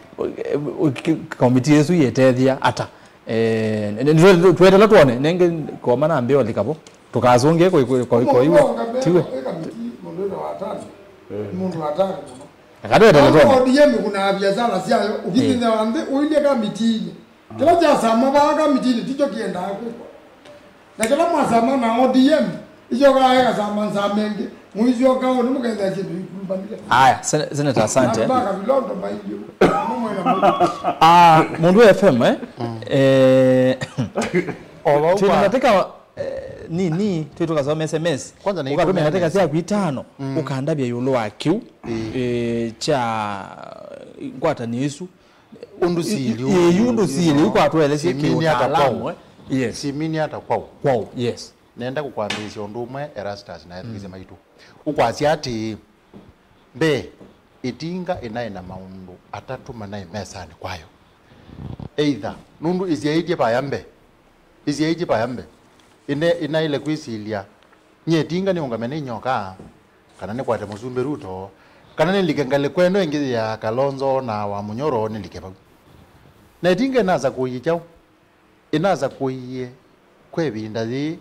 committee yesu yetethia ata? Eh, nĩ- nĩ- twetela tuone nenge koma na mbio likabo. Tukazunge kwa kwa kwa kwa iwe. Tiwe. Kamiti mũndũ ũyũ wa tano. Mũndũ wa tano mũno. Akatwetela tuone. O D M kuna biashara syayo ukithinya wa nthĩ uilie kamitiinĩ. Kĩla kyasama vaa kamitiinĩ tikyo kĩendaa kwĩkwa. Na kĩla mwasama na O D M, icio kae kasama nsama ĩngĩ, mũisyoka ũndũ mũkethĩa syĩndũ ikulumbanile. Aya, sen- Senator, asante. Na mpaka vilondo maiyo. Mamwe na mwe. Ah, Mũndũ F M, eh? Eh, twĩna ndatĩka eh, nini twĩ tũkasoma S M S. Kwanza nĩ Ũkatũmĩa ikũmi na ndatĩka nine. Syaku itano ũkandavya ĩũlũ wa kĩu eh, kya ngwatanĩo isu. Ũndũ sili ũu. Ĩĩ, ũndũ sili ũkwatũelesye Simini ata kĩũtaalamu kwau. Eh? Yes. Simini ata kwau. Kwau, yes. Nenda kũkwambĩĩsya ũndũ ũmwe Erastus na ethukĩsya maitũ. Ũkwasya atĩĩ, mbee, ĩtinga ĩnaĩ na maũndũ atatũ manaĩ mesanĩ kwayo. Either, nũndũ ĩsyaĩtye vaya mbee, ĩsyaĩtye vaya mbee, ĩne- ĩnaĩle kwĩsilya, nyie ĩtinga nĩũngame nĩ nyoka, kana nĩkwate mũsumbĩ Ruto, kana nĩlike ngalĩko ĩno ĩngĩ ya Kalonzo na wa Mũnyoro nĩlike vau. Na ĩtinga ĩnasakũie kyaũ? Ĩnasakũie kwa ĩvinda yĩĩ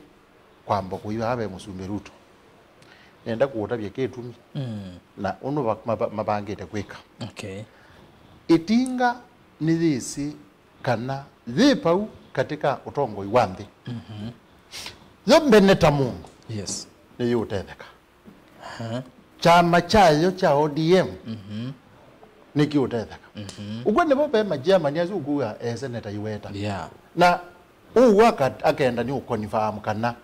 kwamba kũiwa ve mũsumbĩ Ruto. Nenda kũũtavya kĩtumi na ũndũ va- mava- mavangĩte kwĩka. Okay. Ĩtinga nĩyĩsĩ kana yĩ vau katĩ ka ũtongoi wa nthĩ. Yo mbene ta mũndũ Yes. nĩyĩũtetheka. Aha. Kyama kyayo kya O D M nĩkĩũtetheka. Ũkw'o nĩvo ve machairman asu ũkua e seneta iweta. Yeah. Na ũu aka- akenda nĩ ũconfirm kana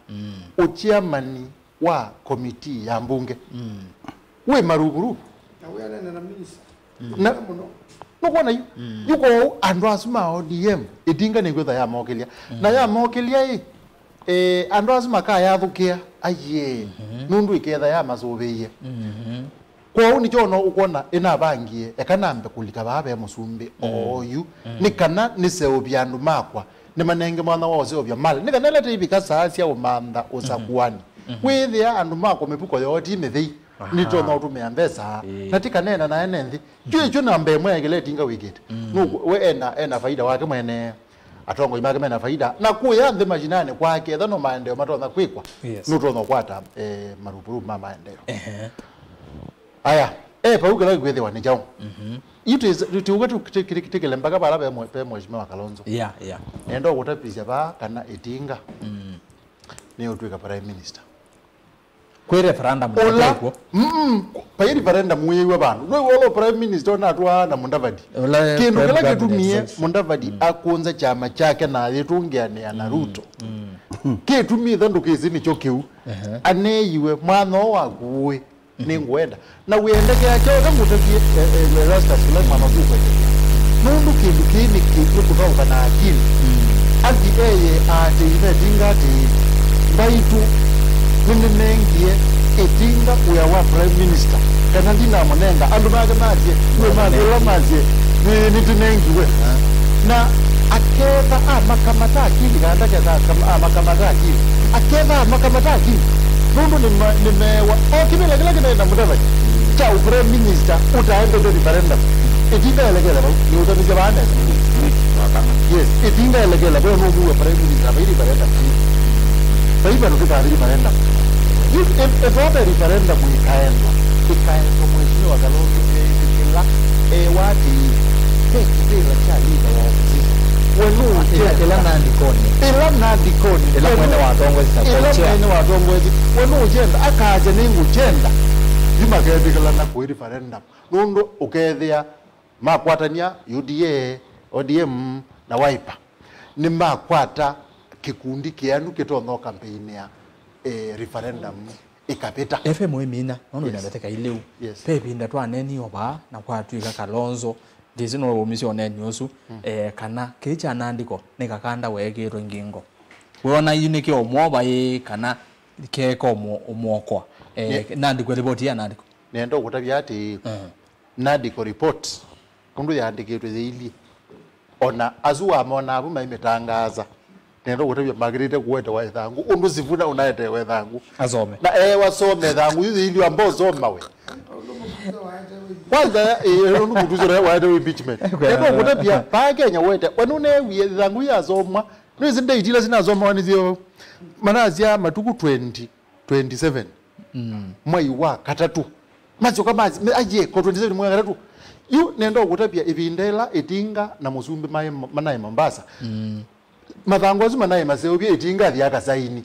ũchairman wa committee ya mbunge wĩ maruvuru. Na wĩanene na minista. Na nũkwona yu yu kwoou andũ asu ma O D M ĩtinga nĩkwĩtha yamokĩlya na yamokĩlya ĩ eh, andũ asu makayathũkĩa aiee nũndũ ĩketha yamasũvĩie. Kwoou nĩkyo no ũkwona ĩnavangie, eka nambe kũlika vaa ve mũsumbĩ oyu, nĩ kana nĩseũvye andũ makwa, nĩmanenge mwanya wa ũseũvya mali, nĩ kana ĩla tĩivika saa sya ũmantha ũsakuani, wĩthĩa andũ makwa mĩvuko yoo ti mĩthei, nĩtonya ũtũmĩa mbesa, na ti kaneena na ene nthĩ. Kyu ĩkyo namba ĩmwe ekĩla ĩtinga wĩkĩte. Nũkũ-, we ena, ena faida wake mwene, atongoi make mena faida, na kũya nthĩ mashinani kwake, etha no maendeeo matonya kwĩkwa, nũtonya ũkwata, eh, marupurupu ma maendeeo. Aya, e pau kĩla kĩkwĩthĩwa nĩ kyaũ? Yu tũiũka tũkĩlĩ mpaka vala ve mwe-, ve Mheshimiwa Kalonzo. Yeah, yeah. Nenda ũkũtavisya vaa kana ĩtinga nĩ ũtw'ĩka Prime Minister. Kwĩ referendum ũla, kw'o. Mm, vai referendum wĩw'a vandũ. Ndwĩw'a ũla Prime Minister ũnatwaa na Mudavadi. Ũla kĩndũ kĩla kĩtumie Mudavadi akũnza kyama kyake na ayĩtũngĩanĩa na Ruto. Kĩtumi ĩtha ndũkĩsĩ nĩkyo kĩu. Aneeiwe mwanya ũũ waku ũĩ. Nĩngwenda. Na wĩendekea kyaũ ũtangũtavie, eh, eh, Erastus, ũla mwana ũsu ũkwendekea. Nũndũ kĩndũ kĩĩ nĩ kĩ-, nĩ kũthaũka na akili. Athi eye aatĩi metinga atĩĩ, mbaitũ nĩnĩnengie ĩtinga wĩa wa Prime Minister, kana ndinamũnenga. Andũ make masye, iwe masye, ĩla masye, nĩ, nĩtũnengiwe. Na aketha amakamata akili, kana ndaketha akam-, amakamata akili. Aketha amakamata akili. Nũndũ nĩma-, nĩmeewa o kĩvĩla kĩla kĩnaĩ na Mudavadi kya ũ Prime Minister ũtaendete referendum. Ĩtinga elekele vau, nĩũtavisye vaa nesa. Yes, ĩtinga elekele vau, nũmĩw'a Prime Minister vai referendum. Vai vandũ tũtathi referendum. Yu, ĩ-, ĩtwate referendum ĩkaendwa, ĩkaendwa Mheshimiwa Kalonzo eĩtĩkĩla, ewa atĩĩ, ve kĩvĩla kya leader wa opposition. We nũũkyenda. Ĩla nandĩkonĩ. Ĩla nandĩkonĩ. Ĩla mwene watongoesye ta ĩla mwene watongoesye. We nũũkyenda, akasya nĩngũkyenda. Yu maketĩkĩlana kũĩ referendum. Nũndũ ũkethĩa makwatany'a U D A, O D M na Wiper, nĩmakwata kĩkundi kĩanu kĩtonya ũkampeinĩa, eh, referendum ĩkavĩta. F M ũimina, nũndũ ĩna ndatĩka ilĩ u. Yes. Ve ĩvinda twaneenie o vaa, na kwatw'ĩka Kalonzo, ndĩsĩ no waumisye ũneeni ũsu, eh, kana kĩĩ kya nandĩko nĩ kakanda weekĩĩtwe ngingo. Wĩona yu nĩkĩ ũmwovaĩ kana keeka ũmwo-, ũmwokoa? Eh, nandĩko, livoti ya nandĩko. Nĩenda ũkũtavya atĩĩ, nandĩko report, ũndũ yaandĩkĩtwe yĩilyĩ. O na asu wamonaa vu maimĩtangaasa, nenda ũkũtavya makĩlĩte kũetewa ĩthangũ, ũndũ Sifuna ũnaetewe ĩthangũ. Asome. Na ewa some ĩthangũ yu yĩilyĩ amba ũsoma we. Kwanza, eh, ũndũ mũtusi ũrĩa waetewe impeachment. Nenda ũkũtavya, vaa Kenya wete, we nũneewie ĩthangũ yasomwa, nĩwĩsĩ date ila sinasomawa nĩsyo, manasya matukũ twenty twenty-seven, mwai wa katatũ. Masyoka ma-, me-, ayeko twenty-seven mwai wa katatũ. Yu nenda ũkũtavya ĩvinda ĩla ĩtinga na mũsumbĩ maĩ, manaĩ Mombasa. Mathangũ asu manaĩ maseũvye ĩtinga athi akasaini.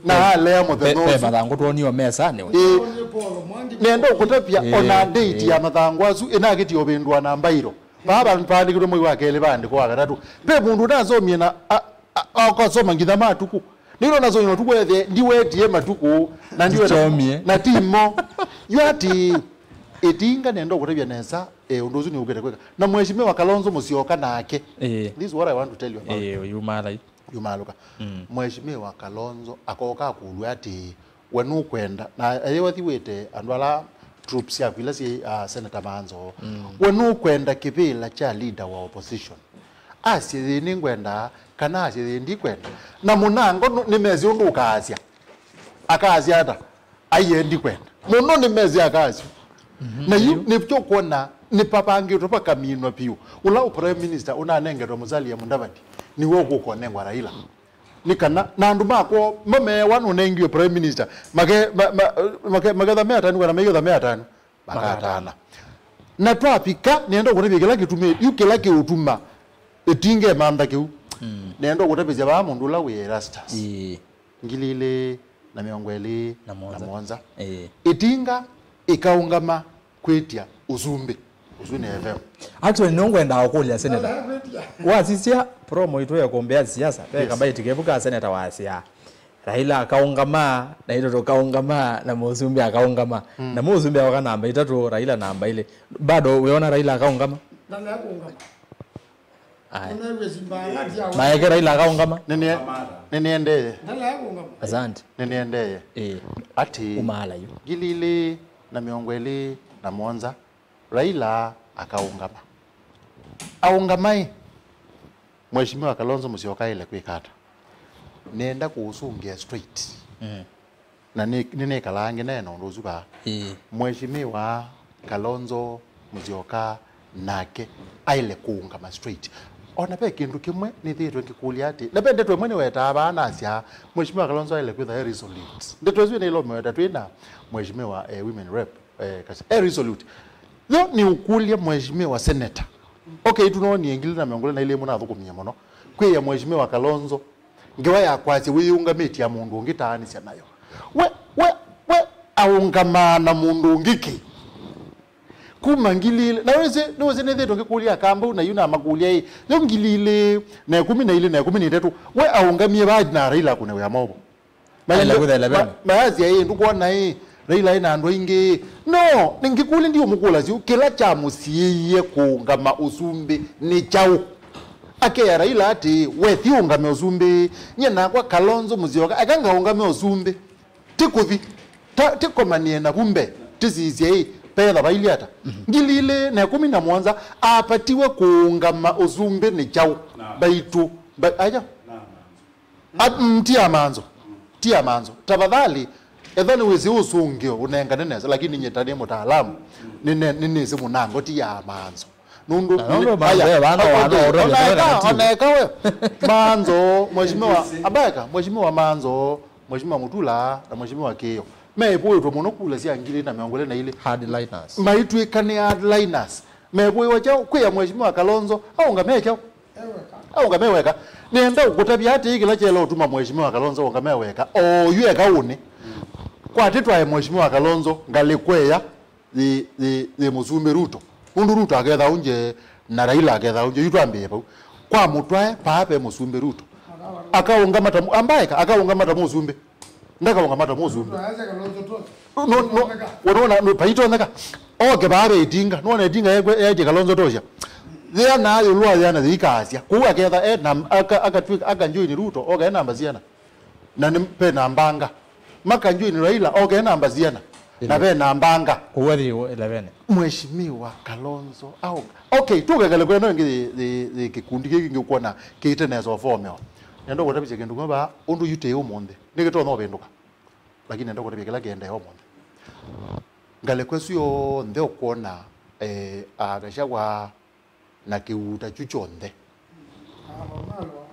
Na alea mũthenya ũsu. Mathangũ twonio mesanĩ we. Ĩĩ. Nenda ũkũtavya ona date ya mathangũ asu ĩnakĩtie ũvĩndũa na mbairo. Vaa va-, vaandĩkĩtwe mwai wa kelĩ, vaandĩkwa wa katatũ. Ve mũndũ ũnasomie na a-, a-, akasoma nginya matukũ. Nĩno nasomie matukũ ethe, ndiwetie matukũ, na ndiwe na, na timo. Yu ati, ĩtinga nenda ũkũtavya nesa, eh, ũndũ ũsu nĩũkĩte kwĩka. Na Mheshimiwa Kalonzo Musyoka nake. Ĩĩ. This is what I want to tell you about. Ĩĩ, yumala yu. Yumalũka. Mheshimiwa Kalonzo akoka akũlw'a ati, we nũkwenda, na eyo athiwĩte andũ ala troops syaku ila syĩ, ah, Senator Manzo, we nũkwenda kĩvĩla kya leader wa opposition? Asye yĩĩ nĩngwenda, kana asye yĩĩ ndikwenda? Na mũnango nũ-, nĩmesĩ ũndũ ũkaasya. Akaasya ata? Aiye ndikwenda. Mũno nĩmesĩ aka asu. Na yu nĩkyo kwona nĩpavangĩtwe vakaminwa vyũ. Ũla ũ Prime Minister ũnanengetwe Musalia Mudavadi, nĩwe ũkũkonengwa Raila. Nĩ kana, na andũ makwo, mo meewa nũnengiwe Prime Minister, make-, ma-, ma-, make-, maketha me atanu kana maiketha me atanu, makatana. Na twavika, nĩenda ũkũtavya kĩla kĩtumĩ-, yu kĩla kĩũtuma ĩtinga ĩmantha kĩu. Nĩenda ũkũtavĩsya vaa mũndũ ũla wĩ Erastus. Ĩĩ. Ngili ilĩ na mĩongo ĩlĩ na mũonza. Ĩĩ. Ĩtinga ĩkaũngama kwĩtya ũsumbĩ. Ũsu nĩ F M. Actually, nĩngwendaa ũkũlya seneta. Wasisya promo itũ ya kũmbĩa siasa, ve kabaiti kevu ka seneta wasya, Raila akaũngama, na itũ tũkaũngama, na mũsumbĩ akaũngama. Na mũsumbĩ aoka namba itatũ, Raila namba ilĩ. Bado wĩona Raila akaũngama? Ndalea kũngama. Aya. Maeke Raila akaũngama? Nĩnĩe-, nĩnĩendeye. Asante. Nĩnĩendeye. Ĩĩ. Ati, umaala yu. Ngili ilĩ na mĩongo ĩlĩ na mũonza, Raila akaũngama. Aũngama ĩ, Mheshimiwa Kalonzo Musyoka aĩle kwĩka ata? Nĩenda kũũsũngĩa straight. Mm. Na nĩ- nĩnĩkalaa ngĩneena ũndũ ũsu vaa. Ĩĩ. Mheshimiwa Kalonzo Musyoka nake aĩle kũũngama straight. Ona ve kĩndũ kĩmwe nĩthĩĩtwe ngĩkũlya atĩ, na ve ndeto ĩmwe nĩwetaa vaa nasya, Mheshimiwa Kalonzo aĩle kwĩtha e resolute. Ndeto ĩsu nĩilomeweta twĩ na Mheshimiwa, eh, women rep, eh, Kasi-, e resolute. Yo nĩ ũkũlya Mheshimiwa Senator. Okay, tũnoonie ngili na mĩongo ĩlĩ na ilĩ mũnathũkũmie mũno. Kwĩya Mheshimiwa Kalonzo, ngewa ya kwasya wĩyĩũngamĩtye ya mũndũ ũngĩ taanĩsya nayo. We, we, we aũngamaa na mũndũ ũngĩ kĩ? Kuma ngili ilĩ. Na wĩsĩ, nĩwĩsĩ nĩthĩtwe ngĩkũlya Akamba na yu namakũlya ĩ, yo ngili ilĩ na ĩkũmi na ilĩ na ĩkũmi na itatũ, we aũngamie vaa na Raila akũne wĩa movo? Aĩle kwĩtha eleven. Ma- mayasya ĩ, ndũkwona ĩ, Raila ĩ na andũ aingĩ? No, nĩngĩkũlya ndiũmũkũlasya, kĩla kyamũsiĩie kũũngama ũsumbĩ nĩ kyaũ? Akeya Raila atĩ, we thi ũngame ũsumbĩ, nyie nakwa Kalonzo Musyoka, eka ngaũngame ũsumbĩ. Ti kũthi, ta- tĩkomanĩe navu mbee, tĩsisye ĩ, petha vailyĩ ata? Ngili ilĩ na ĩkũmi na mũonza, apatiwe kũũngama ũsumbĩ nĩ kyaũ? Baitũ, ba- aja? At- mm, ti amanzo. Ti amanzo. Tafadhali, etha nĩwĩsĩ ũsũngĩo ũnengane nesa, lakini nyie ta nĩ mũtaalamu, nĩne- nĩnĩsĩ mũnango ti ya amanzo. Nũndũ Na nũndũ manzo aya, ya vano okay, wano ũtole ona eka, negative. Ona eka we. Manzo, mheshimiwa, ambaeka, mheshimiwa Manzo, mheshimiwa Mutula, na mheshimiwa Kĩo. Meĩvũĩtwe mũno kula sya ngili na mĩongo ĩlĩ na ilĩ. Hardliners. Maitw'ĩka nĩ hardliners. Mevũĩwa kyaũ? Kwĩya Mheshimiwa Kalonzo aũngame kyaũ? Aũngame weka. Nĩenda ũkũtavya atĩĩ, kĩla kyaĩle ũtuma Mheshimiwa Kalonzo aũngame weka, oyu eka ũnĩ. Kwatĩtwae Mheshimiwa Kalonzo ngalĩko ĩya yĩ, yĩ, yĩ Mũsumbĩ Ruto. Nũndũ Ruto aketha ũngye na Raila aketha ũngye, yu twambĩĩe vau. Kwa mũtwae paa ve Mũsumbĩ Ruto. Akaũngama ta mũ- ambaeka, akaũngama ta mũsumbĩ. Ndakaũngama ta mũsumbĩ. Ndwayasya Kalonzo tonya. No, no, wanaona, no, paitonyeka. Oke vaa ve itinga. Nona itinga yekwe, yaĩtye Kalonzo tosya. Yĩana yũlũ wa yĩana yĩikaasya. Kũu aketha e na- aka- akatw'ĩka- akanjoini Ruto, oke e namba siana. Na nĩ- ve na mbanga. Makanjoini Raila, oke e namba siana. Na ve na mbanga. Kũu athi eleven. Mheshimiwa Kalonzo, au- okay, tũkekale kwenda ĩngĩ yĩ- yĩ- yĩ kĩkundi kĩkĩ ngĩkwona kĩitenesa ũfomewa. Nenda kũtavisya kĩndũ kĩmwe vaa, ũndũ yu tĩĩ ũmũnthĩ. Nĩkĩtonya ũvĩndũka. Lakini nenda kũtavya kĩla kĩendee ũmũnthĩ. Ngalĩko ĩsu yonthe ũkwona, eh, a Gachagua na kĩuta kyu kyonthe,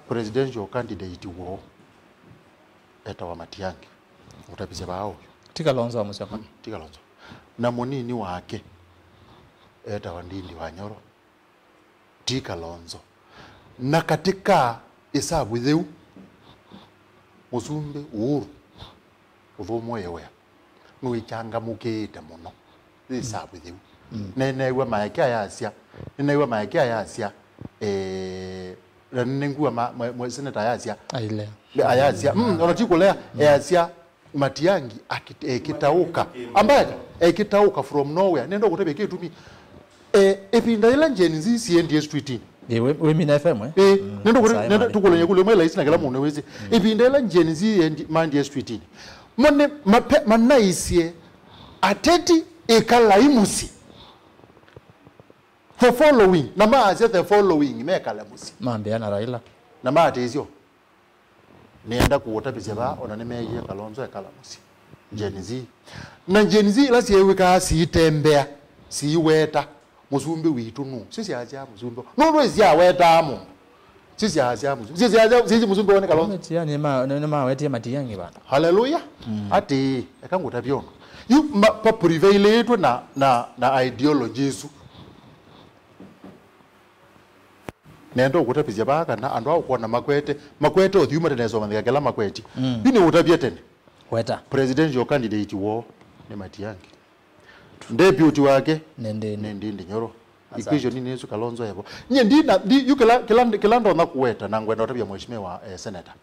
presidential candidate woo etawa Matiang'i. Ũtavisye vaa ũyu. Ti Kalonzo wa Musyoka. Mm, ti Kalonzo. Na mũnini wake etawa Ndindi wa Nyoro. Ti Kalonzo. Na katĩ ka ĩsavu yĩu, Mũsumbĩ Uhuru, ũthũmũĩwe, nũichangamũkĩĩte mũno yĩ ĩsavu yĩu. Mm. Nĩneew'a maeke ayasya, nĩneew'a maeke ayasya, eh, na nĩnengua ma- mwe- mwe- seneta ayasya, ailea, ayasya, mm, ona ti kũlea, ayasya, Matiang'i akit- ekĩtaũka. Ambaye ekĩtaũka from nowhere. Nenda kũtavya kĩtumi. Eh, ĩvinda yĩla Gen Z siendie streetini. Ĩ, wĩ- wĩ Mina F M, eh? Eh, nenda kũtavya, nenda tũkũlany'a kũlya mwe laisi na kĩla mũndũ wĩsĩ. Ĩvinda yĩla Gen Z endi- mandie streetini. Mone mape- manaisye ateti ĩkalai mũsyĩ. The following, na maasya the following, mekale mũsyĩ. Mambĩa na Raila. Na maatĩsyo. Nĩenda kũũtavisya vaa, ona nĩmeeie Kalonzo ekala mũsyĩ. Gen Z. Na Gen Z ila syeew'ĩkaa siitembea, siiweta, "Mũsumbĩ witũ nũũ?" Sisyaasya mũsumbĩ. Nũndũ isyawetaa mũndũ. Sisyaasya mũsumbĩ. Sisyaasya, sisi mũsumbĩ wone Kalonzo. Matiang'i nĩma- nĩ- nĩmawetie Matiang'i vandũ. Haleluya. Atĩĩ, eka ngũtavye ũndũ. Yu ma- pa prevailĩtwe na, na, na ideology isu. Nenda ũkũtavisya vaa kana andũ aa ũkwona makwete, makwete ũthyũ matenesa ũmanyĩka kĩla makwetye. Mm. Yu nĩũtavya tene. Weta. Presidential candidate woo nĩ Matiang'i. Deputy wake nĩ Ndindi. Nĩ Ndindi Nyoro. Asante. Equation nĩ ĩsu Kalonzo evo. Nyie ndi na, ndi, yu kĩla, kĩla, kĩla ndonya kũweta na ngwenda ũtavya mheshimiwa, eh, senator.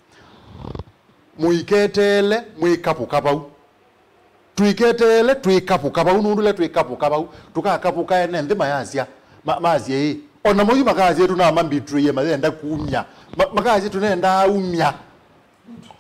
Mũiketeele mwĩkavũka vau. Tũiketeele twĩkavũka vau, nũndũ ĩla twĩkavũka vau, tũkakavũka ene nthĩ mayasya, ma- masye ĩ. O namo yu makasya tũnamambitũie mayenda kumya. Ma- makasya tũnendaa umya.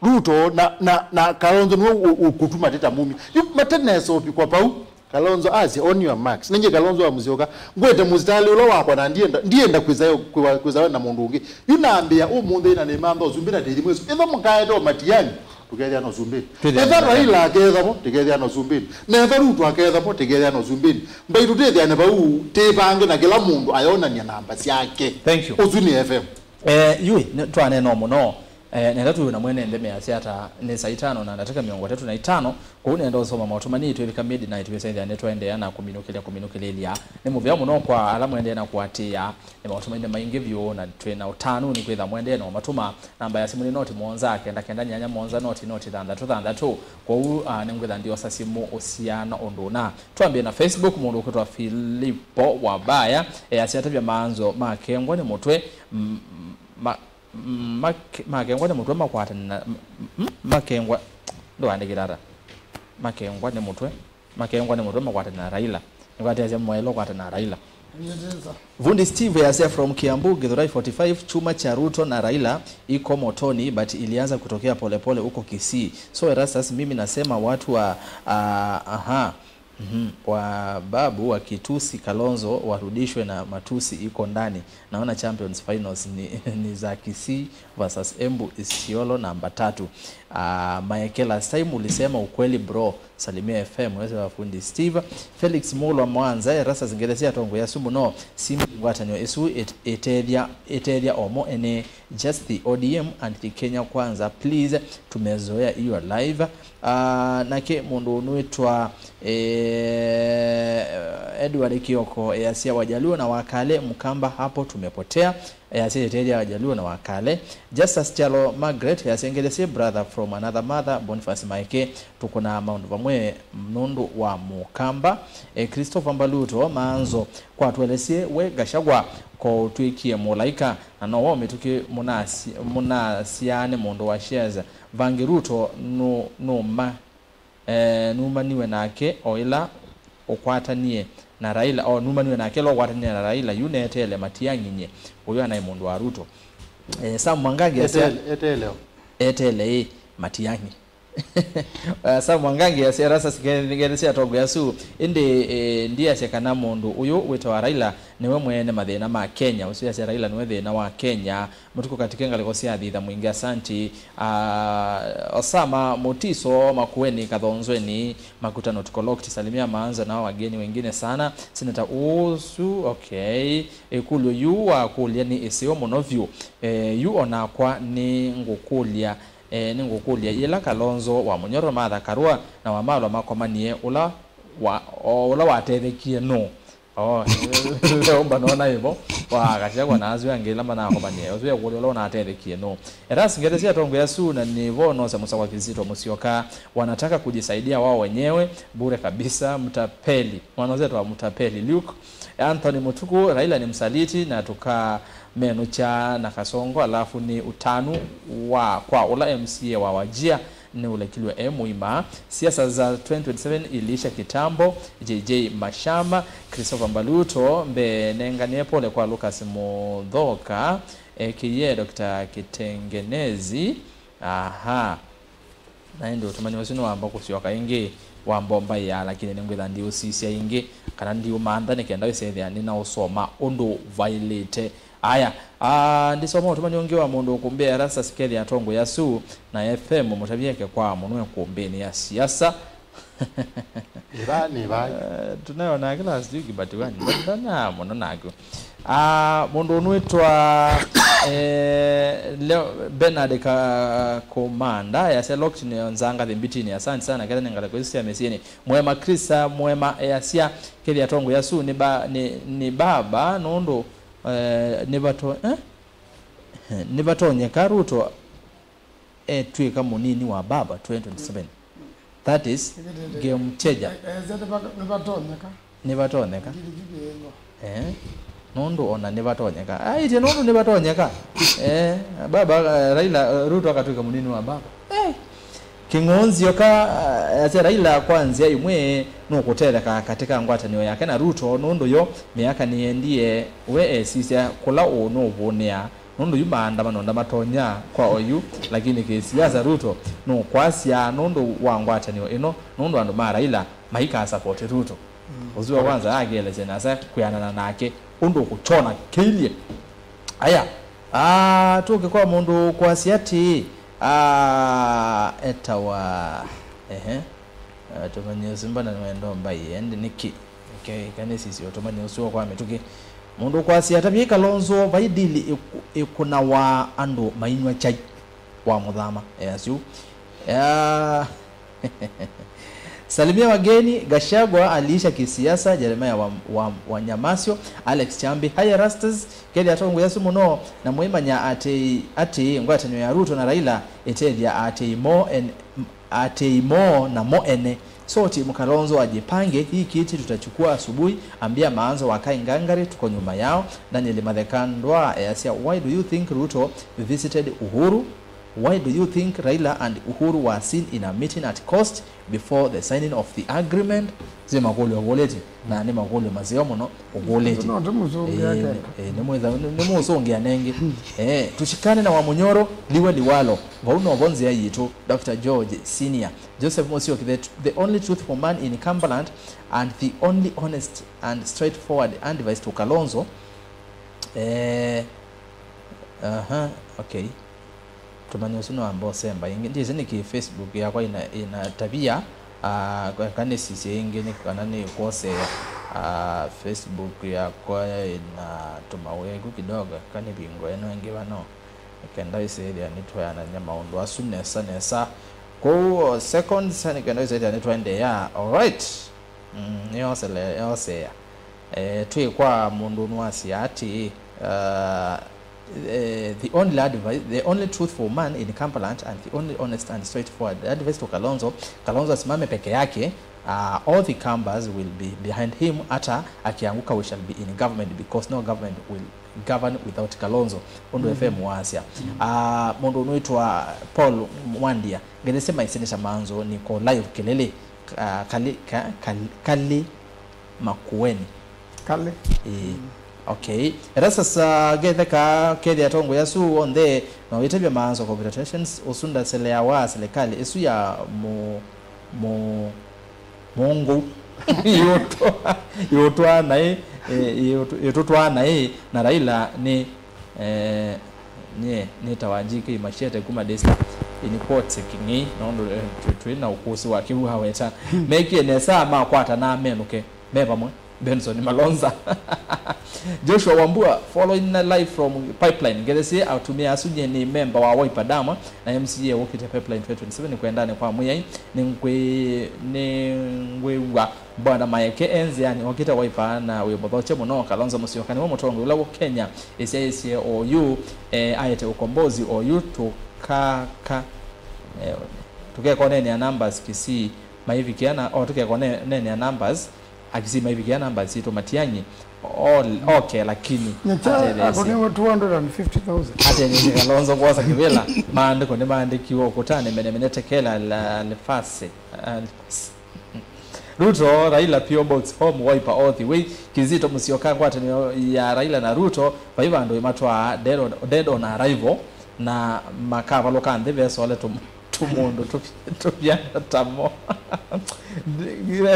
Ruto na, na, na Kalonzo nĩwe ũ- ũ- ũkũtuma tĩta mumi. Yu matenesa ũvikwa vau, Kalonzo asya, "On your marks." Nĩngĩ Kalonzo wa Musyoka, ngwete mũsitalĩ ũla wakwa na ndienda, ndienda kwĩsa, kwĩwa-, kwĩsa we na mũndũ ũngĩ. Yu nambĩa ũmũnthĩ na nĩmantha ũsumbĩ na tĩthi mwĩsu. Ĩtho mũkaete o Matiang'i, tũkethĩa na ũsumbĩnĩ. Twĩthĩa Etha na Raila aketha vo, tĩkethĩa na ũsumbĩnĩ. Na etha Ruto aketha vo, tĩkethĩa na ũsumbĩnĩ. Mbaitũ twĩthĩane vau, tĩvange na kĩla mũndũ ayonany'a namba syake. Thank you. Ũsu nĩ F M. Eh, yui, nĩ-, twaneenwa mũno. Eh, nenda twĩw'e na mwene nthĩ measya ata nĩ saa itano na ndatĩka mĩongo ĩtatũ na itano, kwoou nenda ũsoma maũtũmani twĩvika midnight twĩsethĩa nĩtwaendeea na kũminũkĩlya kũminũkĩlĩlya. Nĩ mũvea mũno kwa ala mwendeea na kũatĩĩa. Nĩ maũtũmani maingĩ vyũ na twĩ na ũtanu nĩ kwĩtha mwendeea na ũmatũma. Namba ya simũ nĩ noti mũonza kenda kenda nyanya mũonza noti noti thanthatũ thanthatũ. Kwoou, ah, nĩngwĩtha ndiosa simũ ũsiana ũndũ ũna. Twambie na Facebook, mũndũ ũkwĩtwa Filipo Wabaya, easya atavya maanzo makengwa nĩ mũtwe, m-, ma-, Make-, makengwa nĩ mũtwe makwatanĩ na, m-, m-, makengwa, ndũandĩkĩte ata? Makengwa nĩ mũtwe, makengwa nĩ mũtwe makwatanĩ na Raila. Nĩkwatĩasya mwaĩlo kwatana na Raila. Nĩtĩsa. Vundi Steve yasya from Kiambu, Githurai forty-five, chuma cha Ruto na Raila iko motoni, but ilianza kutokea polepole huko Kisii. So Erastus, mimi nasema watu wa, ah, aha, Mhm. Wa babu wakitusi Kalonzo warudishwe na matusi iko ndani. Naona champions finals ni, ni za Kisii versus Embu Isiolo namba tatu. Ah, Maeke, last time ulisema ukweli bro. Salimia F M, wewe wa fundi Steve. Felix Mulwa Mwanza, Erastus Ngelesi atongoesya mũno. Simbi ngwatanĩo ĩsu ĩt-, ĩtethya, ĩtethya omo ene. Just the O D M and the Kenya Kwanza, please, tumezoea hiyo live. Ah, nake mũndũ ũnwĩtwa, eh, Edward Kioko, easya Wajaluo na Wakale, Mkamba hapo tumepotea. Easya ĩtethya Wajaluo na Wakale. Justus Chalo Margaret, easya ngelesye brother from another mother, Boniface Maeke, tũkũnaa maũndũ vamwe nũndũ wa Mũkamba. Eh, Christopher Mbaluto, maanzo, kwatũelesye we Gachagua ko ũtw'ĩkie mũlaika. Na no woo mĩtũkĩ mũnasi-, mũnasyaa nĩ mũndũ wa shares. Vangi Ruto nũ-, nũma, eh, numaniwe nake o ĩla ũkwatanie na Raila, o numaniwe nake ĩla ũkwatanie na Raila, yu neteele Matiang'i nye, ũyũ anaĩ mũndũ wa Ruto. Eh, Sam Mwangangi asya Etele, etele o. Etele ĩ, Matiang'i. Uh, Sam Mwangangi asya Erastus ngelesya atongoesya asu, ĩndĩ, eh, ndiasya kana mũndũ ũyũ wĩtawa Raila nĩwe mwene mathĩna ma Kenya. Ũsu asya Raila nĩwe thĩna wa Kenya. Mũtuku katike ngalĩko sya thitha mwingĩ, asanti. Uh, Osama Mutiso, Makueni, Kathonzweni, Makutano tuko locked, salimia Maanza na wageni wengine sana. Senator Usu, okay. Ĩkũlyo yu wakũlya nĩ ĩseo mũno vyũ. Eh, yu onakwa nĩ ngũkũlya Eh, nĩngũkũlya, yĩla Kalonzo wa Mũnyoro, Martha Karua na Wamalwa makomanie, ũla wa, o, ũla watethekie nũũ? O, leomba nona ĩvo wa Gachagua na asu angĩ ĩla manakomanie, ũsu ekũlya ũla ũnatethekie nũũ? Erastus ngelesya atongoesya asu na nĩvo nose mũsakwa Kizito Musyoka, wanataka kujisaidia wao wenyewe bure kabisa, mtapeli. Mwana ũsu etwa mtapeli. Luke Anthony Mutuku, Raila ni msaliti na tuka menũkya na kasongo, alafu nĩ ũtanu wa kwa ũla M C A wa Wajir nĩ ũlekilwe e mũima. Siasa za twenty twenty-seven iliisha kitambo. J J Mashama, Christopher Mbaluto, mbee nenganie pole kwa Lucas Muthoka, A K A Doctor Kitengenezi. Aha. Na ĩndĩ ũtũmani ũsu nĩwamba kũsyoka ĩngĩ, wambombaĩa, lakini nĩngwĩtha ndiũsisya ĩngĩ, kana ndiũmantha nĩ kenda wĩsethĩa nĩnaũsoma ũndũ vaĩlĩte. Aya, ah, ndisoma ũtũmani ũngĩ wa mũndũ ũkũmbĩa Erastus kethĩa atongoesya asu na F M mũtavye eke kwa mũnwe kũmbĩnĩ ya siasa. Nĩ va, nĩ va. Eh, tunayo nake last week, but one, ndana mũno nake. Ah, mũndũ ũnwĩtwa, eh, leo Bernard Ka-, Komanda, yasya locked nĩ nzanga thimbitini. Asante sana, kethĩa nĩ ngalĩko isu sya mĩsyĩnĩ. Mwema Krista, mwema, yasya, kethĩa atongoesya asu nĩ ba-, nĩ, nĩ baba, nũndũ, eh, nĩvato-, eh? Nĩvatonyeka Ruto etw'ĩka mũnini wa baba twenty twenty-seven. That is game changer. Ese nĩvatonyeka. Nĩvatonyeka. Eh, nũndũ ona nĩvatonyeka. Aĩtye nũndũ nĩvatonyeka. Eh, baba, eh, Raila, eh, Ruto akatw'ĩka mũnini wa baba. Eh. Kĩng'ũnzyo ka, eh, ese Raila kwa nzĩa ĩmwe nũkũtetheka katĩ ka ngwatanĩo yake na Ruto, nũndũ yo mĩaka nĩyendie, we esisya kũla ũnũvũnĩa. Nũndũ yu maandamano ndamatonya kwa oyu, lakini kĩsiasa Ruto nũkwasya nũndũ wa ngwatanĩo ĩno, nũndũ andũ ma Raila maikasapoti Ruto. Ũsu wa kwanza akĩelesya nasa kwĩanana nake ũndũ ũkũkyona kĩilye. Aya, ah, tũke kwa mũndũ kwasya atĩ, ah, etawa, ehe, eh, tũmanye ũsu mbona nĩwenda mbai, endi nĩkĩ? Ke, kanĩsisye ũtũmanye ũsu kwa mĩtũkĩ. Mũndũ kwasya atavye Kalonzo vai dili ĩkũ-, ĩkũnawa andũ mainyw'a chai wa mũthama. Easyu. Ya. Salimia wageni, Gachagua aliisha kisiasa, Jeremiah wa, wa, wa Nyamasio, Alex Chambi, haya Rastas, kethĩa atongoi asu mũno, na mwĩmanya atĩ, atĩ ngwatanĩo ya Ruto na Raila ĩtethya atĩ imo en, atĩ imo na mo ene. So Team Kalonzo ajipange, hii kiti tutachukua asubuhi, ambia Maanzo wakae ngangari, tuko nyuma yao. Daniel Matheka Ndwa easya, why do you think Ruto visited Uhuru? Why do you think Raila and Uhuru were seen in a meeting at Coast before the signing of the agreement? Sio makũlyo ũkũlĩtye, na nĩ makũlyo maseo mũno ũkũlĩtye. No, ndimũsũngĩa Eh, kenda. eh, nĩ mwĩtha-, nĩ, nĩ mũsũngĩa nengĩ. Eh, tushikane na Wamunyoro, liwe liwalo. Vau novo nzĩa yitũ, Doctor George Senior. Joseph Musyoki, the, the only truthful man in Cumberland and the only honest and straightforward advice to Kalonzo. Eh, aha, okay. Tũmanye ũsu nĩwamba ũsemba ĩngĩ. Ndyĩsĩ nĩkĩ Facebook yakwa ĩna, ĩna tavia, ah, ka nĩsisye ĩngĩ nĩ kana nĩkwosea, ah, Facebook yakwa ĩna tũmawĩku kidogo, ka nĩvingo ĩno ĩngĩ vano. Kenda ĩsĩthĩa nĩtweanany'a maũndũ asu nesa nesa. Kwoou, seconds, nĩ kenda ĩsĩthĩa nĩtwendeea. Alright. Mm, nĩyosele-, yosea. Eh, twĩ kwa mũndũ nĩwasya atĩ, uh, eh, the only advice, the only truthful man in Cumberland and the only honest and straightforward advice to Kalonzo, Kalonzo asimame peke yake, uh, all the Kambas will be behind him, hata akianguka we shall be in government because no government will govern without Kalonzo, ũndũ F M wasya. Uh, mũndũ ũnũĩtwa Paul Mwandia, ngelesye my senator Maanzo niko live Kelele. Ah, Kali, ka, Kali, Kali Makueni. Kali. Ĩĩ. Okay. Era sasa ketheka kethi atongoi asu onthe no wĩtavya Maanzo congratulations, ũsu ndaseleawa serikali ĩsu ya mu, mu, mungu. Yũtwa, yũtwa naĩ, eh, yũtũ-, yũtũtwaa naĩ na Raila nĩ Eh, nyie nĩtawa G K Machete kuma Daystar in Port Kĩng'ei, nũndũ, eh, twĩ, twĩ na ũkũsĩ wa kĩu aweta. Mekie nesa makwata na amenũke me vamwe. Benson Malonza. Joshua Wambua, following live from Pipeline. Ngethesie atumĩa asu, nyie nĩ memba wa Wiper Dam na M C A ũkĩte Pipeline twenty twenty-seven kwendane kwa Mwĩai. Nĩngwĩ-, nĩngwĩw'a Bwana Maeke e nzĩanĩ okĩte Wiper na wĩ mũthokye mũno. Kalonzo Musyoka nĩwe mũtongoi ũla wũ Kenya ĩsyaĩĩsye oyu, eh, aete ũkombozi oyu tũkaka, eh, tũkekoneenea numbers Kisii maivikĩa na, o tũkekoneenea numbers Akisii maivikĩa numbers sitũ Matiang'i. All, okay, lakini nyacha atetheesye. Akũnĩwe two hundred and fifty thousand. Atetheesye Kalonzo kwosa kĩvĩla. Maandĩko nĩmaandĩkiwe ũkũtanĩ menemene, tekela la lefasi. Ruto, Raila, P O Box, home, Wiper all the way. Kizito Musyoka, ngwatanĩo ya Raila na Ruto vai vandũ ĩmatwaa dead on, dead on arrival, na makavalũka nthĩ vesole tũ-, tũmũndũ tũvi-, tũvyana tamo.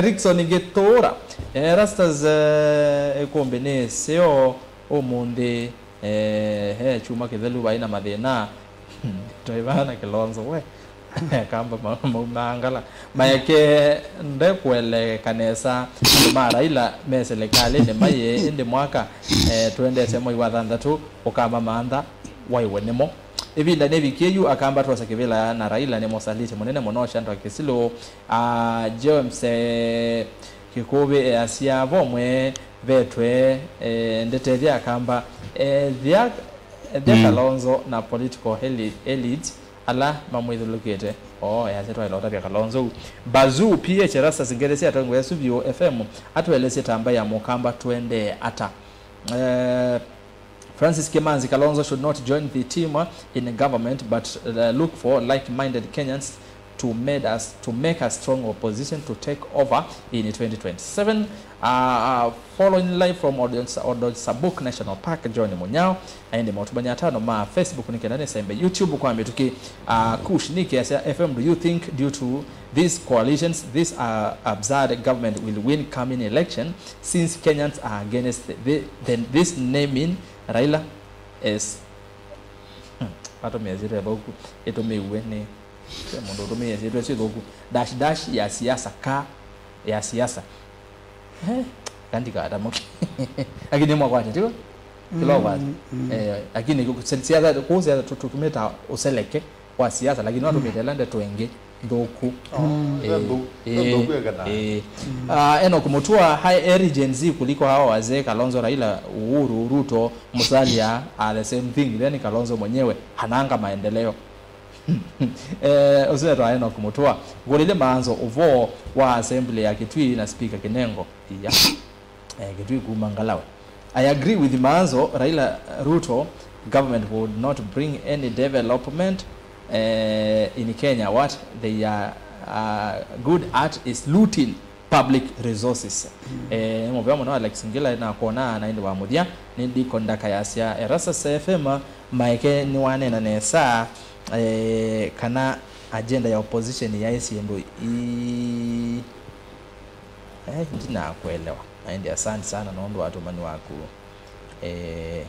Rickson Gĩtũra, eh, Rastas, eh, ĩkũmbĩ nĩ ĩseo ũmũnthĩ. Eh, he kyumwa kĩthelu vai na mathĩna. Twaĩvaa na Kĩlonzo we. Kamba ma-, maumangala. Maeke ndekũeleka nesa. Andũ ma Raila me silikalĩnĩ mayĩ ĩndĩ mwaka, eh, tũendete mwei wa thanthatũ ũkamamantha waiwe nĩmo. Ĩvinda nĩvikie yu Akamba twosa kĩvĩla na Raila nĩmosaliti mũnene mũno Shandrack Kisilu. Ah, Joe Mse Kĩkũvĩ easya vomwe vetwe, eh, ndetethya Akamba, eh, thia, thia Kalonzo na political eli-, elite ala mamwĩthũlũkĩte. Oo, easya twaĩla ũtavya Kalonzo. Bazoo P H Erastus Ngethesia atongoi asu vyũ F M atũelesye tamba ya Mũkamba tũendee ata. Eh, Francis Kimanzi, Kalonzo should not join the team, uh, in government, but, uh, look for like-minded Kenyans to made us, to make a strong opposition to take over in twenty twenty-seven. Uh, uh, following live from Odon-, Odon Sabuk National Park, John Munyao. Aende maũtũmany'a atano ma Facebook nĩ kenda nĩsembe YouTube kwa mĩtũkĩ. Uh, Kush Nick asya, F M, do you think due to these coalitions, this, uh, absurd government will win coming election since Kenyans are against the, then this naming Raila as, hmm, atũmĩa syĩtwa ĩthũku, ĩtũmĩiwe nĩ, ve mũndũ ũtũmĩie syĩtwa ĩsu ĩthũku, dash dash ya siasa, ka ya siasa. Eh, kandika atamuki. Lakini mwakwata, tiwa? Kila wakati. Mm, mm. Eh, lakini ku-, si-, siasa, ku siasa tu-, tutumĩta ũseleke wa siasa, lakini watu mitela ndeto ĩngĩ nthũku. Mm. Eh, nthũ-, eh, nthũku ĩkana. Eh. Mm. Ah, Enoch Mutua, high energy Gen Z kuliko hawa wazee, Kalonzo, Raila, Uhuru, Ruto, Musalia are the same thing. Then Kalonzo mwenyewe anaanga maendeleo. Eh, ũsu etwa Enoch Mutua. Ngũlĩlye Maanzo ũvoo wa assembly ya Kitui na speaker Kinengo. Iya. Eh, Kitui kuma Ngalawe. I agree with Maanzo, Raila, Ruto government would not bring any development, eh, in Kenya. What they are, uh, good at is looting public resources. Mm. Eh, nĩ mũvea mũno Alex Ngila, nakwona na ĩndĩ wa mũthya, nĩ Deacon Ndakayasya, Erastus F M, Maeke nĩwanena nesa, eh, kana agenda ya opposition yaĩ syĩndũ ii, eh, ndinakuelewa. Na ĩndĩ asante sana nũndũ wa ũtũmani waku. Eh,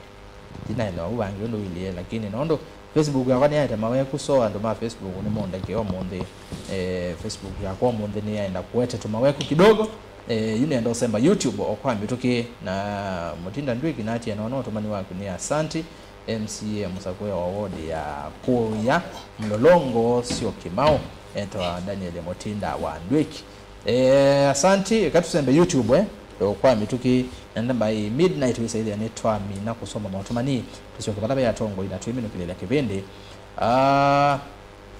ndinaelewa ũu wangĩ ũndũ ũilyĩ, lakini nũndũ Facebook yakwa nĩyaete maweku, so andũ ma Facebook nĩmũndekee ũmũnthĩ. Eh, Facebook yakwa ũmũnthĩ nĩyaenda kũete tũmaweku kidogo. Eh, yu nĩenda ũsemba YouTube o kwa mĩtũkĩ na Mũtinda Ndwĩki natie nono ũtũmani waku nĩ asanti. M C A mũsakũe wa ward ya Kũya Mlolongo sio Kimau etwa Daniel Mũtinda wa Ndwĩki. Eh, asanti, eka tũsembe YouTube, eh, o kwa mĩtũkĩ, nenda by midnight wĩsaĩthĩa nĩ twamina kũsoma maũtũmani, tũsyoke vala ve atongoi na twĩminũkĩlĩlya kĩvĩndĩ. Ah,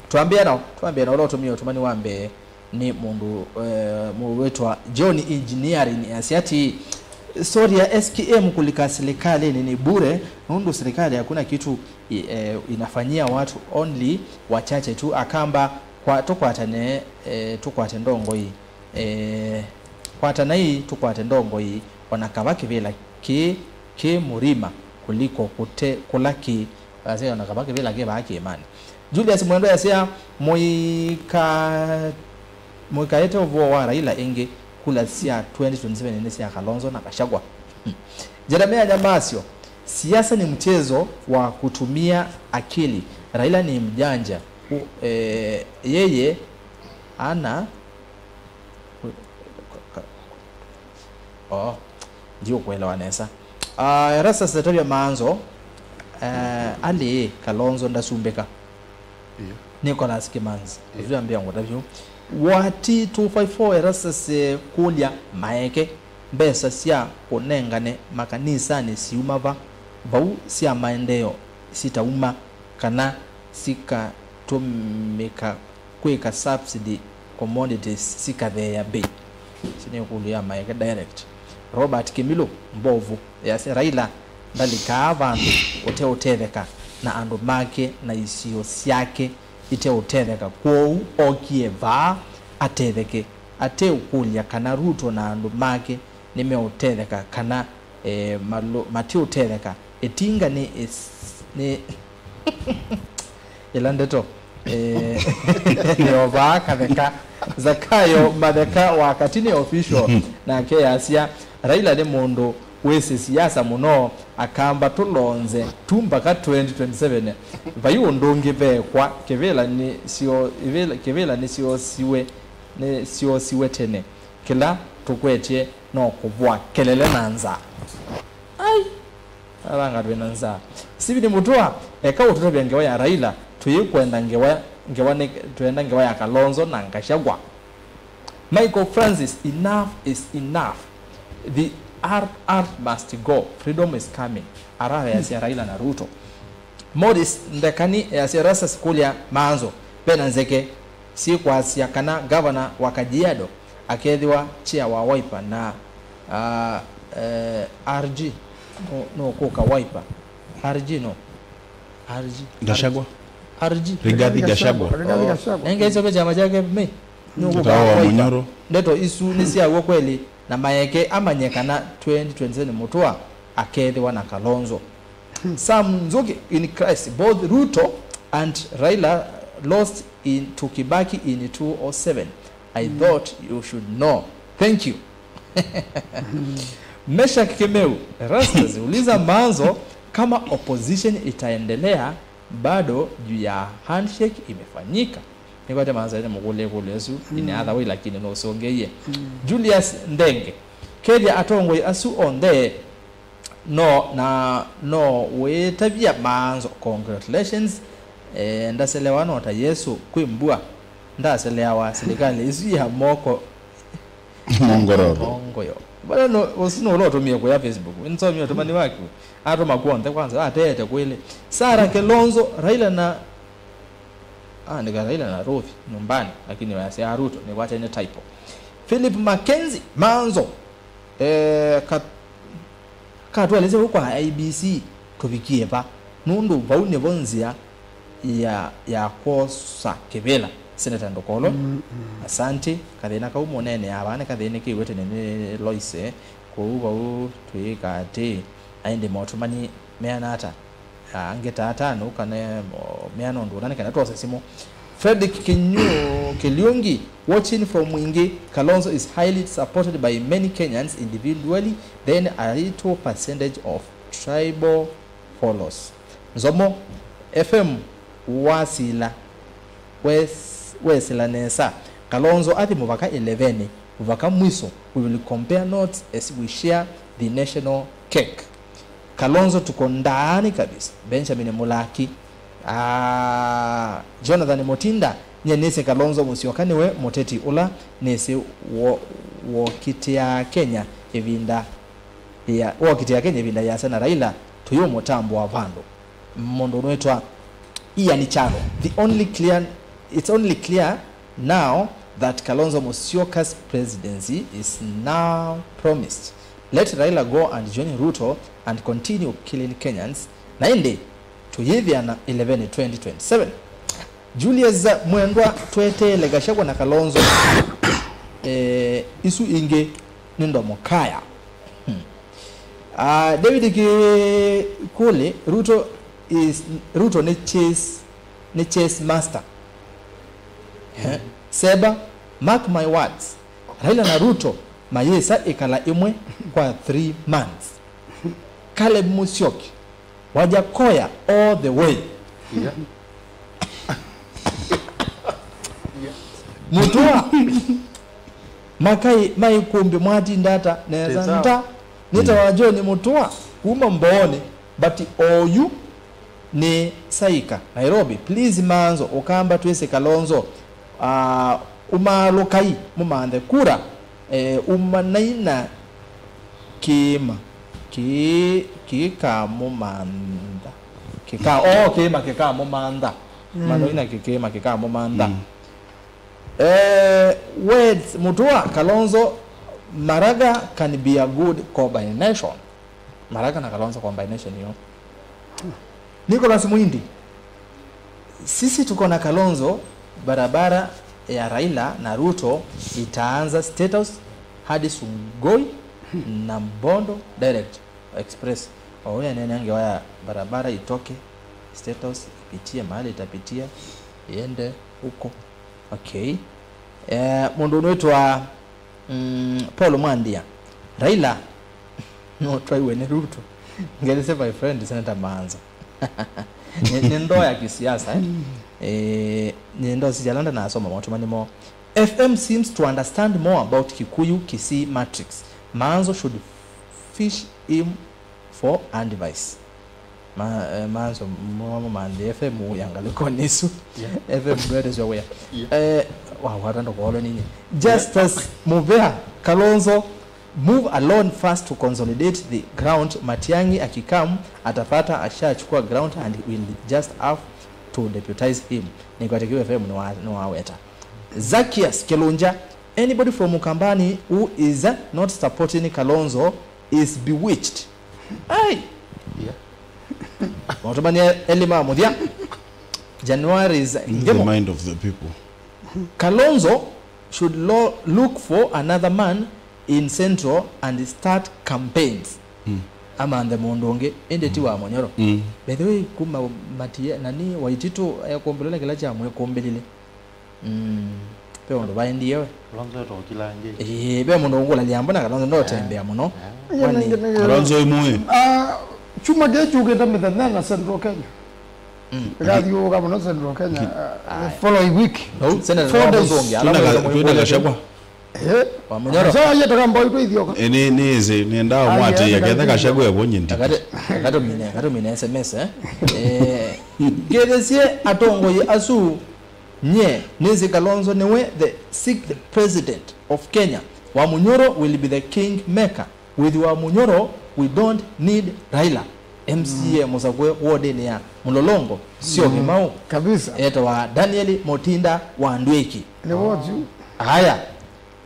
twambĩa nao, twambĩa na ũla ũtũmie ũtũmani wa mbee nĩ mũndũ, eh, mũwĩtwa John Engineering, asya ati, "Story ya S K M kulika serikalini ni bure, nũndũ serikali hakuna kitu i-, eh, inafanyia watu, only wachache tu." Akamba, kwa, tũkwatane, eh, tũkwate ndongoi. Eh, kwatanai tũkwate ndongoi, ona kava kĩvĩla kĩ, kĩ mũrima kuliko kũte, kũla kĩ, asya, ona kava kĩvĩla kĩ vaa kĩĩmanĩ. Julius Mwendwa asya, mũika-, mũikaete ũvoo wa Raila ĩngĩ, kula sya twenty twenty-seven nĩ sya Kalonzo na Gachagua. Hmm. Jeremia Nyamasio, siasa ni mchezo wa kutumia akili. Raila ni mjanja. U-, eh, yeye ana Oh, ndiũkũelewa nesa. Ah, Erastus Zetavia Maanzo, eh, alĩ Kalonzo ndasumbĩka. Ĩĩ. Nicholas Kimanzi. Ĩĩ. Ũsu ambĩa ngũtavya. Wati two five four Erastus, eh, kũlya Maeke, mbesa sya kũnengane makanisanĩ siuma va? Vau sya maendeeo sitauma kana sikatũmĩka kwĩka subsidy commodities sikatheea mbei? Ĩsu nĩ ĩkũlyo ya Maeke direct. Robert Kĩmilũ, Mbovu, yasya Raila ndalikaa vandũ ũteũtetheka na andũ make na isio syake iteũtetheka, kwoou okie vaa atetheke, ateũkũlya kana Ruto na andũ make nĩmeũtetheka kana, eh, malũ-, matiũtetheka. Ĩtinga nĩ ĩs-, nĩ ĩla ndeto, eh, nĩ o vaa katheka. Zakayo Matheka wa Katini Official, nake yasya, Raila nĩ mũndũ wĩsĩ siasa mũno, akamba tũlonze tu mpaka twenty twenty-seven. Vai ũndũ ũngĩ vekwa, kĩvĩla nĩsyo-, ĩvĩla-, kĩvĩla nĩsyosiwe, nĩsyosiwe tene. Kĩla tũkwetye no kũvwa kelele na nzaa. Ai! Avanga twĩ na nzaa. Steven Mutua, eka ũtũtavya ngewa ya Raila, tũyĩkwenda ngewa, ngewa nĩ, twenda ngewa ya Kalonzo na Gachagua. Michael Francis, enough is enough. The R R must go. Freedom is coming. Arara yasya Raila na Ruto. Morris Ndekani yasya Erastus kũlya Maanzo, vena nzeke syĩkwasya kana gavana wa Kajiado akethĩwa chair wa Wiper na, ah, eh, R G no, no kũka Wiper. R G no. R G. Gachagua. R G. Rigathi Gachagua. Rigathi Gachagua. Nenge icio kyama kyake me. Nũkũka Mũtao wa kũika. Mũnyoro. Ndeto isu nĩ sya w'o kweli, na maeke amanye kana twenty twenty-seven Mũtũa akethĩwa na Kalonzo. Sam Nzuki in Christ, both Ruto and Raila lost in, to Kibaki in two oh seven. I thought you should know. Thank you. Meshack Kemeu, Rastas, uliza Manzo kama opposition itaendelea bado juu ya handshake imefanyika. Nĩkwate Manzo nĩ mũkũlĩ kũlĩ asu, in other way, lakini no usongeie. Julius Ndenge, kethia atongoi asu onthe no na no wĩtavya Manzo, congratulations. Eh, ndaselewa no ta Yesu kwĩ mbua ndaseleawa, silikalĩ isu ya moko Mongororo. Mongoyo. Bana no, ũsu no ũla ũtũmie kũya Facebook. Nsomie ũtũmani waku. Atũma kuonthe kwanza, ateete kwĩlĩ. Sarah Kilonzo, Raila na, ah, andĩka Raila na Ruthi nyumbani, lakini wayasya Ruto, nĩ kwate nĩ typo. Philip Mackenzie, Manzo. Eh, ka-, katwelesye vau kwa I E B C, tũvikie va. Nũndũ vau nĩvo nzĩa ya, ya kwosa kĩvĩla. Seneta Ndũkolwe, mm, mm, asante. Kathĩna kau mũneenea vaa nĩkathĩnĩkĩw'e tene nĩ Loise. Kwoou vau twĩĩka atĩĩ, na ĩndĩ motũmani meana ata? Ah, angĩ ta atano kana, o, meana ũndũ ũna nĩ kana twose simũ. Fredrick Kinyu-, Kiliungi, watching from Mwingi, Kalonzo is highly supported by many Kenyans individually, then a little percentage of tribal follows. Nzomo F M wasila, wes-, wesila nesa. Kalonzo athi mũvaka ĩleveni, mũvaka mwiso. We will compare notes as we share the national cake. Kalonzo tuko ndani kabisa. Benjamin Mulaki. Ah, Jonathan Mutinda, nye nĩsĩ Kalonzo Musyoka nĩwe mũteti ũla nĩsĩ wo-, wokitĩaa Kenya ĩvinda ya, wokitĩa Kenya ĩvinda yĩasa na Raila, tũyũmũtambũa vandũ. Mũndũ ũnwĩtwa Ian Charo. The only clear, it's only clear now that Kalonzo Musyoka's presidency is now promised. Let Raila go and join Ruto and continue killing Kenyans. Na ĩndĩ tũyĩthĩana ĩleveni twenty twenty-seven. Julius Mwendwa, tweteele Gachagua na Kalonzo. Eh, isu ingĩ nĩ ndomo kaya. Hmm. Ah, David Kikuli, Ruto is, Ruto nĩ chess, nĩ chess master. Eh, Seba, mark my words. Raila na Ruto mayĩsa ĩkala ĩmwe kwa three months. Caleb Musyoki, Wajakoya all the way. Yeah. Mũtũa. Makai, mai kumbi mwatinda ata nesa. Nesa. Nta. Nĩtawa John Mũtũa kuma Mbooni, but oyu nĩ Saika, Nairobi. Please Manzo, Ũkamba twĩsĩ Kalonzo. Ah, umaalũkai, mũmanthe kura. Eh, umanai na kĩĩma kĩ-, kĩkamũmantha. Kĩka-, oh, kĩĩma kĩkamũmantha. Mm. Manoi na kĩ-, kĩĩma kĩkamũmantha. Mm. Eh, words, Mũtũa, Kalonzo, Maraga can be a good combination. Maraga na Kalonzo combination hiyo. Nicholas Muindi, sisi tuko na Kalonzo, barabara ya Raila na Ruto itaanza State House hadi Sugoi na Bondo direct express. Oya nene angewa ya barabara itoke State House ipitie mahali itapitia iende huko. Okay. Eh, mũndũ ũnwĩtwa Mm, Paul Mwandia, Raila no twaiwe nĩ Ruto. Ngelesya my friend Senator Manzo. Nĩ, nĩ ndoo ya kisiasa, eh? Eh, nĩ ndoo sisi alanda nasoma maũtũmani moo. F M seems to understand more about Kikuyu Kisii matrix. Manzo should fish him for advice. Ma, eh, Manzo, mwa, mwa, Manzo F M ya ngalĩkonĩ ĩsu. Yeah. F M ndwendeswa wĩa. Yeah. Eh, wa, watando kuolo nini? Justus Muvea, Kalonzo, move alone first to consolidate the ground. Matiang'i akikam, atapata ashachukua ground and will just have to deputize him. Nĩkwatĩkiwe F M nĩwa-, nĩwaweta. Zacchaeus Kilunja, anybody from Ukambani who is, eh, not supporting Kalonzo is bewitched. Ai! Yeah. Maũtũmani elĩ ma mũthya. January is the mind of the people. Kalonzo should lo- look for another man in Central and start campaigns. Amanthe mũndũ ũngĩ, ĩndĩ ti wa Mũnyoro. By the way, kuma Matia, nani, Waititu ekũmbĩlwa nĩ kĩla kyamwĩkũmbĩlile. Mm. Ve ũndũ vaendie we. Kalonzo etwa ũkilangĩ. Ĩĩ, ve mũndũ ũngũlalya mbona Kalonzo ndotembea mũno. Kalonzo imwe. Ah, chuma kĩĩ kyũkĩte mĩthenya na Central Kenya. Ĩkathiũũka mũno Central Kenya, uh, the following week. No, Senator Four days. Mũthũngĩ, ala Twĩna ka- mwĩkũlya twĩna Gachagua. Eh? Wa Mũnyoro. Sasa yetaka mbao itwe ithioka. Eh, nĩ nĩ ĩsĩ nĩendaa mwatĩĩa ketha Gachagua evo nyindi. Akate- akatumine akatumine S M S, eh. Eh, ngethesie atongoi asu, nye nĩsĩ Kalonzo nĩwe the sixth president of Kenya. Wa Mũnyoro will be the king maker. With Wa Mũnyoro, we don't need Raila. M C A mũsakũe wodĩnĩ ya Mũlolongo, sio Kĩmaũ. Kabisa. Etawa Daniel Motinda wa Ndwĩki. Nĩ woju. Aya.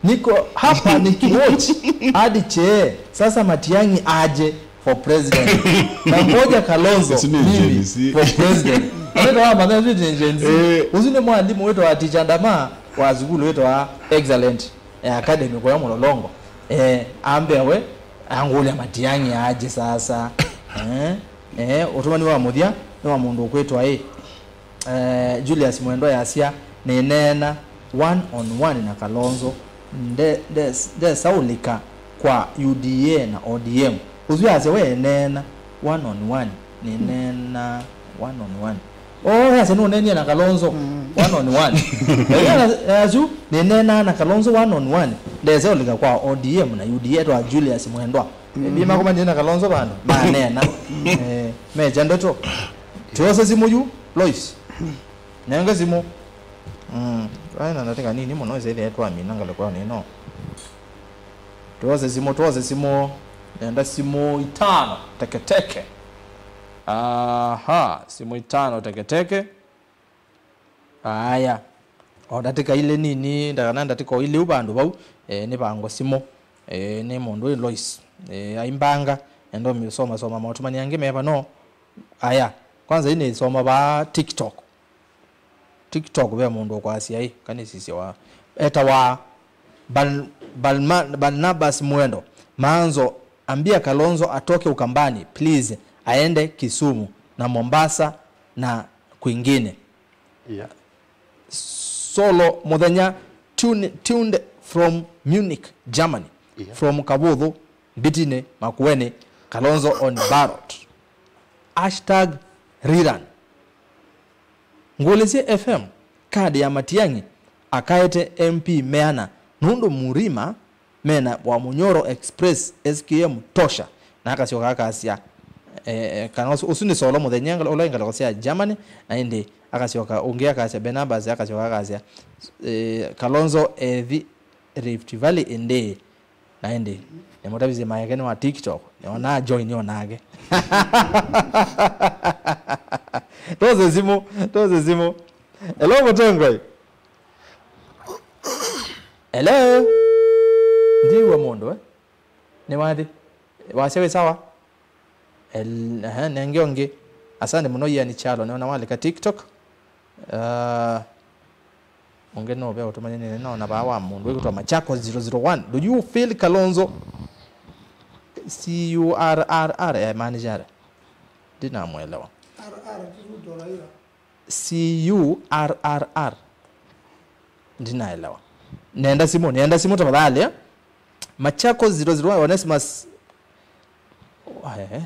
Niko hapa nikiwatch hadi chee. Sasa Matiang'i aje for president. Na ngoja Kalonzo mimi for president. Anaitwa wa Mathare Street ni Gen Z. Eh. Usu ni mwalimu wetu wa teacher Ndama wa sukulu wetu wa Excellent, eh, Academy kũya Mũlolongo. Eh, ambe we, angũlya Matiang'i aje sasa. Eh, eh, ũtũmani wa mũthya nĩ wa mũndũ ũkwĩtwa ĩ. Eh, Julius Mwendwa yasya, nĩneena one on one na Kalonzo, nde- nde- ndesaũlĩka kwa U D A na O D M. Ũsu yasya we neena one on one, nĩneena one on one. Oh, yasya nũneenie na Kalonzo one on one. Yasya nĩneenaa na Kalonzo one on one, ndesaũlĩka kwa O D M na U D A twa Julius Mwendwa. Maybe makomanĩe na Kalonzo vandũ maneena. Eh, mekya ndeto. Tiose simũ yu, Lois. Nenge simũ. Mm, twaĩ na ndatĩka nini mũno, ĩsĩ ĩthĩe twamina ngalĩko ĩno. Tuose simũ, tuose simũ. Nenda simũ itano teketeke. Aha, simũ itano teketeke. Aya. O ndatĩka ilĩ nini, nda- kana ndatĩka o ilĩ u vandũ vau, eh, nĩ vango simũ. Eh, nĩ mũndũ wĩ Lois. Eh, aimbanga, enda ũmĩsoma soma maũtũmani angĩ me vano. Aya. Kwanza ĩĩ nĩsoma vaa TikTok. TikTok ve mũndũ ũkwasya ĩ, kana ĩsisya wa. Etawa Ban- Balma- Barnabas Mwendo. Maanzo, ambia Kalonzo atoke Ukambani, please, aende Kisumu na Mombasa na kwingine. Yeah. Solo Muthenya, tune- tuned from Munich, Germany. Yeah. From Kavuthu, Mbitini, Makueni, Kalonzo on ballot. Hashtag rerun. Ngũlĩsye F M, kadi ya Matiang'i akaete M P meana, nũndũ Murima mena Wa Mũnyoro Express, S K M tosha. Na akasyoka akasya, eh, eh, kana ũsu, ũsu nĩ Solo Mũthenya, ũla wĩ ngalĩko sya Germany, na ĩndĩ akasyoka, ũngĩ akasya, Barnabas akasyoka akasya, eh, Kalonzo ethi Rift Valley ĩndĩĩ. Na ĩndĩ, nĩmũtavisye maeke nĩ wa TikTok. Nĩonaa Joy nĩonake. Tose simũ, tose simũ. Hello, mũtongoi. Hello. Ndiw'a mũndũ, eh? Nĩ wathi. Wasya wĩ sawa? El- ehe, nenge ũngĩ. Asante mũno, Ian Chalo, nĩona walika TikTok. Uh, ũngĩ no ve ũtũmanyĩnĩe nao na vaa wa mũndũ wĩkwĩtwa Machakos zero zero one. Do you feel Kalonzo? C U R R R, eh, maanisha ata? Ndinamwelewa. C U R R R. Ndinaelewa. Nenda simũ, nenda simũ tafadhali, eh? Machakos zero zero one, Onesimus. Eh.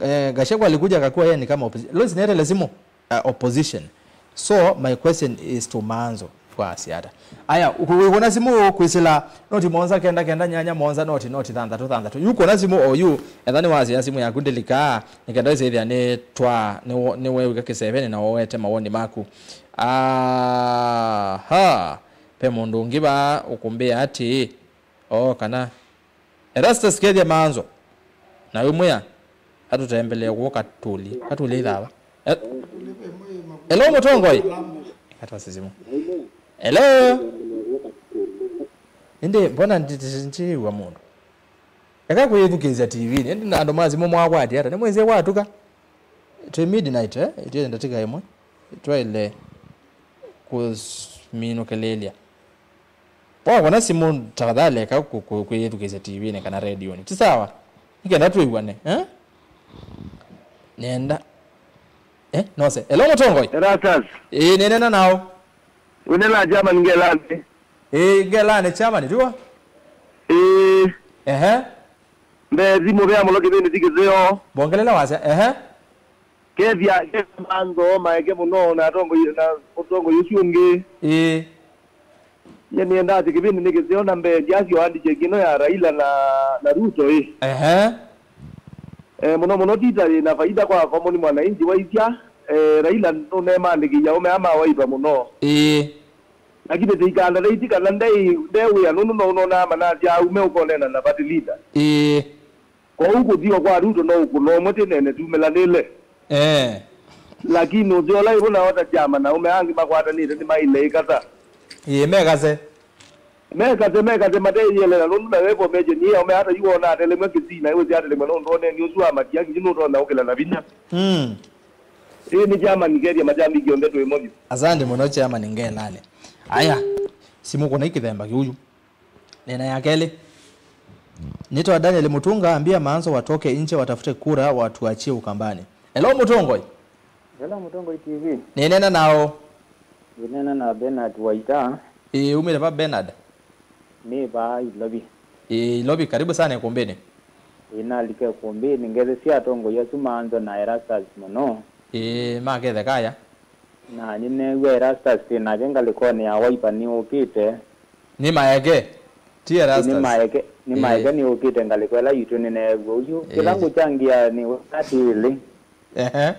Eh, Gachagua alikuja akakuwa yeye ni kama opposition. Lois, nietele simu, uh, opposition. So my question is to Maanzo, kwa siata. Aya, uku- wĩkũna simũ kwĩsĩla noti mũonza kenda kenda nyanya mũonza noti noti thanthatũ thanthatũ. Yu kũna simũ o yu, etha nĩwasĩa simũ yaku ndĩlikaa, nĩkenda ĩsĩthĩa nĩ twa nĩwo- nĩweew'ĩka kĩseveni na woete mawoni maku. Aha, ve mũndũ ũngĩ vaa ũkũmbĩa atĩĩ, o kana Erastus Kethia Maanzo, na wĩmwĩa atũtembelee kũũ Katuli. Katuli ĩthava. E- Hello, mũtongoi. Katwa sisimu. Hello. Ĩndĩ mbona ndi- ndi- ndiw'a mũndũ? Eka kwĩthukĩĩsya T V-nĩ. Ĩndĩ na andũ ma simũ mwakwatya ata? Nĩmwĩsĩ kwatuka. Twĩ midnight, eh? Ĩtĩe ndatĩka ĩmwe. Twaĩle kũminũkĩlĩĩlya. Wakona simũ, tafadhali eka kũ-, kũ-, kwĩyĩthukĩĩsya tivinĩ kana redionĩ. Ti sawa? Nĩkenda twĩw'ane, eh? Nenda. Eh, nose. Hello, Mũtongoi. Erastus. Ĩĩ, nĩneena nao. Wĩnena German Ngelani. Ĩĩ, Ngelani German, tiwa? Ĩĩ. Ehe. Mbee simũ vea mũno kĩvĩndĩ ti kĩseo. Mbongelele wasya, ehe. Kethya, kethya mantho maeke mũno na atongoi, na ũtongoi ũsu ũngĩ. Ĩĩ. Nye nĩendaa atĩ kĩvĩndĩ nĩ kĩseo na mbee ndyasyo handshake ĩno ya Raila na, na Ruto ĩ. Ehe. Eh, mũno mũno Tita yĩ na faida kwa common mwananchi waisya, eh, Raila nũnemandĩkĩia ũme ama Wiper mũno. Ĩĩ. Lakini tĩikanda thaiti kana ndei, nde wĩa nũndũ no ũnonaa manasya aume ũkonena na party leader. Ĩĩ. Kwoou kũthio kwa Ruto no ũkũna ũmwe tĩ nene tumĩlanĩle. Eh. Lakini ũseo ũla ĩvo nao ta kyama na ũme angĩ makwatanĩte nĩmaĩle ĩkata. Ĩĩ, mekase. Mekate, mekate, mateĩyĩelena nũndũ na wevo meje niĩ aume hata yu wona atelemwe kĩsina, ĩwĩsĩ atelemwe nũndũ oneni ũsu wa matia kĩu nũtonya ũkĩla na vinya. Mm. Ĩĩ nĩ kyama nikethya makyambĩkĩa onthe twĩ ĩmwe vyũ. Asante mũno, Chairman Ngelale. Aya, simũ kũna ikĩthemba kĩu yu. Nena ya kelĩ. Nĩtwa Daniel Mutunga, ambia Maanzo watoke nje watafute kura watuachie Ukambani. Hello, Mũtongoi. Hello, Mũtongoi T V. Nĩneena nao. Nĩneena na Bernard Waita. Ĩĩ, umĩte va Bernard? Nĩ vaa Ilovi. Ĩĩ, Ilovi, karibu sana ĩkũmbĩnĩ. Ĩĩ, nalika ĩkũmbĩnĩ, ngethesya atongoi asu Maanzo na Erastus mũno. Ĩĩ, makethe kaya. Na nĩneew'a Erastus twĩ nake ngalĩkonĩ ya Wiper nĩũkĩte. Nĩ maeke. Ti Erastus. Nĩ maeke, nĩ maeke nĩũkĩte ngalĩko ĩla yitũ nĩneew'a ũyu. Kĩla ngũkyangĩa nĩ atĩlĩ. Ehe.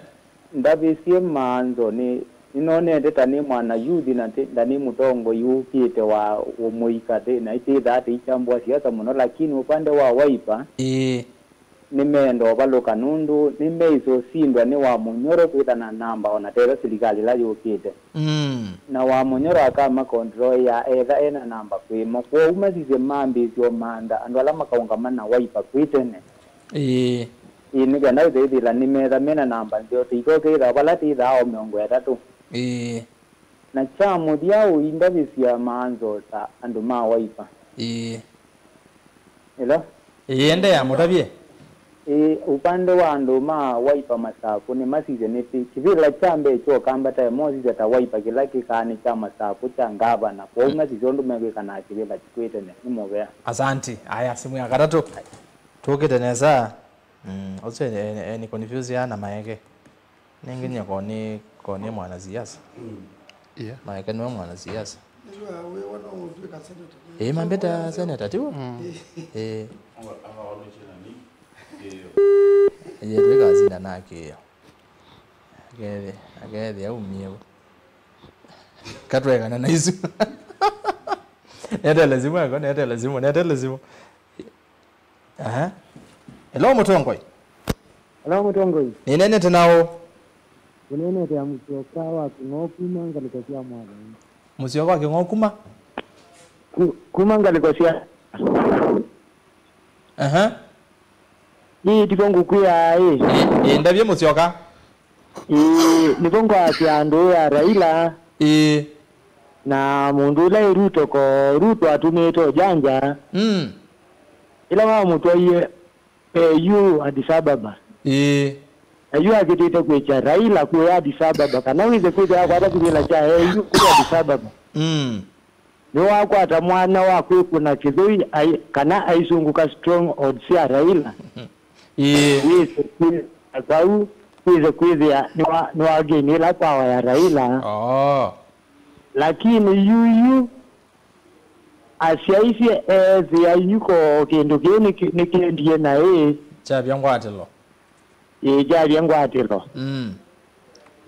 Ndavĩsye Maanzo nĩ, nĩnonete ta nĩ mwana yuthi na ti, na nĩ mũtongoi ũkĩte wa ũmũika ti, na ĩtĩthaa tĩikyambũa siasa mũno, lakini upande wa Wiper, ĩĩ. Nĩmeenda ũvalũka nũndũ nĩmeĩsa ũsindwa nĩ Wamunyoro kwĩtha na namba o na tethwa silikalĩ ĩla yũkĩte. Mm. Na Wamunyoro akamakontroea etha ena namba kwĩmo. Kwoou masisye mambĩĩsye ũmantha andũ ala makaũngama na Wiper kwĩ tene. Ĩĩ. Ĩĩ, nĩ kenda ũtethĩla nĩmetha mena namba nzeo tũikokĩtha vala tĩthaa o mĩongo ĩtatũ. Ĩĩ. Na kya mũthya ũindavĩsya Maanzo ta andũ ma Wiper. Ĩĩ. Hello? Ĩĩ, endeea, mũtavye. Ĩĩ, upande wa andũ ma Wiper Masaku nĩmasisye nĩkĩ kĩvĩla kya mbee kya Ũkamba ta ĩmwe ũsisya ta Wiper kĩla kĩkaa nĩ kya Masaku kya ngavana, kwoou masisye ũndũ mekwĩka na kĩvĩla kĩkwĩte nĩ, nĩ mũvea. Asanti. Aya, simũ ya katatũ. Tũkĩte nesa. Mm, ũsu eni, eni, eni confuse ya na maeke. Nĩngĩ nyie ko nĩ, ko nĩ mwanasiasa. Mm. Yeah. Maeke nĩwe mwanasiasa. Nĩw'a wĩwa no ũtw'ĩka senator. Ĩĩ, mambĩta senator, tiw'o? Mm. Ĩĩ. Ĩĩ, twĩkasinda na kĩĩo. Akethĩa, akethĩa umie vo. Katwekana na isu. Netele simu yako, netele simu, netele simu. Aha. Hello, Mũtongoi. Hello, Mũtongoi. Nĩnenete nao. Ũnenete ya Mũsyoka wa Kĩng'oo kuma ngalĩko sya Mwathani. Mũsyoka wa Kĩng'oo kuma? Ku-, kuma ngalĩko sya. Aha. Ĩĩ, tiko ngũkwĩa ĩ. Ĩĩ, ĩĩ, ndavye Mũsyoka. Ĩĩ, nĩvo ngwasya andũ ya Raila. Ĩĩ. Na mũndũ ũla ĩ Ruto ko, Ruto atũmĩĩte ũjanja. Mm. Ĩla wamũtwaie, eh, yu Addis Ababa. Ĩĩ. Na yu akĩtĩte kwĩkya Raila kũya Addis Ababa, kana wĩse kwĩthĩa akwata kĩvĩla kya, eh, yu kũya Addis Ababa. Mm. Nĩwakwata mwanya wa kwĩkũna kĩthũi ai-, kana aisũngũka stronghold sya Raila. Ĩĩ. Wĩse kwĩthĩa kau, wĩse kwĩthĩa nĩwa-, nĩwagainĩla power ya Raila. Oh. Lakini yuyu asyaisye eethĩa yu ko kĩndũ kĩĩ nĩkĩ-, nĩkĩendie naĩ. Kyavya ngwatĩlo. Ĩĩ, kyavya ngwatĩlo. Mm.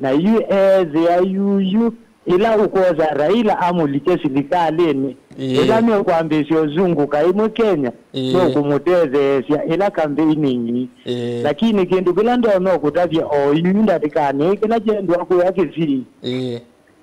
Na yu eethĩa yuyu, ĩla ũkwosa Raila amũlike silikalĩnĩ, ĩĩ, ĩla mekwambĩĩsya ũzungũka ĩmwe Kenya, ĩĩ, nũkũmũtetheesya ĩla campaigning. Ĩĩ. Lakini kĩndũ kĩla ndonya ũkũtavya o yu ndatĩkanĩ ĩĩ, kĩla kyendwa kũya Kisii, ĩĩ,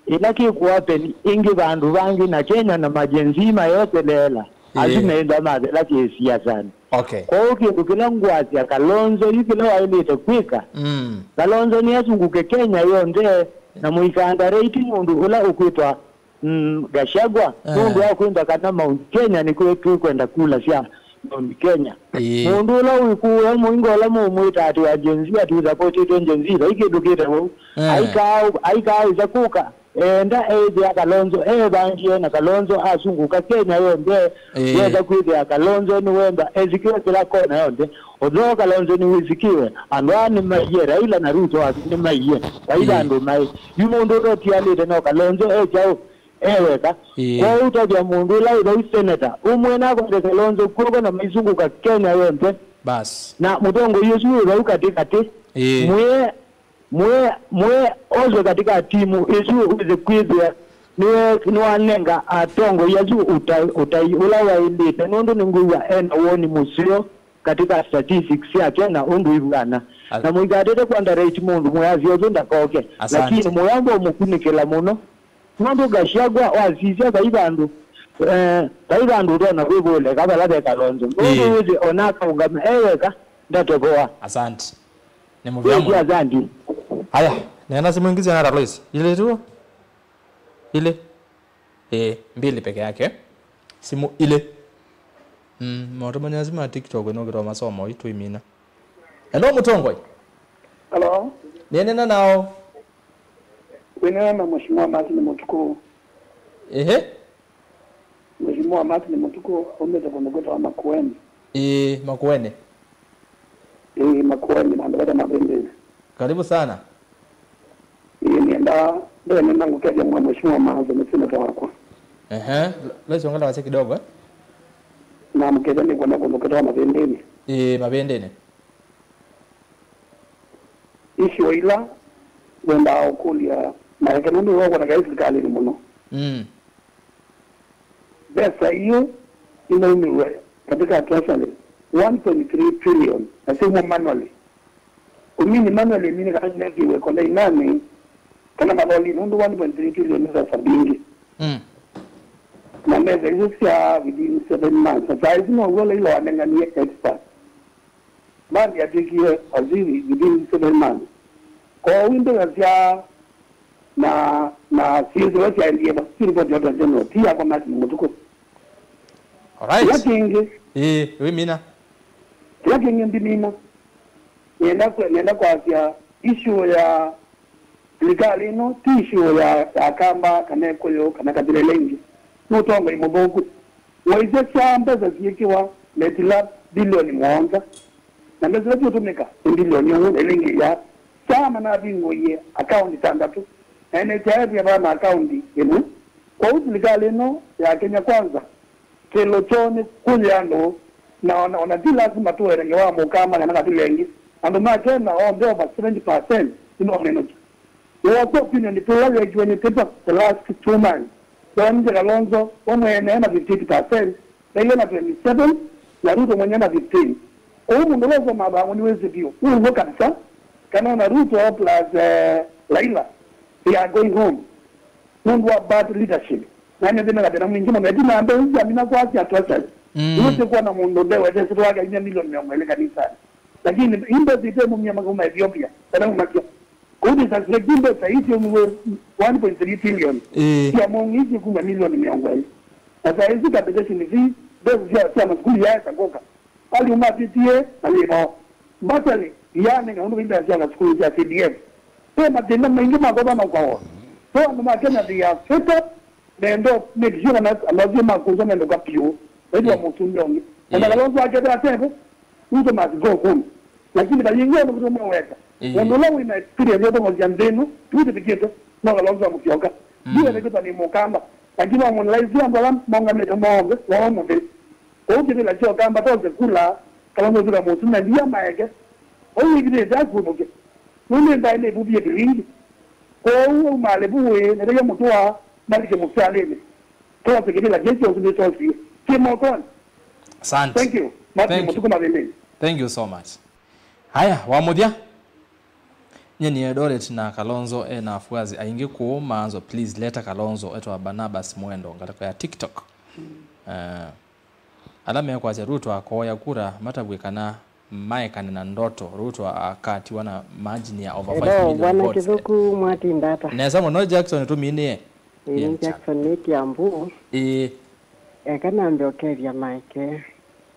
ĩla kĩkũhappen ĩngĩ vandũ vangĩ na Kenya na majenzi mayeteleela. Asu Ĩĩ. Meĩthwa mathela kĩsiasanĩ. Okay. Kwoou kĩndũ kĩla ngwasya Kalonzo yu kĩla waĩlĩte kwĩka, Mm. Kalonzo nĩasungũke Kenya yonthe, na mũikandaleti mũndũ ũla ũkwĩtwa, mm, Gachagua, Eh. Nũndũ wa kwĩmba kana Mount Kenya nĩkw'o tũkwenda kula sya Mount Kenya. Ĩĩ. Mũndũ ũla wĩkũĩa mũingo ũla mũmwĩta atĩ wa Gen Z, atĩ ũsapotĩte Gen Z, vai kĩndũ kĩte vau. Eh. Aikaa, aikaa ĩsa kũka. Enda ethĩa Kalonzo evangie na Kalonzo asungũka Kenya yonthe, Ĩĩ. Wesa kwĩthĩa Kalonzo nĩwemba esikiwe kĩla kona yonthe. Although Kalonzo nĩwĩsikiwe, andũ aa nĩmaiye, Raila na Ruto asu nĩmaiye, vai Ĩĩ. Vandũ mai. Yu mũndũ ũtotialĩte no Kalonzo e kyaũ, e weka. Ĩĩ. Kwoou tavya mũndũ ũla wĩ vau seneta, ũmwĩe nakwate Kalonzo kw'oko na maisungũka Kenya yonthe. Bas. Na mũtongoi ũsu wĩ vau katĩ katĩ, Ĩĩ. Mwĩe Mwĩe, mwĩe oswe katika timu ĩsu wĩse kwĩthĩa nĩwe, nĩwanenga atongoi asu ũtai, ũtai ũla waĩlĩte, nũndũ nĩngwĩw'a ena woni mũseo katika statistics syake na ũndũ ivw'ana. As- Na mũikatete kũandareti mũndũ, mwĩasya ũsu ndakoke. Asante. Lakini mũyamba ũmũkunĩkĩla mũno, nũndũ Gachagua wasisya vai vandũ, eh, vai vandũ ũtonya kwĩvũleka vala ve Kalonzo. Nũndũ Ĩĩ. Wĩsĩ ona akaũngama e weka, ndatovoa. Asante. Nĩ mũvea mũno. Asante. Aya, neena simũ ingĩ syana ata, Lois? Ilĩ tu? Ilĩ? Ĩĩ, mbili peke yake. Simũ ilĩ. Mm, maũtũmania simũ ya TikTok ĩno kĩtwa masomo, ĩĩ tũimina. Hello, mũtongoi. Hello. Nĩnena nao. Wĩneena na Mheshimiwa Martin Mũtukũ. Ehe. Mheshimiwa Martin Mũtukũ aumĩte kũndũ kwĩtawa Makueni. Ĩĩ, Makueni. Ĩĩ, Makueni, vandũ vata Mavĩndĩnĩ. Karibu sana. Ĩĩ, nĩenda mbee nĩenda ngũkethya mwa Mheshimiwa Martha nĩ seneta wakwa. Ehe, Lois ongela wasya kidogo, eh? Na mũkethya nĩkwenda kũndũ kwĩtawa Mavĩndĩnĩ. Ĩĩ, Mavĩndĩnĩ. Issue ila wendaa ũkũlya maeke nũndũ wĩw'aa kwoneka ĩ silikalĩnĩ mũno. Mm. Mbesa iu inaumiw'e katika treasury one point three trillion na syaumwa manually. Ũmini manually ĩmini kana nĩnekiwe kondainanĩ kana maloli nũndũ one point three trillion nĩ mbesa mbingĩ. Mm. Na mbesa isu sya within seven months. Na saa isu now'o Laila wanenganie expert. Mali atwĩkie waziri within seven months. Kwoou ĩndĩ nasya na, na syĩsĩwa syaendie va, si ripoti ya Auditor General, ti yakwa Martin Mũtukũ. Alright. Kĩla kĩngĩ, Ĩĩ, wĩmina. Kĩla kĩngĩ ndimina. Nĩenda kwe-, nĩenda kwasya issue ya silikalĩ ĩno, ti issue ya, ya Kamba, kana Ĩkũyũ, kana kabila ĩla ĩngĩ. Nĩ ũtongoi mũthũku. Waisye sya mbesa syĩkĩwa metila bilioni mũonza, na mbesa ila syũtũmĩka nĩ bilioni ũmwe na ĩla ĩngĩ ya sya manavingũie akaũndi tandatũ, na NHIF yavaa na akaũndi ĩmwe. Kwoou silikalĩ ĩno ya Kenya Kwanza kĩlo kyoo nĩ kũyĩa andũ, na ona, ona ti lasima tũelenge wa mũkamba kana kabila ĩngĩ. Andũ ma Kenya onthe over seventy percent nĩmamenũkya. Wĩw'aa opinion tũla wekiwe nĩ tĩtwa the last two months, wanisye Kalonzo we mwene ena fifty-eight percent, Raila na twenty-seven, na Ruto mwenye na fifteen. Kwoou mũndũ ũla ũsomaa vangu nĩwĩsĩ vyũ, wĩw'o kabisa kana ona Ruto plus, eh, Raila, they are going home nũndũ wa bad leadership. Na nĩthĩna na thĩna mwingĩ mũno. Ĩtina mbee isu syamina kwasya twasali. Mm. Nĩwĩsĩ kuona mũndũ ndewete sĩtũ wake ainya milioni mĩongo ĩlĩ kanisanĩ. Lakini imbesa ite mumia makuma Ethiopia, kana umakia. Kũu nĩ suspect mbesa icio mwe one point three trillion. Ĩĩ. Cia mũng'ĩsĩ kuma milioni mĩongo ĩlĩ. Na saa isu capitation fee, mbesa cia, cia masukulu yaesa kũka. Alimũ matwĩtie malĩvao. Mbatali, yani, na ũndũ mbesa cia masukulu cia C D F. Ve mathĩna maingĩ makwata na ũkawa. So andũ ma Kenya, they are fed up. Nendo make sure kana andũ acio makũnza mendoka piũ. Ĩĩ. Waitwa mũtumia ũngĩ. Ĩĩ. Na Kalonzo akethĩa atevo, Ruto must go home. Lakini vayingi andũ kũtũma weka. Ĩĩ. Mũndũ ũla wĩna experience ya ũtongosya nthĩ ĩno, tũitĩkĩte, no Kalonzo wa Musyoka. Mm. Ndiwe nĩkwĩtwa nĩ mũkamba. Lakini wamũnalaisi andũ ala maũngamĩte monthe, wao mũthĩ. Kwoou kĩvĩla kya ũkamba tose kula, Kalonzo ũtuka mũtumia, ndia maeke. Ũu wĩkĩtĩte akũthũke. Nũndũ ndaĩ nĩ ĩvuvi ya vilingi. Kwoou aumaale vu wĩ, nĩtaiya mũtũa, malike mũsyalĩnĩ. Tose kĩvĩla kĩĩ kyonthe nĩtosie. Kĩ mokonĩ. Asante. Thank you. Martin Mũtukũ Mavĩndĩnĩ. Thank you so much. Haya, wa mũthya. Nye nĩ Eldoret na Kalonzo e na afuasi aingĩ kũũ maanzo, please leta Kalonzo etwa Barnabas Mwendo ngalĩko ya TikTok. Eh, Ala mekwasya Ruto akoya kura matavw'e kana maekane na ndoto, Ruto akatiwa na margin ya over five million votes. Hello, Bwana Kithuku, mwatinda ata? Nesa mũno, Jackson, tũminĩe. Ĩĩ, Jackson nĩ Kiambu. Ĩĩ. Eka nambe ũkethya Maeke.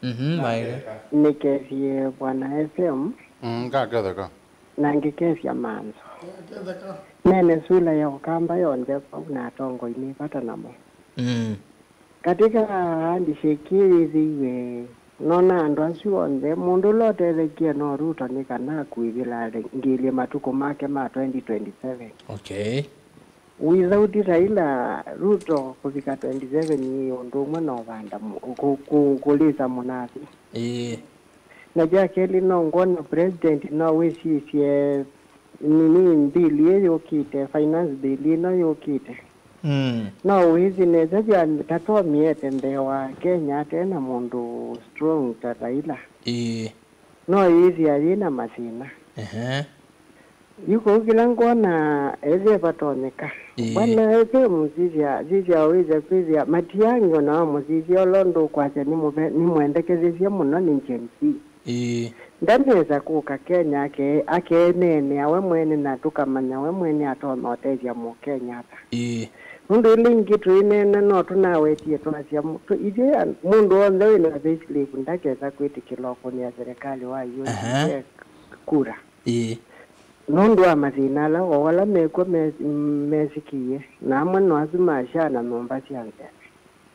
Mhm, Maeke. Nĩkethie Bwana F M. Mm, ngaketheka. Na ngĩkesya manzo. Nene sula ya Ũkamba yonthe vau na atongoi nĩ vata namo. Mm. Katika handshake ĩĩ yĩthĩiwe, nona andũ asu onthe, mũndũ ũla ũtethekie no Ruto nĩ kana akuĩvĩla ngĩlye matukũ make ma twenty twenty-seven. Okay. Without Raila, Ruto kũvika twenty-seven yĩ ũndũ ũmwe na ũvanda mũ- kũ- kũ- kũlĩsa mũnathi. Ĩĩ. Na kya kelĩ, no ngwona president no wĩsisye nini bill ĩĩ yũkĩte, finance bill ĩno yũkĩte. Mm. No wĩsĩ nesa vya tatomiete mbee wa Kenya ate na mũndũ strong ta Raila. Ĩĩ. No yĩthĩa yĩ na mathĩna. Ehe. Yu kũu kĩla ngwona ethĩe vatonyeka. Ĩĩ. Bwana F M sisya, sisya wĩsya kwĩthĩa Matiang'i ona wamũsisya ũla ũndũ ũkwasya nĩmũve- nĩmwendekezesye mũno nĩ Gen Z. Ĩĩ. Ndanesa kũka Kenya ake- akeeneenea we mwene na tũkamanya we mwene atonya ũtethya Mũkenya ata. Ĩĩ. Nũndũ ĩla ingĩ tũineena no tũnawetie twasya mu- tũ- ithyĩ an- mũndũ w'onthe wĩna payslip ndakesa kwĩtĩkĩlwa ũkũnĩa serikali wa U N D A Aha. kura. Ĩĩ. Nũndũ wa mathĩna ala o ala mekw'o me- mesikie, na amwe no asu ma SHA na nyũmba sya nzeve.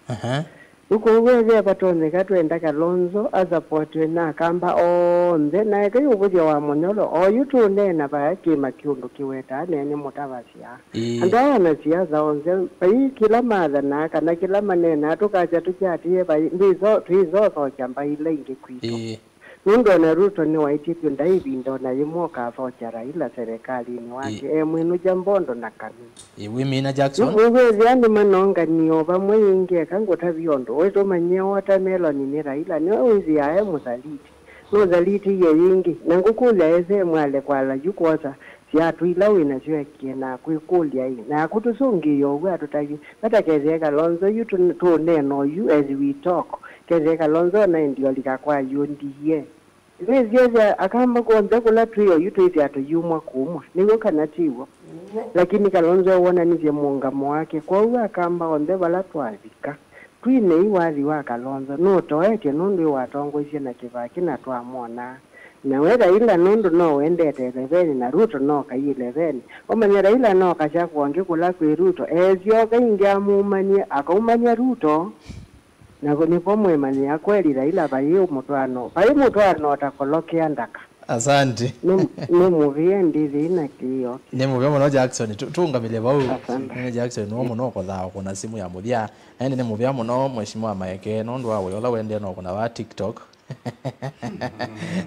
Aha. Yu kwoou ethĩa vatonyeka twenda Kalonzo asapotwe na Akamba onthe, na ekai ũvũthya wa Mũnyolo, oyu tũneena vaya kĩma kĩũndũ kĩwetaa nene mũtavasya. Ĩĩ. Andũ aa ana siasa onthe, vai kĩla mathanaa kana kĩla maneenaa, tũkasya tũkyatĩĩe vai, ndwĩso- twĩsothokya mbaĩ ila ingĩ kwitũ. Ĩĩ. Nũndũ ona Ruto nĩwaĩtye vyũ ndaĩ ĩvinda ona yĩmwe ũkathokya Raila serekalinĩ wake, Ĩ- e mwĩnũkya mbondo na kanuu. Ĩ, wĩmina Jackson. Nĩwĩthĩa nĩmanonganie o vamwe yĩngĩ, eka ngũtavye ũndũ ũĩ, tũmanyie watermelon nĩ Raila, nĩwe wĩthĩaa e mũthaliti. Nũthalitiie yĩngĩ, na ngũkũlya ese mwale kwala yu kwosa syatũ ila wĩ nasyo ekie na kwĩkũlya ĩ, naku tũsũngĩĩe ũw'o atũtavye. Vata kethĩe Kalonzo yu tũ- tũũneena oyu as we talk, kethĩe Kalonzo ona ĩndĩ olika kwa U D A. Nĩsyĩsya Akamba kw'onthe kũla twĩ oyu twĩthĩa tũyumwa kũmwa, nĩw'o kana tiw'o? Lakini Kalonzo ewonanisye mũũngamo wake, kwoou Akamba onthe vala twavika, twinei wathi wa Kalonzo nũtoetye nũndũ ĩwatongoisye na kĩvaki na twamwonaa. Na we Raila nũndũ no wendete eleveni na Ruto no kai eleveni, ũmanye Raila no kasya kũngĩ kũla kwĩ Ruto, eesyoka ĩngĩ amumany'e, akaumany'a Ruto. Na nĩvo mwĩmanyĩa kweli Raila vai mũtwaano, vai mũtwaano ta kolokea ndaka. Asante. Nĩ, nĩ mũvĩe ndithi na kĩo. Nĩ mũvea mũno Jackson. Tu- Tũngamĩle vau. Asante. Nĩ Jackson nĩwe mũno ũkothaa kũna simu ya mũthya. Na ĩndĩ nĩ mũvea mũno Mheshimiwa Maeke nũndũ wa wĩa ũla wendee na ũkũna wa TikTok.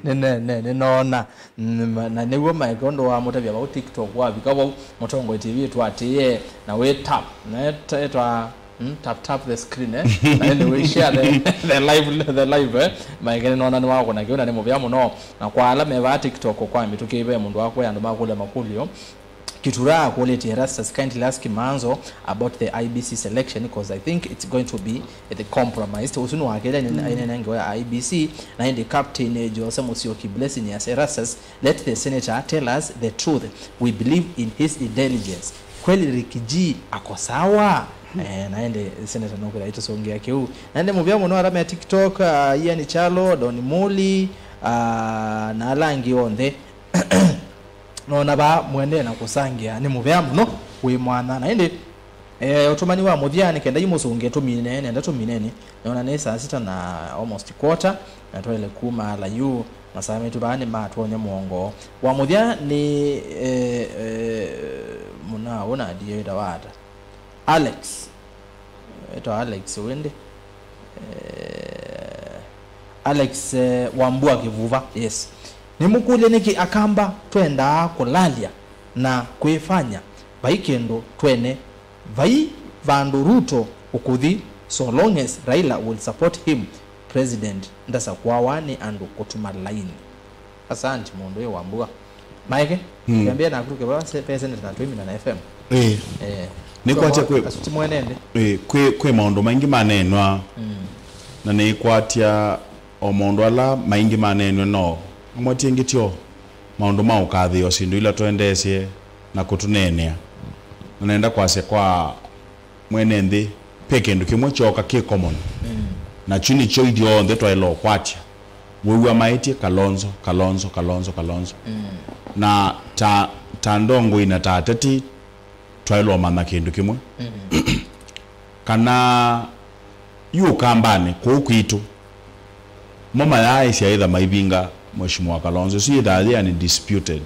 Nĩ- nĩ- nĩ- nĩnoona. Mm, na nĩw'o Maeke ũndũ wa mũtavya vau TikTok wavika vau, Mũtongoi T V twatĩĩe na wĩ tap. Na etwa Mm, tap tap the screen, eh? Na ĩndĩ we share the, the live, the live, eh? Maeke nĩnona nĩwakũna kĩu na nĩ mũvea mũno. Na kwa ala me vaa TikTok kwa mĩtũkĩ ve mũndũ wakũya andũ makũlya makũlyo. Kitura akũlĩtye Erastus, kindly ask Manzo about the I B C selection, 'cause I think it's going to be the compromised. Ũsu nĩ wakĩlya nĩ- mm. Ainenengewa I B C, na ĩndĩ Captain Jose Musyoki Blessing as Erastus, let the senator tell us the truth. We believe in his intelligence. Kweli Ricky G ako sawa? Eh, na ĩndĩ senator nũkwĩtha aitũsũngĩa kĩu. Na ĩndĩ mũvea mũno ala me TikTok, uh, Ian Chalo, Don Muli, uh, na ala angĩ onthe. Nona vaa mũendee na kũsangĩa nĩ mũvea mũno wĩ mwanya. Na ĩndĩ, eh, ũtũmani wa mũthya nĩ kenda imũsũngĩe tũmine, nenda tũmineni. Nona nĩ saa sita na almost quarter, na twaĩle kuma ala yu. Masaa maitũ vaa nĩmatwony'a mũongo wa mũthya nĩ, eh, eh, mũna ũna ndiye wĩtawa ata? Alex. Wĩtawa Alex ũyũ ĩndĩ. Eh, Alex, eh, Wambua Kĩvuva, yes. Nĩmũkũlye nĩkĩ Akamba twendaa kũlalya na kwĩfanya vai kĩndũ twene, vai vandũ Ruto ũkũthi, so long as Raila will support him, president ndasakũawa nĩ andũ kũtuma laini. Asante mũndũ wĩ Wambua. Maeke, mm. Kĩambia naku tũkĩva se- pe senate na twĩmina na F M. Eh. Eh. Nĩkwatya kwĩ- Kasuti mwene ĩndĩ. Eh, kwĩ, kwĩ maũndũ maingĩ maneenwa. Mm. na nĩĩkwatya o maũndũ ala maingĩ maneenw'e no amwe ti ĩngĩ tyo maũndũ ma ũkathĩĩo syĩndũ ila twendeesye na kũtũneenea. Na nenda kwasya kwa mwene nthĩ, ve kĩndũ kĩmwe kyooka kĩ common. Na kyu nĩkyo ithyonthe twaĩle ũkwatya. Wĩw'a maĩtye Kalonzo, Kalonzo, Kalonzo, Kalonzo. Na ta, ta ndongoi na ta ateti, twaĩle ũmanya kĩndũ kĩmwe. Kana yu Ũkambanĩ, kũu kwitũ, mo mayaaĩsya ĩtha maivinga Mheshimiwa Kalonzo, ĩsu yĩthaa yĩ undisputed.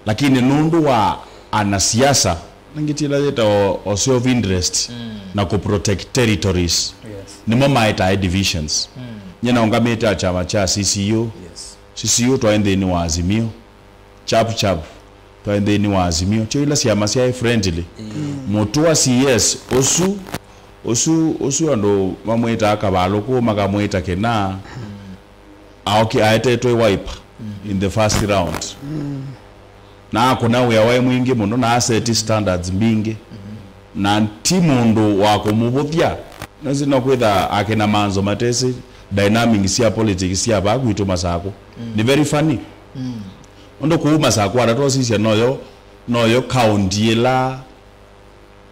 Lakini nũndũ wa anasiasa, nĩngĩtila yĩtawa o self interest na kũ protect territories, nĩmo maetae divisions. Nyie naũngamĩte a kyama kya C C U. C C U twaĩ nthĩnĩ wa Azimio. Chap chap, twaĩ nthĩnĩ wa Azimio, tyo ila syama syaĩ friendly. Mũtũa C S ũsu, ũsu, ũsu andũ mamwĩtaa kavalũkũ, makamwĩta kĩnaa, aoki aetetwe Wiper in the first round. Na akũna wĩa waĩ mwingĩ mũno, na aseti standards mbingĩ. Na ti mũndũ wa kũmũvũthya. Nĩsĩ no kwĩtha akĩna manzo matesĩ dynamics sya politics sya vaa kwitũ Masakũ. Nĩ very funny. Ũndũ kũu Masakũ ata twasisya noyo, noyo county ĩla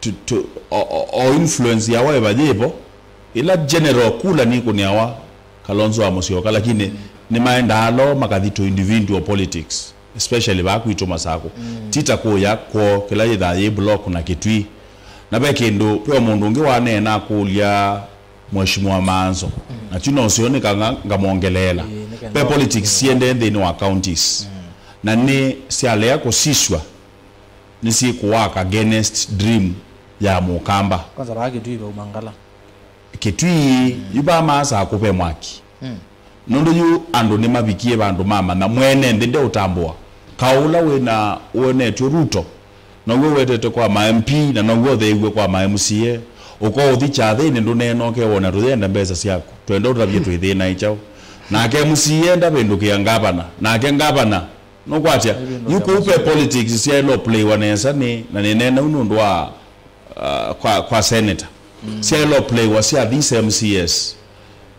tu, tu, o, o, o influence ya Wiper yĩvo, ĩla general kula nĩkũnĩawa Kalonzo wa Musyoka, lakini nĩmaendaa lo makathi to individual politics, especially vaa kwitũ Masakũ. Ti ta kũya kwoo kĩla yĩthaa yĩ block na Kitui. Na ve kĩndũ, ve o mũndũ ũngĩ waneena akũlya Mheshimiwa Manzo. Na kyu no syo nĩ kana ngamwongeleela. Ve politics siendee nthĩnĩ wa counties. Na nĩ syalea kũsisw'a nĩsyĩkũwaka against dream ya Mũkamba. Kwanza vaa Kitui vauma ngala. Kitui, yu vaa Masakũ ve mwaki. Nũndũ yu andũ nĩmavikie vandũ mamanya mwene nthĩ ndeũtambũa. Kaũ ũla wĩna wonetw'e Ruto, now'o wetete kwa ma M P na now'o ũtheew'e kwa ma M C A. Ũkoũthi kyathĩnĩ ndũneena ũkewona tũyenda mbesa syaku. Twenda ũtavye twĩthĩnaĩ kyaũ. Nake M C A ndavĩndũkĩa ngavana. Nake ngavana nũkwatya. Yu kũu ve politics syaĩle ũplaiwa nesa nĩ, na nĩneena ũu nũndũ wa, uh, kwa, kwa senator. Syaĩle ũplaiwa sya these M C As.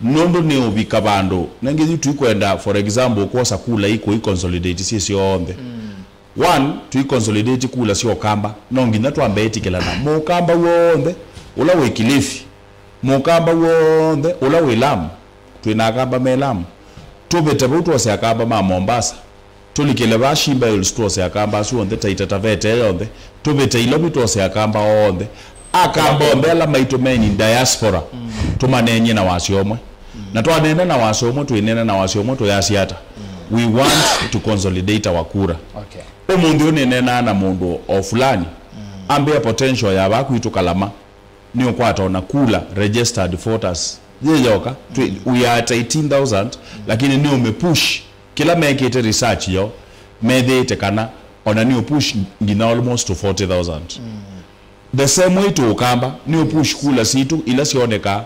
Nũndũ nĩ ũvika vandũ. Nengĩ yu tũikwenda, for example, kwosa kula ikũ i consolidate syĩ syonthe. One, tũiconsolidate kula sya Ũkamba, no nginya twambe ĩtĩkĩlana. Mũkamba w'onthe ũla wĩ Kilifi, Mũkamba w'onthe ũla wĩ Lamu, twĩ na Akamba me Lamu. Tũvĩte vau twose Akamba ma Mombasa, tũlikĩle vaa Shimba Hills twose Akamba asu onthe, Taita Taveta ĩ yonthe, tũvĩte Ilovi twose Akamba onthe. Akamba onthe ala maitũ me in diaspora, tũmaneenie na wasyo ũmwe. Na twaneena na wasyo ũmwe, twĩneena na wasyo ũmwe, tũyasya ata? We want to consolidate our kura. Okay. Ũmũnthĩ ũnĩneenaa na mũndũ o fulani, ambĩa potential ya vaa kwitũ Kalama, nĩ ũkwata ona kula registered voters yĩ yoka. Twĩ, we are at eighteen thousand, lakini nĩ ũmĩpush. Kĩla mekĩte research yo, methĩĩte kana ona nĩ ũpush nginya almost to forty thousand. The same way to Ũkamba, nĩ ũpush kula sitũ ila syonekaa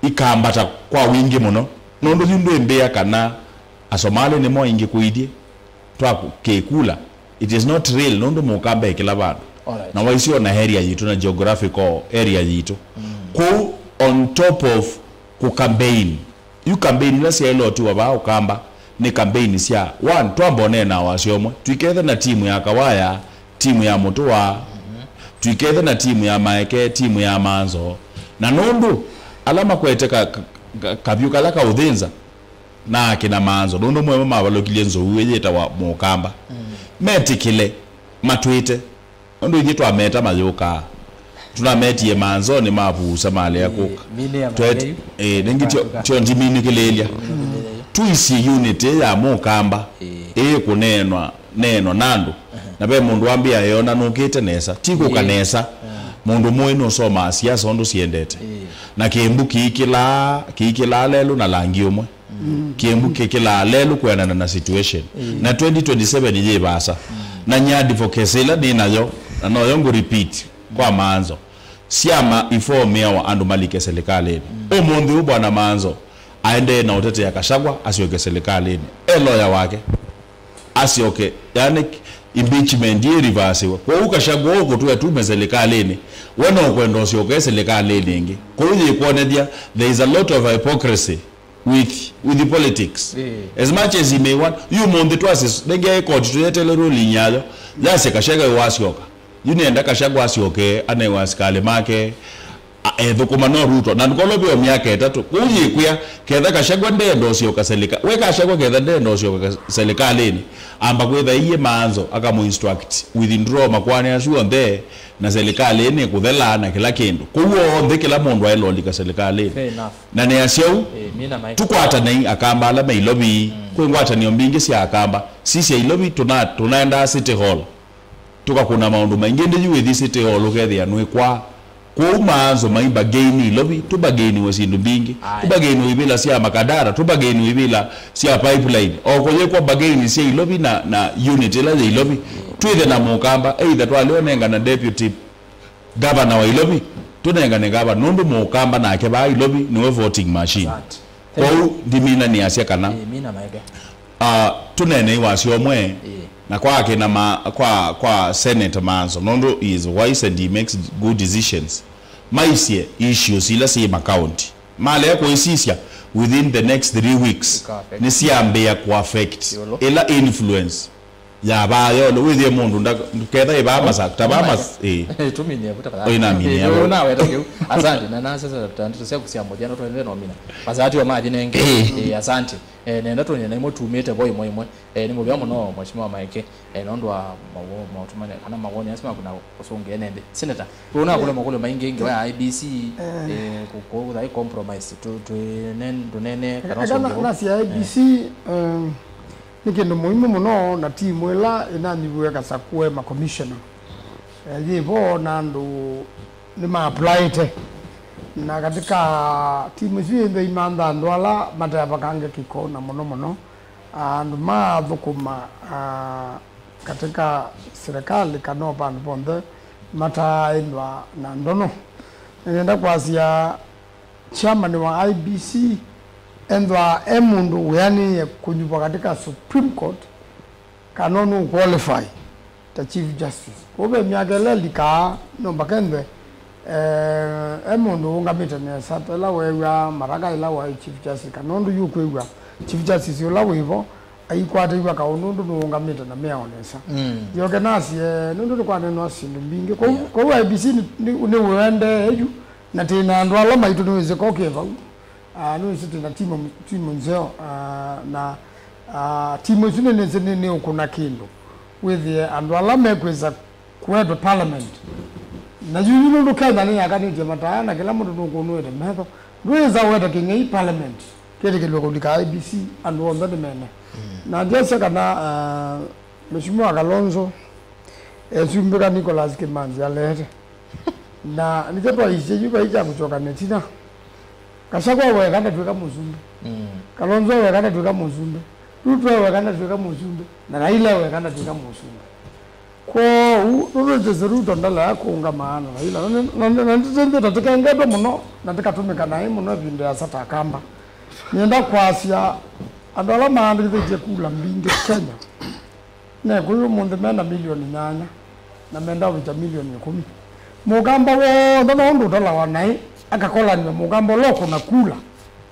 ikambata kwa wingĩ mũno. Nũndũ yu ndwĩmbĩa kana Asomali nĩmo aingĩ kũithyĩ twa kĩkula. It is not real, nũndũ Mũkamba e kĩla vandũ. Alright. Na waisye ona area yitũ na geographical area yitũ. Kũu on top of kũ campaign, yu campaign ila syaĩle ũtiwa vaa Ũkamba nĩ campaign sya, one, twamba ũneenaa wasyo ũmwe, twikethe na timu ya Kawaya, timu ya Mũtũa, twikethe na timu ya Maeke, timu ya Manzo. Na nũndũ ala makwete ka, ka, ka, kavyũ kala kaũthĩnza, na akĩna Manzo, nũndũ mwemo mavalũkilye nzou ĩyĩtawa Mũkamba. Metĩkĩle, matwĩte, nũndũ ithyĩ twameta mayũkaa. Tũnametie Manzonĩ mavusa malea kũka. Mine ya Twet-, mathei. Eh, nĩngĩ tyo, tyo ndiminĩkĩlĩlya. Tuisye unity ya Mũkamba ĩĩ kũneenwa, neenwa na andũ. Na ve mũndũ wambĩa eona nũkĩte nesa. Ti kũka nesa. Mũndũ mũĩ nũsomaa siasa ũndũ siendete. Na kĩmbu kĩikĩlaa, kĩikĩlaa lelũ na langi ũmwe. Kĩmbu kĩkĩlaa lelũ kwĩanana na situation. Na twenty twenty-seven yĩ vaasa. Na nye advocacy ĩla nĩ nayo, na noyo ngũ repeat kwa Manzo. Syama ifomĩawa andũ malike silikalĩnĩ. Ũmũnthĩ ũũ Bwana Manzo aendee na ũtetea Gachagua asyoke silikalĩnĩ. E loya wake. Asyoke. Yani, Impeachment yĩ reversiwe. Kwoou Gachagua ũkũtwĩa tume silikalĩnĩ, we no ũkwenda ũsyoke silikalĩnĩ ĩngĩ. Kwoou yĩkwonethya there is a lot of hypocrisy with, with the politics. Ĩĩ. As much as he may want, yu mũnthĩ twasĩ nenge koti tũyetele ruling yayo, yasya Gachagua wasyoka. Yu nĩenda Gachagua asyoke anewe asikalĩ make, a- ethũkũma no Ruto. Na ndũkolwe veo myaka ĩtatũ. Kũu yĩkwĩa, ketha Gachagua ndenda ũsyoka selika-, we Gachagua ketha ndenda ũsyoka ka- silikalĩnĩ, amba kwĩtha iye maanzo, akamũinstruct withdraw makwanĩ asu onthe, na silikalĩ nĩ kũthela na kĩla kĩndũ. Kũu onthe kĩla mũndũ aĩlolika silikalĩnĩ. Fair enough. Na nĩ asyau, Ĩĩ, mina maĩ. Tũkwatanei Akamba ala me Ilovi. Kwĩ ngwatanĩo mbingĩ sya Akamba. Si sya Ilovi, tũna-, tũnaendaa City Hall. Tũkakũna maũndũ maingĩ. Ĩndĩ yu wĩthi City Hall ũkethĩa nũĩkwaa. Kwoou maanzo mai bargain Ilovi, tũbargainiwe syĩndũ mbingĩ. Aye. Tũbargainiwe ivĩla sya Makadara, tũbargainiwe ivĩla sya pipeline. O kũyĩkwa bargain sya Ilovi na, na unit ĩla yĩ Ilovi. Twĩthe na Mũkamba, either twalĩonengana deputy governor wa Ilovi, tũnengane governor, nũndũ Mũkamba nake vaa Ilovi nĩwe voting machine. Asante. Kwoou ndiminanĩasya kana Ĩĩ, mina maeke. Ah, tũneenei wasya ũmwe, Ĩĩ. Na kwa akina ma, kwa, kwa Senate Manzo, nũndũ he is wise and he makes good decisions. Maisye issues ila syĩ makaunti. Malea kũisisya within the next three weeks, Ika affect. Nĩsyambĩa kũ affect Yolo. Ĩla influence ya vaa yolo. Wĩthĩe mũndũ nda-, ndũketha ĩvaa masa, ta vaa mas-, ĩĩ. Tũminie vuta. Oi, naminie Ĩĩ, vo. Naweta kĩu. Asante. Na, na sasa, ta ndeto syaku sya mũthya, no twende no mina. Masati wa mathi nenge. Ĩĩ. Ĩĩ, asante. Eh, nenda tũnye na imwe tumĩte vo imwe imwe. Eh, nĩ mũvea mũno, Mheshimiwa Maeke, eh, nũndũ wa mawo-, maũtũmane, kana mawoni asu maku na ũsũngĩe nende. Senator, tũna kũle makũlyo maingĩ ngewa ya I B C, eh, kũthai compromise, tu, tu, nen-, tũnene, kana kana ũsũngĩe. Nasi ya I B C, eh, nĩ kĩndũ mũimũ mũno, na timu ĩla ĩnanyiviwe Kasakue ma commissioner. Eh, yĩvo na andũ nĩmaaplaĩte. Na katika timu isu yĩnthe imantha andũ ala mateavakange kĩko, na mũno mũno andũ maathũkũma, ah, katika serikali kana o vandũ vonthe mataaĩndwa na ndono. Nĩnenda kwasya chairman wa I B C ethwa e mũndũ wĩanĩie kũnyuvwa katika Supreme Court, kana nũ qualify ta Chief Justice. Kwoou ve myaka ĩla ĩlikaa, no mbaka ethwe, eh, e mũndũ ũũngamĩte nesa, ta ĩla weew'a Maraga ĩla waĩ Chief Justice, kana ũndũ yu kwĩw'a Chief Justice ũla wĩvo aikwatĩw'a kaũ nũndũ nũũngamĩte na mĩao nesa. Mm. Yoke nasye, nũndũ nĩkwanenwa syĩndũ mbingĩ. Kwoou, yeah, kwoou I B C nĩ, nĩ, nĩũendee yu, na tĩ na andũ ala maitũ nĩwĩsĩ kokĩ vau. Ah, nĩwĩsĩ twĩ na timu, timu nzeo, ah, na, ah, timu ĩsu nĩnĩsĩ nĩ, nĩũkũna kĩndũ. Wĩthĩe andũ ala mekwĩsa kũetwe parliament. Na yuyu nũndũ Kenya nĩyakanĩtye mataa na kĩla mũndũ nũkũnũĩte metho, ndwĩsa ũete kĩng'ei parliament kĩtĩkĩlwe kũlika I B C, andũ onthe nĩmene. Mm. Na ndyasya kana, ah, Mheshimiwa Kalonzo esumbĩka Nicholas Kimanzi alete. Na nĩkyo twaisye yu vai kya kũsyoka nĩtina. Gachagua weka ndatwĩka mũsumbĩ. Mm. Kalonzo weka ndatwĩka mũsumbĩ. Ruto weka ndatwĩka mũsumbĩ. Na Raila weka ndatwĩka mũsumbĩ. Kwoou, nũndũ nĩtwĩsĩ Ruto ndalea kũũngama na Raila. Na, na, na, na nĩtwĩsĩ tũtikengetwe mũno, na tũkatũmĩka naĩ mũno ĩvinda ya Sata Akamba. Nĩenda kwasya andũ ala maandĩkĩthĩtye kula mbingĩ Kenya, Nekũyũ ũmũnthĩ me na milioni nyanya, na menda ũvikya milioni ĩkũmi. Mũkamba w'onthe no ũndũ ũtalawa naĩ, akakolanw'a Mũkamba ũla ũkũna kula,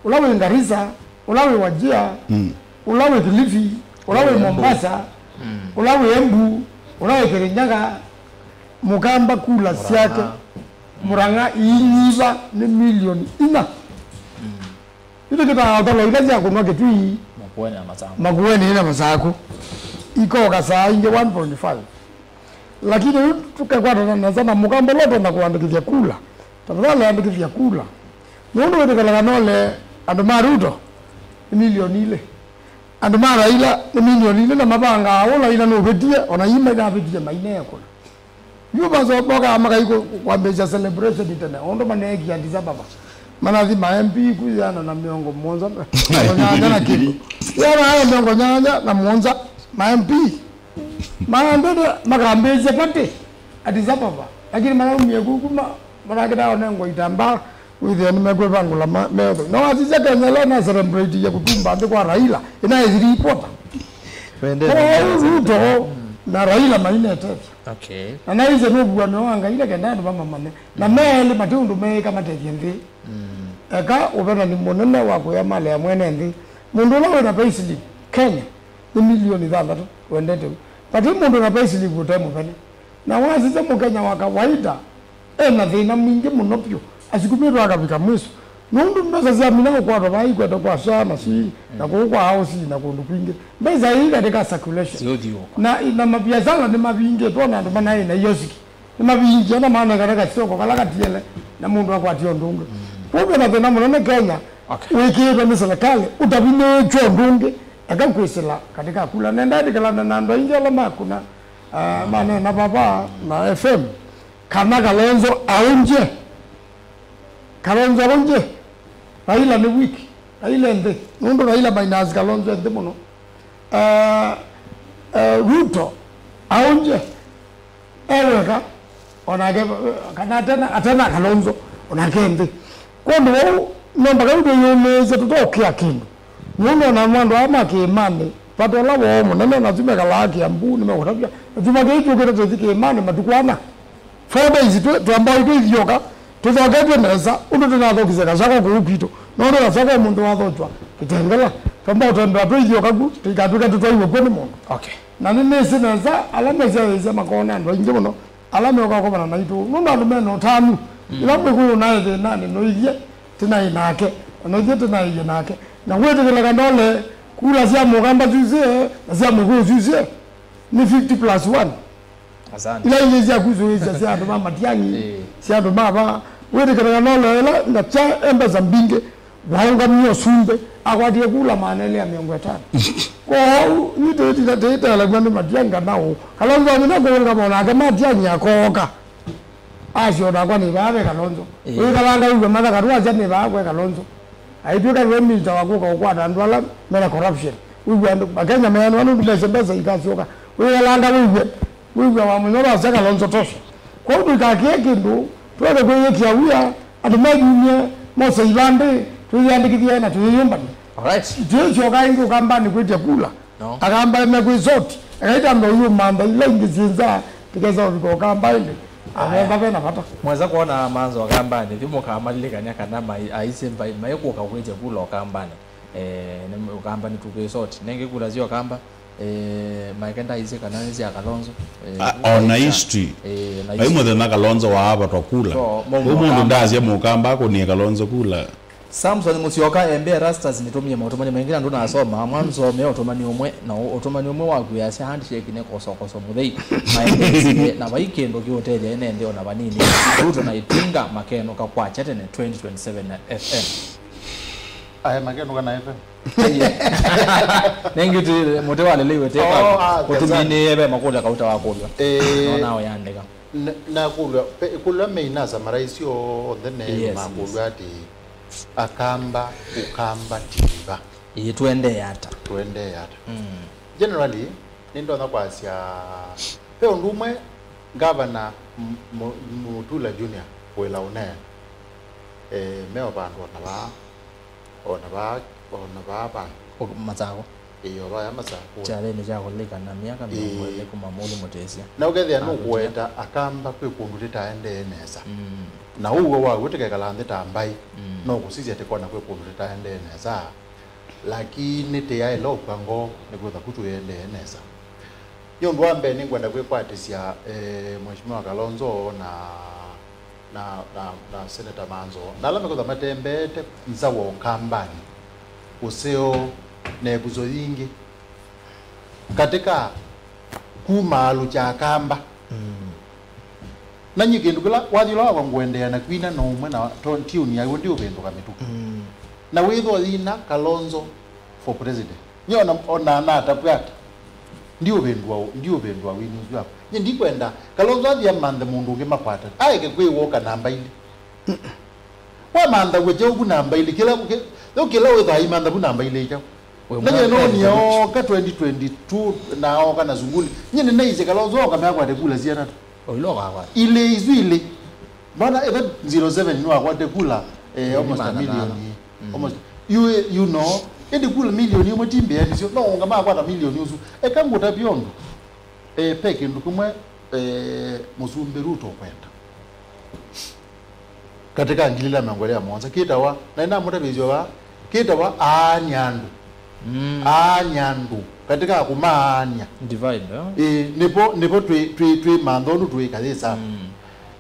ũla wĩ Garissa, ũla wĩ Wajir, mm, ũla wĩ Kilifi, ũla wĩ Embu. Mombasa, mm, ũla wĩ Embu, ũla wĩ Kirinyaga, Mũkamba kula syake, Murang'a, iinyiva nĩ milioni inya. Mm. Yu tũkĩtaa ũtalo ila sya kũnwa kĩtui, Makueni na Masaku. Makueni na Masaku. Ikoka saa ingĩ one point five. Lakini yu tũkekwatana nesa na Mũkamba ũla ũtonya kũandĩkĩthya kula. Tafadhali andĩkĩthya kula. Nũndũ wĩtĩkĩlaga nole andũ ma Ruto nĩ milioni ilĩ. Andũ ma Raila nĩ milioni ilĩ na mavangaa ũla ila nũvĩtie, ona ii mainavĩtie maineekũna. Yu maso mokaa makai ku-, ku-, kwambĩĩsya celebration tene, ũndũ maneekie Addis Ababa. Manathi ma M P ku ĩana na mĩongo mũonza, mĩongo nyanya na kĩndũ. Ĩana na mĩongo nyanya na mũonza ma M P. Maendete makambĩĩsya party Addis Ababa. Lakini manaumie ku kuma, manakĩtaa onengwa itambaa. Wĩthĩa nĩmekwĩvangũla ma-, metho. Na wasisya Kenya ĩla na celebrate ya kũtumba nthĩ kwa Raila, ĩna ĩthiri ipota. Wendete Kwoou Ruto, mm, Na Raila mainetethya. Okay. Na naĩsĩ nũvuanĩo wa Ngai na kenda andũ mamamanye. Na me elĩ mati ũndũ meĩka matethye nthĩ. Mm. Eka ũvenani mũnene wa kũya mali ya mwene nthĩ. Mũndũ ũla wĩna payslip Kenya nĩ milioni thanthatũ wendete u. Vati mũndũ na payslip ũte mũveni. Na wasisya Mũkenya wa kawaida ena thĩna mwingĩ mũno vyũ, asukumĩtwe akavika mwiso. Nũndũ mbesa sya mina ũkwatwa vaa ikwetwe kwa SHA na SHIF, na kũu kwa house na kũndũ kwingĩ. Mbesa ii katika circulation. Siũthiũka. Na, na mabiasala nĩmavingĩtwe na andũ manaĩ na iosiki. Nĩmavingie na manengane kasitoko kala katiele na mũndũ akwatie ũndũ ũngĩ. Kwoou vena thĩna mũnene Kenya. Okay. Wĩkĩĩtwe nĩ serikali ũtavinyĩĩtw'e ũndũ ũngĩ eka kwĩsĩla katika kula. Nenda ndĩkalane na andũ aingĩ ala makuna, ah, manena vava na F M. Kana Kalonzo aũngye. Kalonzo aũngye. Raila nĩ weak. Raila e nthĩ. Nũndũ Raila minus Kalonzo e nthĩ mũno. Ah, ah, Ruto aũngye. E weka. Onake, kana atena, atena Kalonzo. Onake e nthĩ. Kwondũ wau, no mpaka yu twĩyũmĩĩsye tũtokia kĩndũ. Nũndũ ona andũ aa ma kĩĩmanĩ, vata ũla woo mũnene, na asu mekalaa Kiambu, nĩmekũtavya. Na kyumwa kĩĩ kyũkĩte tũthi kĩĩmanĩ matukũ ana. Four days twĩ, twamboi twĩthyoka, tũthoketw'e nesa, ũndũ tũnathokisye Gachagua kũu kwitũ. Nũndũ Gachagua ũmũnthĩ wathokyw'a Kitengela, twamba ũtembea twĩthyoka ku, tũikatw'ĩke tũtwaiwe kw'o nĩ mũndũ. Okay. Na nĩnĩsĩ nesa, ala mesyaĩĩsya makoona andũ aingĩ mũno, ala meũka kũkomana naitũ. Nũndũ andũ mena ũtanu, ĩla Mwĩkũyũ naĩ thĩnanĩ, noithye tĩnaĩ nake, na noithye tĩnaĩie nake. Na wĩtĩkĩla kana ole, kula sya Mũkamba syusĩe, na sya Mwĩkũyũ syusĩe, nĩ fifty plus one. Asante. Ila ingĩ sya kwĩsũĩĩsya sya andũ ma Matiang'i, eh, sya andũ ma va, wĩtĩkĩla kana ole ĩla na kya e mbesa mbingĩ, waũngamie ũsumbĩ, akwatie kula maana elĩ ya mĩongo ĩtano. Kwoou, nitĩtĩtĩtĩelew'a nĩ Matiang'i kana ũũ. Kalonzo amina kũũngama onake Matiang'i akooka. Asyo nakwa nĩ vaa ve Kalonzo. Eh. Wĩkalanga wĩw'e matha katũ asya nĩ vaa kwe Kalonzo. Aitw'ĩka we minista wa kũka ũkwata andũ ala mena corruption. Wĩw'e andũ, Akenya meanwa nũndũ mese mbesa ikasyoka. Wĩkalanga wĩw'e. Wĩw'a wa mũnyo wasya Kalonzo tosha. Kwoou tũikakĩe kĩndũ, twende kwĩyĩkĩa wia, andũ meyumye, mose ivandĩ, twĩyĩandĩkĩthye na twĩyĩyũmbany'a. Alright. Twĩsyoka ĩngĩ Ũkambanĩ kwĩtya kula. No. Akamba mekwĩsoti, akaita andũ yu mantha ila ingĩ syĩ nza, tũkesa ũvika Ũkambanĩ. Aya. Amemba vena vata. Mwesa kwona manzo Ũkambanĩ, yu mũkamalilikany'a kana mai-, aisye mbai, maikũka kwĩtya kula Ũkambanĩ. Eh, nĩ Ũkambanĩ tũkwĩsoti. Nengĩ kula sya Ũkamba, Eh, Mike ndaisye kana nĩ sya Kalonzo. Eh, a-, ona history. Eh, ona history. Vai mũthenya Kalonzo waavatwa kula. So, maumo. Ũu mũndũ ndasya Mũkamba akũnie Kalonzo kula. Samson Musyoka, Embe Erastus, nĩtũmie maũtũmani maingĩ na ndũnasoma. Mwanzome ũtũmani ũmwe, na ũ-, ũtũmani ũmwe waku yasya handshake nĩ kosokoso mũthei. Maendeesie, na vai kĩndũ kĩũtethya ene nthĩ ona vanini. Ruto na Itinga makenũka kwakya tene twenty twenty-seven na F M. Aya makenũka na F M. Nengĩ tĩ mũtĩ wa lelei weteka. Oh, ah, ũtũminĩe ve makũlya kauta wa kũlya. Eh, no nao yandĩka. Na, na kũlya, pe-, kũlya main summarize onthe ne. Yes, makũlya yes. Atĩ Akamba, Ũkamba, tiva. Ĩĩ, tũendee ata? Tũendee ata? Mm. Generally, nĩndonya kwasya, ve ũndũ ũmwe Ngavana M-, M-, Mutula Junior wĩla ũneena. Eh, me o vandũ ona vaa, ona vaa, ona vaa vandũ. Masako. Ĩĩ, o vaya Masako. Kyalĩnĩ kya kũlilikana myaka mĩongo ĩlĩ kuma mũthĩ mũtĩsya. Na ũkethĩa nũkũweta Akamba kwĩ kũndũ tĩtaendee nesa. Mm. Na ũw'o waw'o tĩkekala nthĩ ta mbaĩ, mm, no kũsisya tĩkona kwĩ kũndũ tĩtaendee nesa. Lakini tĩyaĩla ũkw'a ngoo nĩkwĩthwa ku tũyendee nesa. Nĩ ũndũ wa mbee, nĩngwenda kwĩkwatĩsya, eh, Mheshimiwa Kalonzo na, na, na, na Senator Manzo, na ala mekwĩthwa matembeete nza wa Ũkambanĩ, ũseo na ĩvuso yingĩ katika kumaalũkya Akamba. Mm. Na nyie kĩndũ kĩla wathi ũla wakwa ngũendeea na kwina no ũmwe na to-, tiuni yaw'o ndiũvĩndũka mĩtuku. Mm. Na wĩthwa yina Kalonzo for president. Nyie ona, ona natapwata. Ndiũvĩndũa, ndiũvĩndũa wini ũsu wakwa. Nyie ndikwenda Kalonzo athi amanthe mũndũ ũngĩ makwatane. Aeke kwĩw'oka namba ilĩ. Wamanthaw'a kyaũ vu namba ilĩ? Kĩla, kĩ-, yo kĩla wĩthaa imantha vu namba ilĩ kyaũ? We na mwana nyie nũnia oka twenty twenty-two na oka na sunguli. Nyie nĩnaisye Kalonzo oka meakwate kula siana tu. Oilo kakwa. Ilĩ isu ilĩ. Mbona ĩthe zero seven nĩwakwate kula, eh, almost a million. Mm. Almost. You, you know, ĩndĩ kula milioni ĩmwe ti mbĩa nĩsyo. No ũngama akwata milioni ũsu. Eka ngũtavye ũndũ. E, ve kĩndũ kĩmwe, e, Mũsumbĩ Ruto ũkwenda. Katĩ ka ngili ilĩ na mĩongo ĩlĩ na mũonza, kĩtawa, na nĩnamũtavĩisye vaa, kĩtawa aany'a andũ. Mm. Aany'a andũ. Katĩ ka kũmaany'a. Divide, eh? Ĩĩ, nĩvo, nĩvo twĩ, twĩ, twĩ manthonu twĩ kayĩ sana. Mm.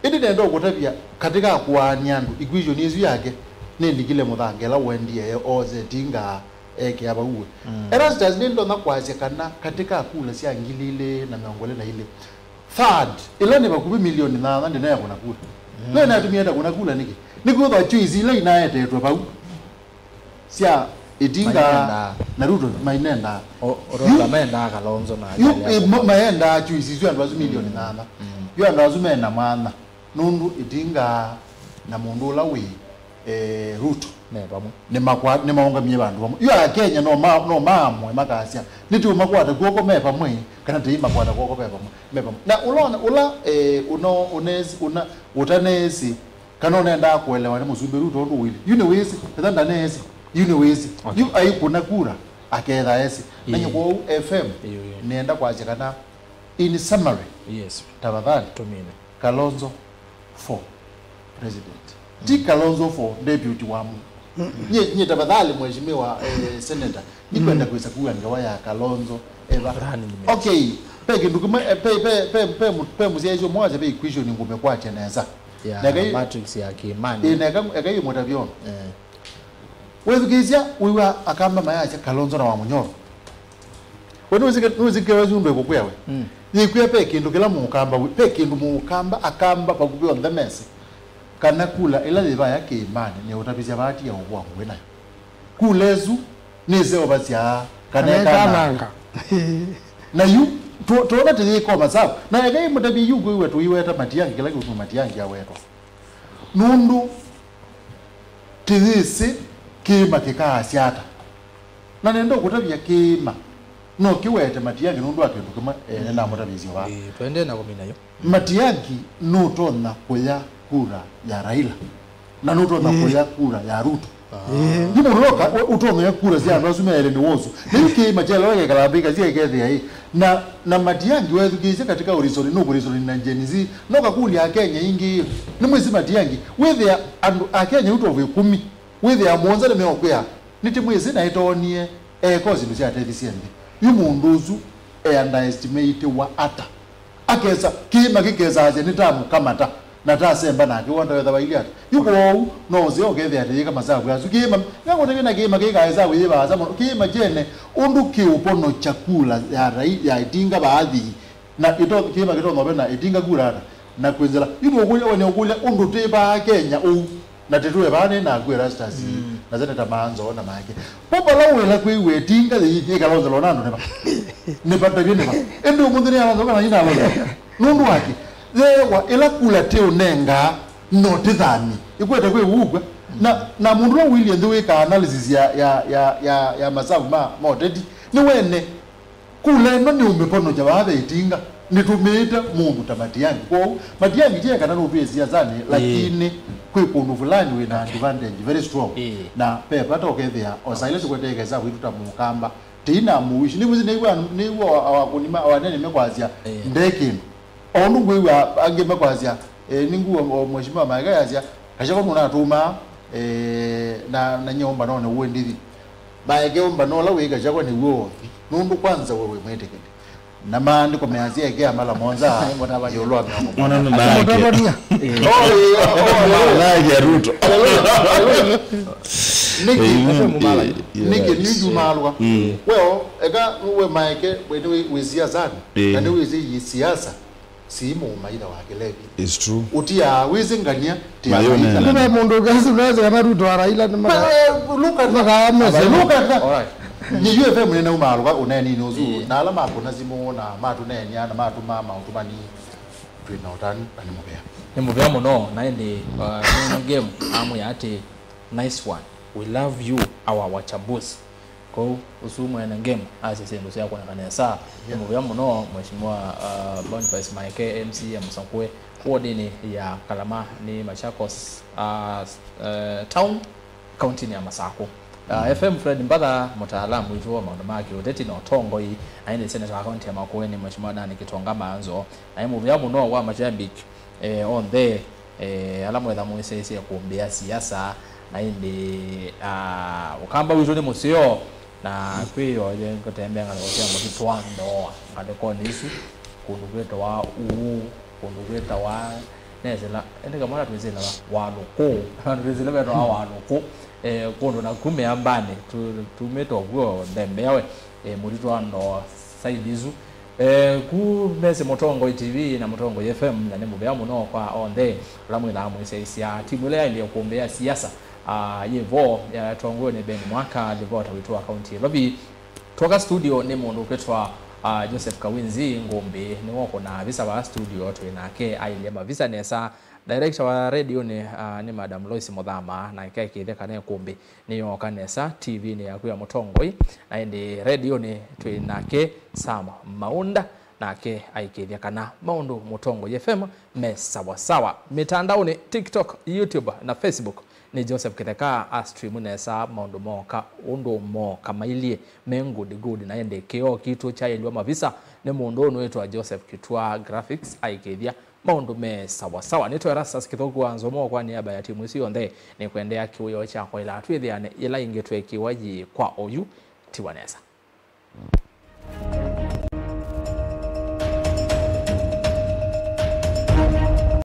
Ĩndĩ nenda ũkũtavya, katĩ ka kũaany'a andũ, equation ĩsu yake, nĩlikile mũthanga ĩla ũendie oosa ĩtinga ekĩa vau we. Mm. Erastus, nĩndonya kwasya kana katĩ ka kula sya ngili ilĩ na mĩongo ĩlĩ na ilĩ, third, ĩla nĩ vakuvĩ milioni nyanya ndĩneekũna kula. Mm. Ĩla ĩnatumie ĩtakũna kula nĩkĩ? Nĩkwĩthwa choice ila inaetetwe vau sya Ĩtinga mainendaa. Na Ruto mainendaa. O-, Orodha yu, mendaa Kalonzo na yu, Raila. E, ma-, maendaa choice isu andũ asu milioni nyanya. Mm. Yu andũ asu mena mwanya. Nũndũ Ĩtinga na mũndũ ũla wĩ, eh, Ruto me vamwe. Nĩmakwa-, nĩmaũngamie vandũ vamwe. Yu Akenya no ma-, no maamũe makasya, nĩtũũmakwata kw'oko me vamwe, kana tũimakwata kw'oko me vamwe, me vamwe. Na ũla, ũla, eh, ũno-, ũneesi-, ũna-, ũtaneesĩ, kana ũnendaa kũelewa nĩ Mũsumbĩ Ruto ũndũ ũilyĩ. Yu nĩwĩsĩ, etha ndaneesĩ, yu nĩwĩsĩ. Okay. Yu aikũna kura, aketha esĩ. Ĩĩ. Nany'e kwoou F M, ĩĩ, ĩĩ, nĩenda kwasya kana, in summary, yes, tafadhali, tũmine. Kalonzo for president. Ti Kalonzo for deputy wa mu-, nyie, nyie tafadhali, mheshimiwa, eh, senator, nikwenda kwĩsa kuwa ngewa ya Kalonzo eva. Running mate. Okay, ve kĩndũ kĩmwe, eh, ve, ve, ve, ve mu-, ve mũsyaĩĩsyo mwaja ve equation ngũmĩkwatya nesa. Ya, na ĩkai-, matrix ya Kĩmani. Ĩ, na ĩka-, ĩkai mũtavyo. Eh. Wĩthukĩĩsya, wĩw'a Akamba mayasya Kalonzo na Wamũnyoro. We nũsike, nũsike wesu ũndũ ĩkũkwĩa we. Mm. Yĩkwĩa ve kĩndũ kĩla mũkamba wĩ, ve kĩndũ mũkamba, Akamba vakuvĩ onthe mesĩ. Kana kula ĩla yĩvaya Kĩĩmanĩ nĩũtavisya vati ya ũvũangu wĩ nayo. Kula ĩsu nĩseũvasya kana ĩkananga. Kana ĩkananga. Na yu, tũ-, tũona tĩyĩkoma sawa. Na ekai mũtavye yu kwĩw'a tũiweta Matiang'i kĩla kĩũtuma Matiang'i awetwa. Nũndũ tĩyĩsĩ kĩĩma kĩkaasya ata. Na nenda ũkũtavya kĩĩma no kĩwete Matiang'i nũndũ wa kĩndũ kĩmwe, eh, nĩnamũtavĩsye vaa. Ĩĩ, tũendee na kũmina yo. Matiang'i nũtonya kũya kura ya Raila. Na nũtonya, ĩĩ, kũya kura ya Ruto. Ah. Ĩĩ. Nĩ mũndũ ũtonya kura sya andũ asu me elĩ nĩ wosu. Nĩ kĩĩma kyelewa kĩkala mbika syekethĩa ĩ. Na, na Matiang'i wethukĩĩsye katĩ ka ũrisoni, nũkũrisoni na Gen Z. No kakũlya Akenya ingĩ, nĩ mwĩsĩ Matiang'i, wĩthĩa andũ Akenya out of ĩkũmi, wĩthĩa mũonza nĩmeũkwĩa, nĩtĩmwĩsĩ na ĩtoonie, eka syĩndũ syatethisye nthĩ. Yu mũndũ ũsu e underestimate wa ata? Akesa, kĩĩma kĩkesa asya, nĩtamũkamata, na tasemba nake, wonda wetha vailye ata? Yu kwoou, no ũseo ũkethĩa atĩ yĩka masavu asu. Kĩĩma, ngakũtavya na kĩĩma kĩkaesa wĩyĩ vaasa mũno. Kĩĩma kyene, ũndũ kĩũponokya kula ya rai, ya ĩtinga vaathi. Na ĩto-, kĩĩma kĩtonya ũve na ĩtinga kula ata? Na kwĩnzĩla, yu nũkũlya, we nĩũkũlya, ũndũ twĩ vaa Kenya ũu, na tĩtũe vaa nĩ naku Erastus, mm, na Seneta Manzo na make. Vo vala wĩla kwĩw'a ĩtinga yĩithi ĩkalonzelwa na andũ nĩva? Nĩva, ndavye nĩva? Ĩndĩ ũmũnthĩ nĩ alonzo kana inalonza? Nũndũ wake, yewa ĩla kula tĩũnengaa, no tĩthami. Ĩkwete kwĩ ũkw'a. Na, na mũndũ ũla ũilyĩ nthĩ wĩkaa analysis ya, ya, ya, ya, ya masavu ma, ma ũteti, nĩ wene. Kula ĩno nĩũmĩponokya vaa ve ĩtinga, nĩtũmĩĩte mũndũ ta Matiang'i. Kwoou, Matiang'i ti kana nũtwĩe siasanĩ, ĩĩ, lakini kwĩ kũndũ fulani wĩ na advantage very strong. Ĩĩ. Na ve vata ũkethĩa, o saa ila tũkwetee kesa witũ ta mũkamba, tĩi na mũishi. Nĩwĩsĩ nĩw'a, nĩw'a wa, wa kũnima, wa nene mekwasya, ĩĩ, nde kĩndũ. O ũndũ ngwĩw'a angĩ mekwasya, eh, nĩ ngũa o Mheshimiwa Maeka yasya, Gachagua nũnatũmaa, eh, na, na nyie ũmbanonĩ ũũ ndithi. Maeke ũmbano ũla wĩ Gachagua nĩw'o wothi. Nũndũ kwanza we wĩ mwĩtĩkĩli. Na maandĩko measya eke amala monza ĩũlũ wa mĩongo. Ona nĩ maandĩko. Mũtavania. Oh, eh, oh, oh, oh. Maandĩko ya Ruto. Nĩkĩ? Eh, nĩkĩ nĩnjumalwa? Mm. Weo, eka we Maeke, we nĩ wĩ, wĩ siasani. Eh. Na nĩ wĩ siasa. Simu maitha wa kĩlevi. It's true. Ũtia wĩsĩ ngania, tia maitha. Mayonena. Kumbe mũndũ ũkesi unaweza kana Ruto wa Raila nĩ maka-, eh, look at that. Maka amesema. Look at that. All right. Nĩ U F M nene umaluka uneni nusu. Ĩĩ. Na ala makuna simu na matunenia na matuma mautumani. Twina utani na nĩ mũvea. Nĩ mũvea mũno, na ĩndĩ, uh, nĩ game amwĩa atĩ, nice one. We love you, our wachambuzi. Kwoou, ũsu mwene game asya syĩndũ sya kwoneka nesa. Nĩ mũvea mũno, Mheshimiwa, uh, Boniface Maeke, M C A mũsakũe wodinĩ ya Kalama nĩ Machakos, uh, uh, Town, kauntinĩ ya Masakũ. Uh, F M Fred Mbatha, mũtaalamu witũ wa maũndũ ma kĩũteti na ũtongoi, na ĩndĩ seneta wa kaunti ya Makueni, Mheshimiwa Dan Kitonga Maanzo, na ĩ mũvea mũno wa mashabiki eh, onthe eh, ala mwetha mwĩsĩsye kũmbĩa siasa, na ĩndĩ ah, ũkamba witũ nĩ mũseo, na kwĩyoye ngũtembea ngalĩko sya mũtitũ wa Ndoa, ngalĩkonĩ isu, kũndũ kwĩtawa Uu, kũndũ kwĩtawa Nesĩla, ĩndĩ kamwana twĩsĩlawa Walũkũ, andũ twĩsĩla vetawa Walũkũ, eh, kũndũ naku mĩambanĩ, tu- tumĩte ũvuo nthembeawe, eh, mũtitũ wa Ndoa, side isu. Eh, ku mesĩ Mũtongoi T V na Mũtongoi F M, na nĩ mũvea mũno kwa onthe ala mwĩthaa mwĩsyaisya timu ĩla yaendie kũmbĩa siasa, ah, yĩ vo, yatongoiwe nĩ Ben Mwaka, livota witũ wa kaunti ya Vavi. Twoka studio nĩ mũndũ ũkwĩtwa, ah, Joseph Kawinzi Ngũmbĩ, nĩwe ũkũnaa visa vaa studio twĩ nake, ailye mavisa nesa. Director wa redionĩ, ah, nĩ Madam Lois Mũthama, nake aikĩthya kana ĩkũmbĩ nĩyooka nesa T V-nĩ yaku ya Mũtongoi, na ĩndĩ redionĩ twĩ nake Sam Maunda, nake aikĩthya kana maũndũ Mũtongoi F M me sawa sawa. Mĩtandaonĩ, TikTok, YouTube na Facebook, nĩ Joseph Kĩtheka a stream nesa maũndũ mooka ũndũ mooka mailyĩ me good good, na ĩndĩ kĩoo kitũ kyaĩlw'a mavisa nĩ mũndũ ũnũĩtwa Joseph Kitwa Graphics aikĩthya maũndũ me sawa sawa. Nĩtwe Erastus Kĩthũku wa Nzomo kwa niaba ya timu ĩsu yonthe, nĩkwendea kĩwĩoo kya kwaĩla twĩthĩane yĩla ĩngĩ tweekĩwa yĩĩ kwa oyu. Tiwa nesa.